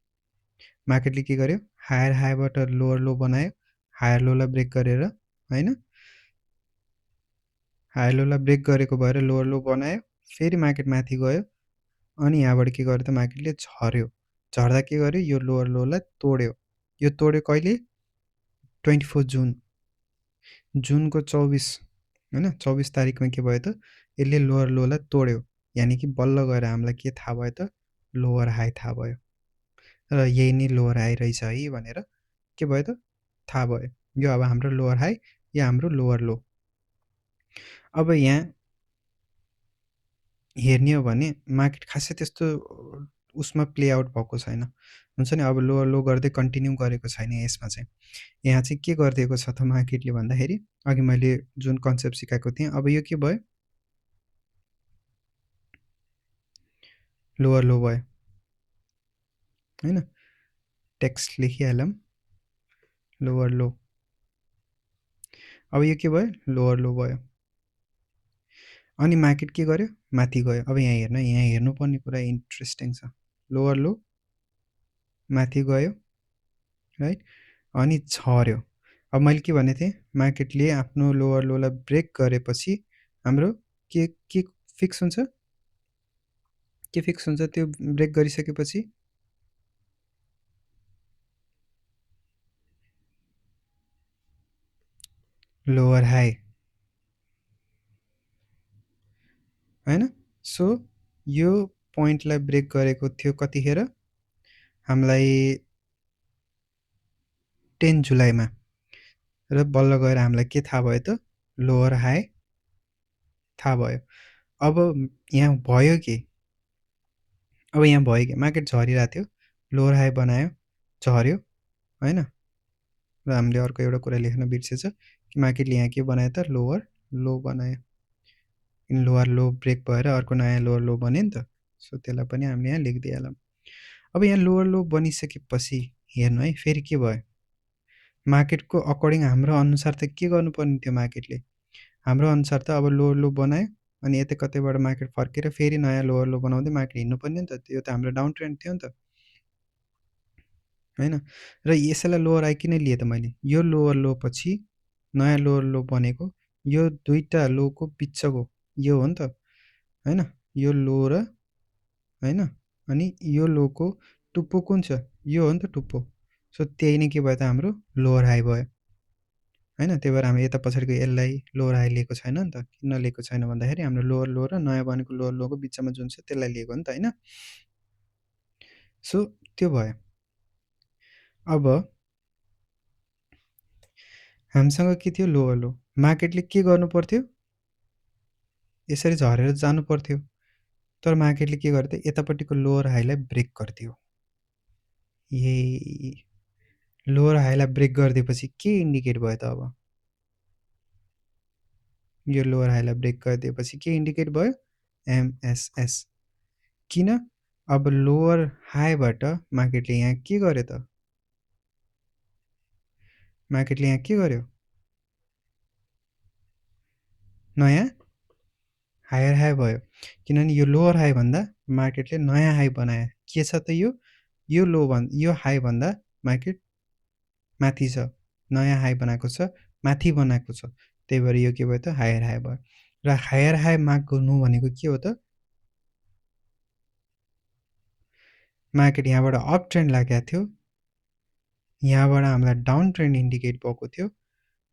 मार्केटले के गर्यो? हायर हाईबाट लोवर लो बनायो, हायर लोलाई ब्रेक गरेर होइन? हायर लोलाई ब्रेक गरेको भएर लोवर लो बनायो, फेरि मार्केट माथि गयो, अनि यहाँबाट के गर्यो त? मार्केटले झर्यो। झर्दा के गर्यो? यो लोवर लोलाई तोड्यो। यो तोड्यो कहिले? 24 जुन। जुनको 24 होइन, 24 तारिकमा के भयो त? यसले लोवर लोलाई तोड्यो। यानि कि बल्ल गएर हामीलाई के थाहा भयो त? लोवर हाई थाहा भयो। र यही नै लोवर हाई रहेछ है भनेर के भयो त? थाहा भयो। यो अब हाम्रो लोवर हाई, या हाम्रो लोवर लो। अब यहाँ हेर्ने हो भने मार्केट खासै त्यस्तो उसमा प्ले आउट भएको छैन। हुन्छ नि, अब लोवर लो गर्दै कन्टिन्यू गरेको छैन यसमा चाहिँ। यहाँ चाहिँ के गरिदिएको छ त मार्केटले भन्दाखेरि, अघि मैले जुन कन्सेप्ट सिकाएको थिएँ, अब यो के भयो? लोवर लो भयो होइन? टेक्स्ट लेखिहालौँ, लोवर लो। अब यो के भयो? लोवर लो भयो। अनि मार्केट के गर्यो? माथि गयो। अब यहाँ हेर्नुपर्ने कुरा इन्ट्रेस्टिङ छ। लोवर लो माथि गयो है, अनि झर्यो। अब मैले के भनेको थिएँ? मार्केटले आफ्नो लोवर लोलाई ब्रेक गरेपछि हाम्रो के फिक्स हुन्छ? के फिक्स हुन्छ त्यो ब्रेक गरिसकेपछि? लोवर हाई होइन? सो यो पोइन्टलाई ब्रेक गरेको थियो कतिखेर हामीलाई 10 जुलाईमा र बल्ल गएर हामीलाई के थाहा भयो त लोअर हाई थाहा भयो। अब यहाँ भयो के मार्केट झरिरहेको थियो लोअर हाई बनायो झर्यो हैन र हामीले अर्को एउटा कुरा लेख्न बिर्सेछ कि मार्केटले यहाँ के बनायो त लोअर लो बनायो। लोअर लो ब्रेक भएर अर्को नयाँ लोअर लो बन्यो नि त। सो त्यसलाई पनि हामीले यहाँ लेखिदिइहालौँ। अब यहाँ लोअर लो बनिसकेपछि हेर्नु है फेरि के भयो मार्केटको अकर्डिङ हाम्रो अनुसार त के गर्नुपर्ने थियो मार्केटले हाम्रो अनुसार त अब लोअर लो बनायो अनि यतै कतैबाट मार्केट फर्केर फेरि नयाँ लोअर लो बनाउँदै मार्केट हिँड्नुपर्ने नि त। त्यो त हाम्रो डाउन ट्रेन्ड थियो नि त हैन। र यसैलाई लोअर हाई किन लिए त मैले यो लोअर लो पछि नयाँ लोअर लो बनेको यो दुईटा लोको बिचको यो हो नि त हैन यो लो र हैन अनि यो लोको टुप्पो कुन छ यो हो नि त टुप्पो। सो त्यही नै के भयो त हाम्रो लोअर हाई भयो हैन। त्यही भएर हामीले यता पछाडिको यसलाई लोअर हाई लिएको छैन नि त। किन लिएको छैन भन्दाखेरि हाम्रो लोअर लो र नयाँ बनेको लोअर लोको बिचमा जुन छ त्यसलाई लिएको नि त हैन। सो त्यो भयो। अब हामीसँग के थियो लोअर लो मार्केटले के गर्नु पर्थ्यो यसरी झरेर जानु पर्थ्यो तर मार्केटले के गर्यो त यतापट्टिको लोअर हाईलाई ब्रेक गरिदियो। यही लोअर हाईलाई ब्रेक गरिदिएपछि के इन्डिकेट भयो त अब यो लोअर हाईलाई ब्रेक गरिदिएपछि के इन्डिकेट भयो एमएसएस। किन अब लोअर हाईबाट मार्केटले यहाँ के गर्यो त मार्केटले यहाँ के गर्यो नयाँ हायर हाई भयो किनभने यो लोअर हाई भन्दा मार्केटले नयाँ हाई बनायो। के छ त यो लो यो हाई भन्दा मार्केट माथि छ नयाँ हाई बनाएको छ माथि बनाएको छ त्यही भएर यो के भयो त हायर हाई भयो। र हायर हाई मार्क गर्नु भनेको के हो त मार्केट यहाँबाट अप ट्रेन्ड लागेको थियो यहाँबाट हामीलाई डाउन ट्रेन्ड इन्डिकेट भएको थियो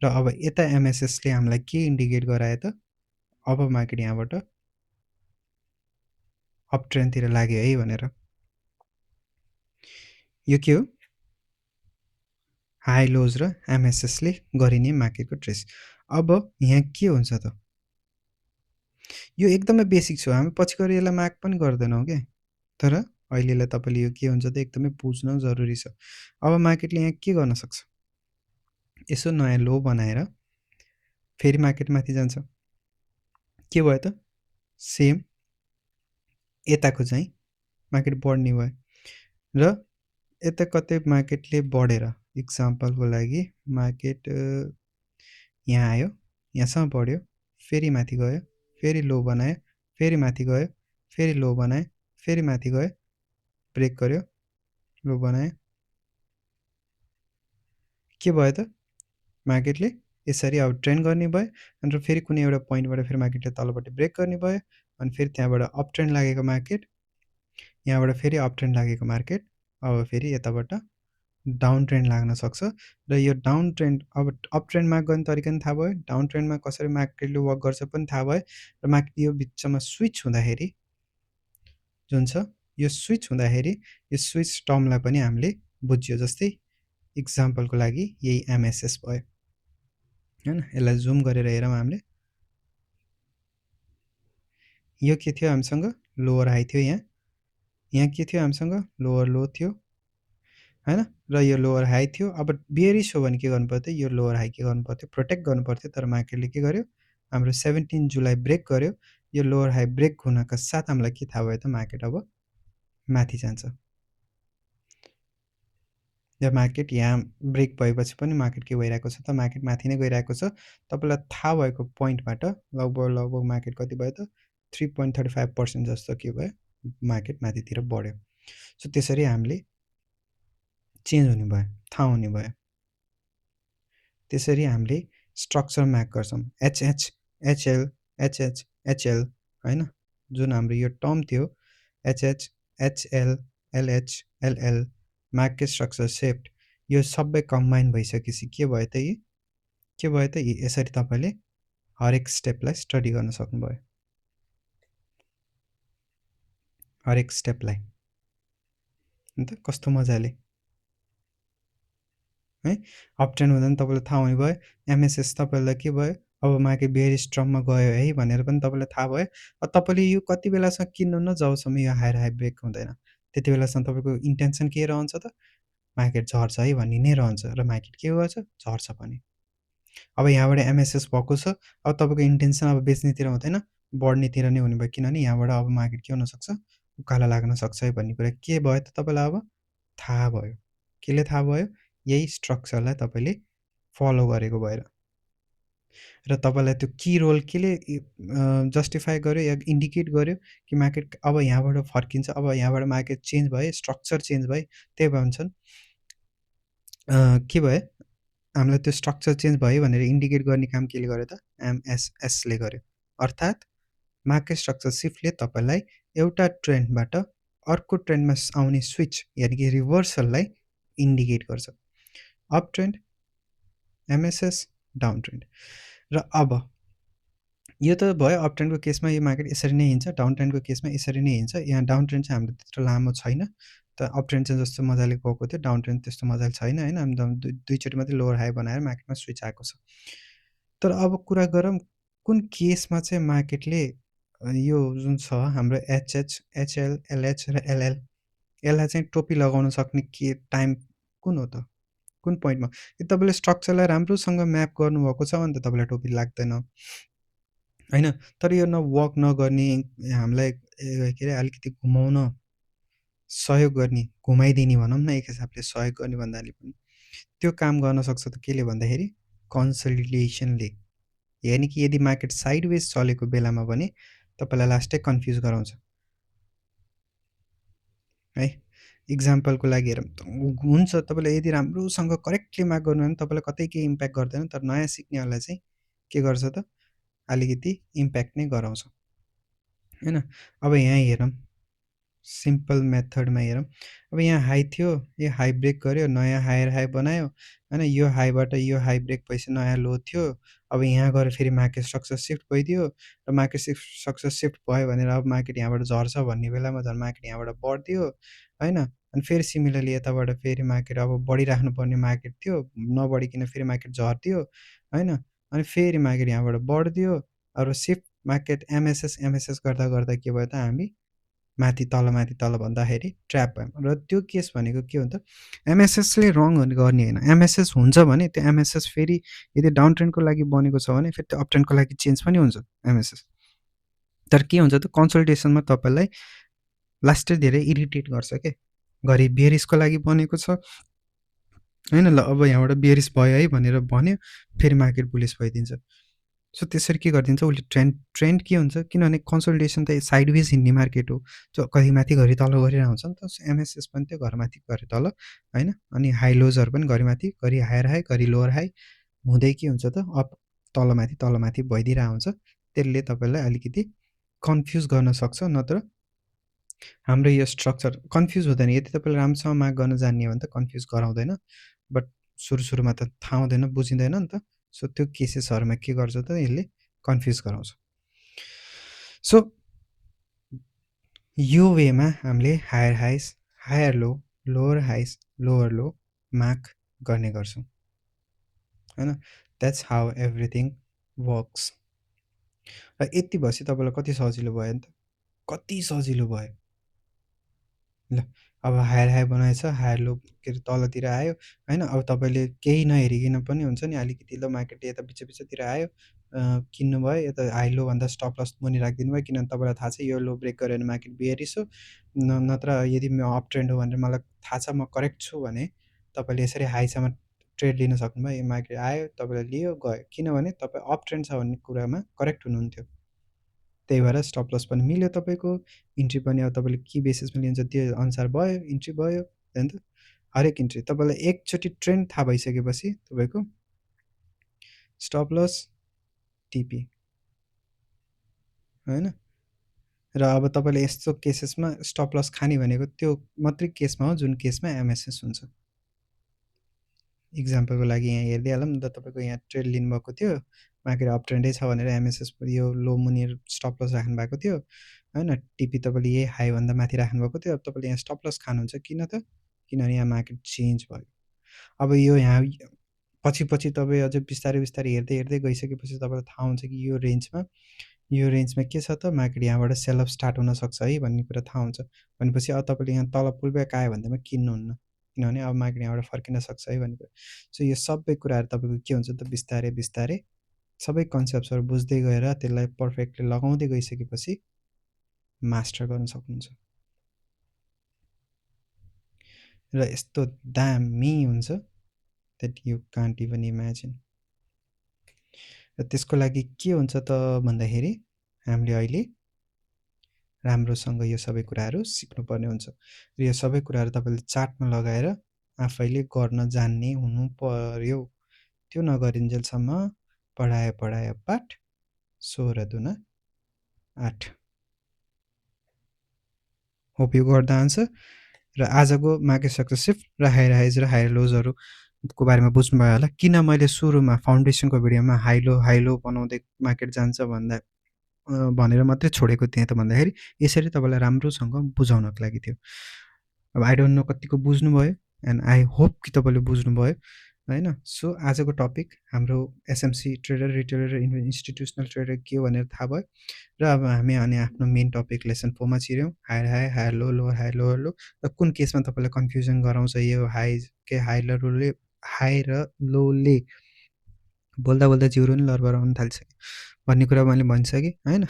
र अब यता एमएसएसले हामीलाई के इन्डिकेट गरायो त अब मार्केट यहाँबाट अप ट्रेन्डतिर लाग्यो है भनेर। यो के हो हाई लोज र एमएसएसले गरिने मार्केटको ट्रेस। अब यहाँ के हुन्छ त यो एकदमै बेसिक छ हामी पछि गएर यसलाई मार्क पनि गर्दैनौँ क्या तर अहिलेलाई तपाईँले यो के हुन्छ त एकदमै बुझ्न जरुरी छ। अब मार्केटले यहाँ के गर्न सक्छ यसो नयाँ लो बनाएर फेरि मार्केट माथि जान्छ के भयो त सेम यताको चाहिँ मार्केट बढ्ने भयो र यता कतै मार्केटले बढेर इक्जाम्पलको लागि मार्केट यहाँ आयो यहाँसम्म बढ्यो फेरि माथि गयो फेरि लो बनायो फेरि माथि गयो फेरि लो बनायो फेरि माथि गयो ब्रेक गर्यो लो बनायो के भयो त मार्केटले यसरी अब ट्रेन्ड गर्ने भयो अनि फेरि कुनै एउटा पोइन्टबाट फेरि मार्केटले तलपट्टि ब्रेक गर्ने भयो अनि फेरि त्यहाँबाट अप ट्रेन्ड लागेको मार्केट यहाँबाट फेरि अप ट्रेन्ड लागेको मार्केट अब फेरि यताबाट डाउन ट्रेन्ड लाग्न सक्छ र यो डाउन ट्रेन्ड अब अप ट्रेन्ड मार्क गर्ने तरिका पनि थाहा भयो डाउन ट्रेन्डमा कसरी मार्केटले वर्क गर्छ पनि थाहा भयो र मार्केट यो बिचमा स्विच हुँदाखेरि जुन छ यो स्विच हुँदाखेरि यो स्विच टर्मलाई पनि हामीले बुझ्यो जस्तै इक्जाम्पलको लागि यही एमएसएस भयो हैन। यसलाई जुम गरेर हेरौँ हामीले यो के थियो हामीसँग लोअर हाई थियो यहाँ के थियो हामीसँग लोअर लो थियो हैन र यो लोअर हाई थियो। अब बियरिश हो भने के गर्नु पर्थ्यो यो लोअर हाई के गर्नु पर्थ्यो प्रोटेक्ट गर्नु पर्थ्यो तर मार्केटले के गर्यो हाम्रो 17 जुलाई ब्रेक गर्यो यो लोअर हाई ब्रेक हुनका साथ हामीलाई के थाहा भयो त मार्केट अब माथि जान्छ। यो मार्केट यहाँ ब्रेक भएपछि पनि मार्केट के भइरहेको छ त मार्केट माथि नै गइरहेको छ। तपाईँलाई थाहा भएको पोइन्टबाट लगभग मार्केट कति भयो त 3.35% जस्तो के भयो मार्केट माथितिर बढ्यो। सो त्यसरी हामीले चेन्ज हुने भयो थाहा हुने भयो त्यसरी हामीले स्ट्रक्चर म्याक गर्छौँ एचएच एचएल एचएच एचएल हैन जुन हाम्रो यो टर्म थियो HH HL LH LL market structure सेप्ट यो सबै कम्बाइन भइसकेपछि के भयो त यसरी तपाईँले हरेक स्टेपलाई स्टडी गर्न सक्नुभयो। हरेक स्टेपलाई अन्त कस्तो मजाले है अप ट्रेन्ड हुँदा पनि तपाईँलाई थाहा हुने भयो एमएसएस तपाईँलाई के भयो अब मार्केट बेयरिश ट्रममा गयो है भनेर पनि तपाईँलाई थाहा भयो तपाईँले यो कति बेलासम्म किन्नु न जबसम्म यो हायर ब्रेक हुँदैन त्यति बेलासम्म तपाईँको इन्टेन्सन के रहन्छ त मार्केट झर्छ है भन्ने नै रहन्छ र मार्केट के गर्छ झर्छ पनि अब यहाँबाट एमएसएस भएको छ अब तपाईँको इन्टेन्सन अब बेच्नेतिर हुँदैन बढ्नेतिर नै हुने भयो किनभने यहाँबाट अब मार्केट के हुनसक्छ उकालो लाग्न सक्छ है भन्ने कुरा के भयो त तपाईँलाई अब थाहा भयो केले थाहा भयो यही स्ट्रक्चरलाई तपाईँले फलो गरेको भएर र तपाईँलाई त्यो की रोल केले जस्टिफाई गर्यो या इन्डिकेट गर्यो कि मार्केट अब यहाँबाट फर्किन्छ अब यहाँबाट मार्केट चेन्ज भयो स्ट्रक्चर चेन्ज भयो त्यही भन्छन् के भयो हामीलाई त्यो स्ट्रक्चर चेन्ज भयो भनेर इन्डिकेट गर्ने काम केले गर्यो त एमएसएसले गर्यो अर्थात् मार्केट स्ट्रक्चर सिफ्टले तपाईँलाई एउटा ट्रेन्डबाट अर्को ट्रेन्डमा आउने स्विच यानि कि रिभर्सललाई इन्डिकेट गर्छ up trend MSS down trend र अब यो त भयो अप ट्रेन्डको केसमा यो मार्केट यसरी नै हिँड्छ डाउन ट्रेन्डको केसमा यसरी नै हिँड्छ यहाँ डाउन ट्रेन्ड चाहिँ हाम्रो त्यत्रो लामो छैन त अप ट्रेन्ड चाहिँ जस्तो मजाले गएको थियो डाउन ट्रेन्ड त्यस्तो मजाले छैन होइन हामी दुईचोटि मात्रै लोवर हाई बनाएर मार्केटमा स्विच आएको छ तर अब कुरा गरौँ कुन केसमा चाहिँ मार्केटले यो जुन छ हाम्रो एचएच एचएल एलएच र एलएल यसलाई चाहिँ टोपी लगाउन सक्ने के टाइम कुन हो त कुन पोइन्टमा तपाईँले स्ट्रक्चरलाई राम्रोसँग म्याप गर्नुभएको छ भने त तपाईँलाई टोपी लाग्दैन होइन तर यो न वर्क नगर्ने हामीलाई के अरे अलिकति घुमाउन सहयोग गर्ने घुमाइदिने भनौँ न एक हिसाबले सहयोग गर्ने भन्नाले पनि त्यो काम गर्न सक्छ त केले भन्दाखेरि कन्सलिडेसनले यानि कि यदि मार्केट साइडवेज चलेको बेलामा भने तपाईँलाई लास्टै कन्फ्युज गराउँछ है इक्जाम्पलको लागि हेरौँ हुन्छ तपाईँले यदि राम्रोसँग करेक्टली मार्क गर्नु भने तपाईँलाई कतै केही इम्प्याक्ट गर्दैन तर नयाँ सिक्नेहरूलाई चाहिँ के गर्छ त अलिकति इम्प्याक्ट नै गराउँछ होइन अब यहाँ हेरौँ सिम्पल मेथडमा हेरौँ अब यहाँ हाई थियो यो हाई ब्रेक गर्यो नयाँ हायर हाई बनायो होइन यो हाईबाट यो हाई ब्रेक भएपछि नयाँ लो थियो अब यहाँ गएर फेरि मार्केट स्ट्रक्चर सिफ्ट भइदियो र मार्केट स्ट्रक्चर सिफ्ट भयो भनेर अब मार्केट यहाँबाट झर्छ भन्ने बेलामा झन् मार्केट यहाँबाट बढ्दियो होइन अनि फेरि सिमिलरली यताबाट फेरि मार्केट अब बढिराख्नु पर्ने मार्केट थियो नबढिकन फेरि मार्केट झर्दियो होइन अनि फेरि मार्केट यहाँबाट बढ्दियो अब सिफ्ट मार्केट एमएसएस गर्दा गर्दा के भयो त हामी माथि तल भन्दाखेरि ट्र्याप भयौँ र त्यो केस भनेको के हुन्छ एमएसएसले रङ गर्ने होइन एमएसएस हुन्छ भने त्यो एमएसएस फेरि यदि डाउन ट्रेन्डको लागि बनेको छ भने फेरि त्यो अप ट्रेन्डको लागि चेन्ज पनि हुन्छ एमएसएस तर के हुन्छ त कन्सल्टेसनमा तपाईँलाई लास्टै धेरै इरिटेट गर्छ के घरि बेरिसको लागि बनेको छ होइन ल अब यहाँबाट बेरिस भयो है भनेर भन्यो फेरि मार्केट बुलिस भइदिन्छ सो त्यसरी के गरिदिन्छ उसले ट्रेन्ड के हुन्छ किनभने कन्सल्टेसन त साइडवेज हिँड्ने मार्केट हो जो घरि माथि घरि तल गरिरहेको हुन्छ नि त एमएसएस पनि त्यो घरमाथि घरि तल होइन अनि हाई लोजहरू पनि घरिमाथि घरि हायर हाई घरि लोवर हाई हुँदै के हुन्छ त अप तलमाथि भइदिरहेको हुन्छ त्यसले तपाईँलाई अलिकति कन्फ्युज गर्न सक्छ नत्र हाम्रो यो स्ट्रक्चर कन्फ्युज हुँदैन यदि तपाईँले राम्रोसँग मार्क गर्न जान्ने हो भने त कन्फ्युज गराउँदैन बट सुरुमा त थाहा हुँदैन बुझिँदैन नि त सो त्यो केसेसहरूमा के गर्छ त यसले कन्फ्युज गराउँछ सो यो वेमा हामीले higher highs higher low lower highs lower low mark गर्ने गर्छौँ होइन द्याट्स हाउ एभ्रिथिङ वर्क्स र यति भएपछि तपाईँलाई कति सजिलो भयो नि त कति सजिलो भयो ल अब हायर हाई बनाएछ हायर लो के अरे तलतिर आयो होइन अब तपाईँले केही नहेरिकन पनि हुन्छ नि अलिकति ल मार्केट यता बिचतिर आयो किन्नु भयो यता हाई लो भन्दा स्टप लस मुनि राखिदिनु भयो किनभने तपाईँलाई थाहा छ यो लो ब्रेक गऱ्यो भने मार्केट बेयरिस हो नत्र यदि म अप ट्रेन्ड हो भनेर मलाई थाहा छ म करेक्ट छु भने तपाईँले यसरी हाईसम्म ट्रेड लिन सक्नुभयो यो मार्केट आयो तपाईँले लियो गयो किनभने तपाईँ अप ट्रेन्ड छ भन्ने कुरामा करेक्ट हुनुहुन्थ्यो त्यही भएर स्टप लस पनि मिल्यो तपाईँको इन्ट्री पनि अब तपाईँले के बेसिसमा लिन्छ त्यो अनुसार भयो इन्ट्री भयो होइन त हरेक इन्ट्री तपाईँलाई एकचोटि ट्रेन्ड थाहा भइसकेपछि तपाईँको स्टप लस टिपी होइन र अब तपाईँले यस्तो केसेसमा स्टप लस खाने भनेको त्यो मात्रै केसमा हो जुन केसमा एमएसएस हुन्छ इक्जाम्पलको लागि यहाँ हेरिदिइहालौँ नि त तपाईँको यहाँ ट्रेड लिनुभएको थियो मार्केट अप ट्रेन्डै छ भनेर एमएसएस यो लो मुनि स्टप लस राख्नु भएको थियो हैन, टिपी तपाईँले यही हाईभन्दा माथि राख्नु भएको थियो। अब तपाईँले यहाँ स्टप लस खानुहुन्छ किन त? किनभने यहाँ मार्केट चेन्ज भयो। अब यो यहाँ पछि तपाईँ अझै बिस्तारै बिस्तारै हेर्दै गइसकेपछि तपाईँलाई थाहा हुन्छ कि यो रेन्जमा के छ त, मार्केट यहाँबाट सेल अफ स्टार्ट हुनसक्छ है भन्ने कुरा थाहा हुन्छ। भनेपछि अब तपाईँले यहाँ तल पुलब्याक आयो भन्दैमा किन्नुहुन्न, किनभने अब मार्केट यहाँबाट फर्किन सक्छ है भन्ने कुरा। सो यो सबै कुराहरू तपाईँको के हुन्छ त, बिस्तारै बिस्तारै सबै कन्सेप्ट्सहरू बुझ्दै गएर त्यसलाई पर्फेक्टली लगाउँदै गइसकेपछि मास्टर गर्न सक्नुहुन्छ र यस्तो दामी हुन्छ that you can't even imagine. र त्यसको लागि के हुन्छ त भन्दाखेरि हामीले अहिले राम्रोसँग यो सबै कुराहरू सिक्नुपर्ने हुन्छ र यो सबै कुराहरू तपाईँले चार्टमा लगाएर आफैले गर्न जान्ने हुनु पर्यो। त्यो नगरिन्जेलसम्म पढायो पाठ 16 दुना 8। Hope you got the answer. र आजको मार्केट सक्सेस सिफ्ट र हायर हाइज र हायर लोजहरूको बारेमा बुझ्नुभयो होला। किन मैले सुरुमा फाउन्डेसनको भिडियोमा हाई लो बनाउँदै मार्केट जान्छ भनेर मात्रै छोडेको थिएँ त भन्दाखेरि यसरी तपाईँलाई राम्रोसँग बुझाउनको लागि थियो। अब आई डोन्ट नो कतिको बुझ्नुभयो एन्ड आई होप कि तपाईँले बुझ्नुभयो हैन। सो आजको टपिक हाम्रो एसएमसी ट्रेडर, रिटेलर र इन्स्टिट्युसनल ट्रेडर के हो भनेर थाहा भयो र अब हामी अनि आफ्नो मेन टपिक लेसन 4 मा छिर्यौँ। Higher high, higher low, lower high, lower low. र कुन केसमा तपाईँलाई कन्फ्युजन गराउँछ यो हाई र लोले बोल्दा जिउरो नि लरबराउन थालिसक्यो भन्ने कुरा मैले भनिसकेँ हैन।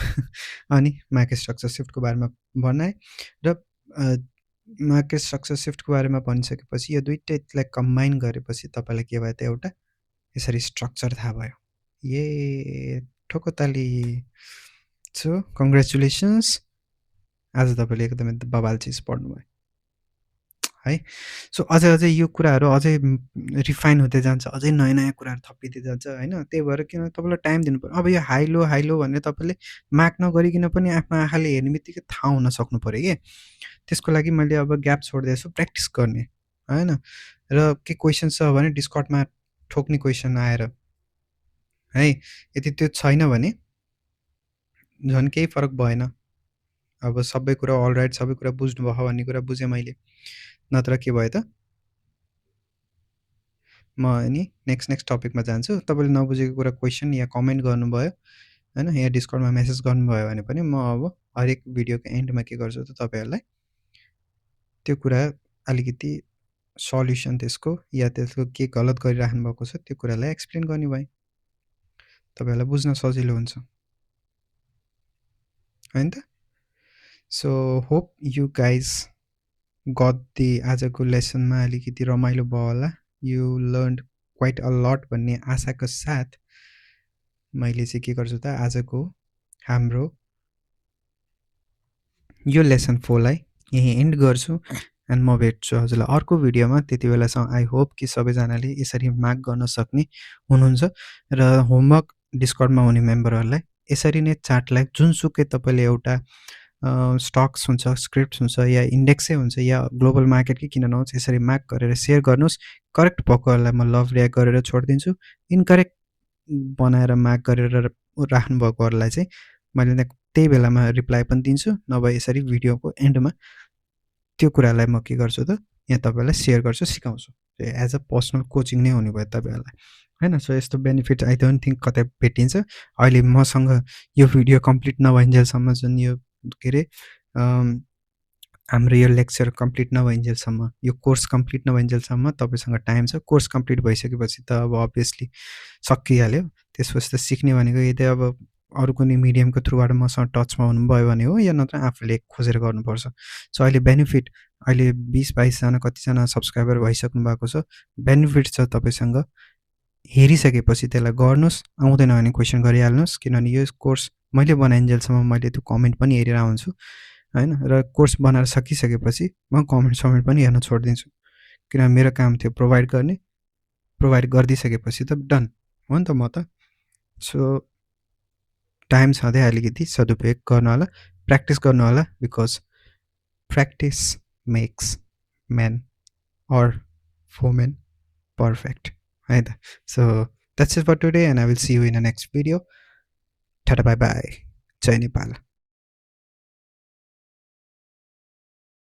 अनि मार्केट स्ट्रक्चर सिफ्टको बारेमा बनाएँ र मार्केट स्ट्रक्चर सिफ्टको बारेमा भनिसकेपछि यो दुईटैलाई कम्बाइन गरेपछि तपाईँलाई के भयो त एउटा यसरी स्ट्रक्चर थाहा भयो। ठोको ताली। सो कङ्ग्रेचुलेसन्स, आज तपाईँले एकदमै बवाल चिज पढ्नुभयो है। सो अझै यो कुराहरू अझै रिफाइन हुँदै जान्छ, अझै नयाँ कुराहरू थपिँदै जान्छ हैन। त्यही भएर किन तपाईँलाई टाइम दिनु पर्यो। अब यो हाई लो भनेर तपाईँले मार्क नगरिकन पनि आफ्नो आँखाले हेर्ने बित्तिकै थाहा हुन सक्नु पर्यो के। त्यसको लागि मैले अब ग्याप छोड्दैछु प्र्याक्टिस गर्ने हैन। र के क्वेसन छ भने डिस्कर्डमा ठोक्ने क्वेसन आएर है। यदि त्यो छैन भने झन् केही फरक भएन। अब सबै कुरा अलराइट, सबै कुरा बुझ्नुभयो भन्ने कुरा बुझेँ मैले। नत्र के भयो त, म अनि नेक्स्ट टपिकमा जान्छु। तपाईँले नबुझेको कुरा क्वेसन या कमेन्ट गर्नुभयो हैन, या डिस्कर्डमा मेसेज गर्नुभयो भने पनि म अब हरेक भिडियोको एन्डमा के गर्छु त तपाईँहरूलाई त्यो कुरा अलिकति सल्युसन त्यसको या त्यसको के गलत गरिराख्नु भएको छ त्यो कुरालाई एक्सप्लेन गर्ने भए तपाईँहरूलाई बुझ्न सजिलो हुन्छ हैन त। So hope you guys got the आजको लेसनमा अलिकति रमाइलो भयो होला। You learn quite a lot भन्ने आशाको साथ मैले चाहिँ के गर्छु त आजको हाम्रो यो लेसन 4 लाई यही एन्ड गर्छु एन्ड म भेट्छु हजुरलाई अर्को भिडियोमा। त्यति बेलासम्म आई होप कि सबैजनाले यसरी मार्क गर्न सक्ने हुनुहुन्छ र होमवर्क डिस्कर्डमा हुने मेम्बरहरूलाई यसरी नै चार्टलाई जुनसुकै तपाईँले एउटा स्टक्स हुन्छ, स्क्रिप्ट्स हुन्छ या इन्डेक्सै हुन्छ या ग्लोबल मार्केटकै किन नहोस् यसरी मार्क गरेर सेयर गर्नुहोस्। करेक्ट भएकोहरूलाई म लभ रियाक्ट गरेर छोडिदिन्छु। इनकरेक्ट बनाएर मार्क गरेर राख्नुभएकोहरूलाई चाहिँ मैले त्यही बेलामा रिप्लाई पनि दिन्छु, नभए यसरी भिडियोको एन्डमा त्यो कुरालाई म के गर्छु त यहाँ तपाईँलाई सेयर गर्छु, सिकाउँछु। एज अ पर्सनल कोचिङ नै हुने भयो तपाईँहरूलाई हैन। सो यस्तो बेनिफिट आई डोन्ट थिङ्क कतै भेटिन्छ अहिले मसँग। यो भिडियो कम्प्लिट नभइन्जेलसम्म जुन यो के अरे हाम्रो यो लेक्चर कम्प्लिट नभइन्जेलसम्म, यो कोर्स कम्प्लिट नभइन्जेलसम्म तपाईँसँग टाइम छ। कोर्स कम्प्लिट भइसकेपछि त अब अभियसली सकिहाल्यो। त्यसपछि त सिक्ने भनेको यदि अब अरू कुनै मिडियमको थ्रुबाट मसँग टचमा हुनुभयो भने हो, या नत्र आफूले खोजेर गर्नुपर्छ। सो अहिले बेनिफिट अहिले 20-22जना कतिजना सब्सक्राइबर भइसक्नु भएको छ। बेनिफिट छ तपाईँसँग, हेरिसकेपछि त्यसलाई गर्नुहोस्। आउँदैन भने क्वेसन गरिहाल्नुहोस्, किनभने यो कोर्स मैले बनाइन्जेलसम्म मैले त्यो कमेन्ट पनि हेरेर आउँछु हैन। र कोर्स बनाएर सकिसकेपछि म कमेन्ट पनि हेर्न छोडिदिन्छु, किनभने मेरो काम थियो प्रोभाइड गर्ने। प्रोभाइड गरिदिइसकेपछि त डन हो नि त म त। सो टाइम छँदै अलिकति सदुपयोग गर्नु होला, प्र्याक्टिस गर्नु होला, because practice makes man or women perfect है त। So That's it for today, and I will see you in the next video. Tata bye bye. Jai Nepal.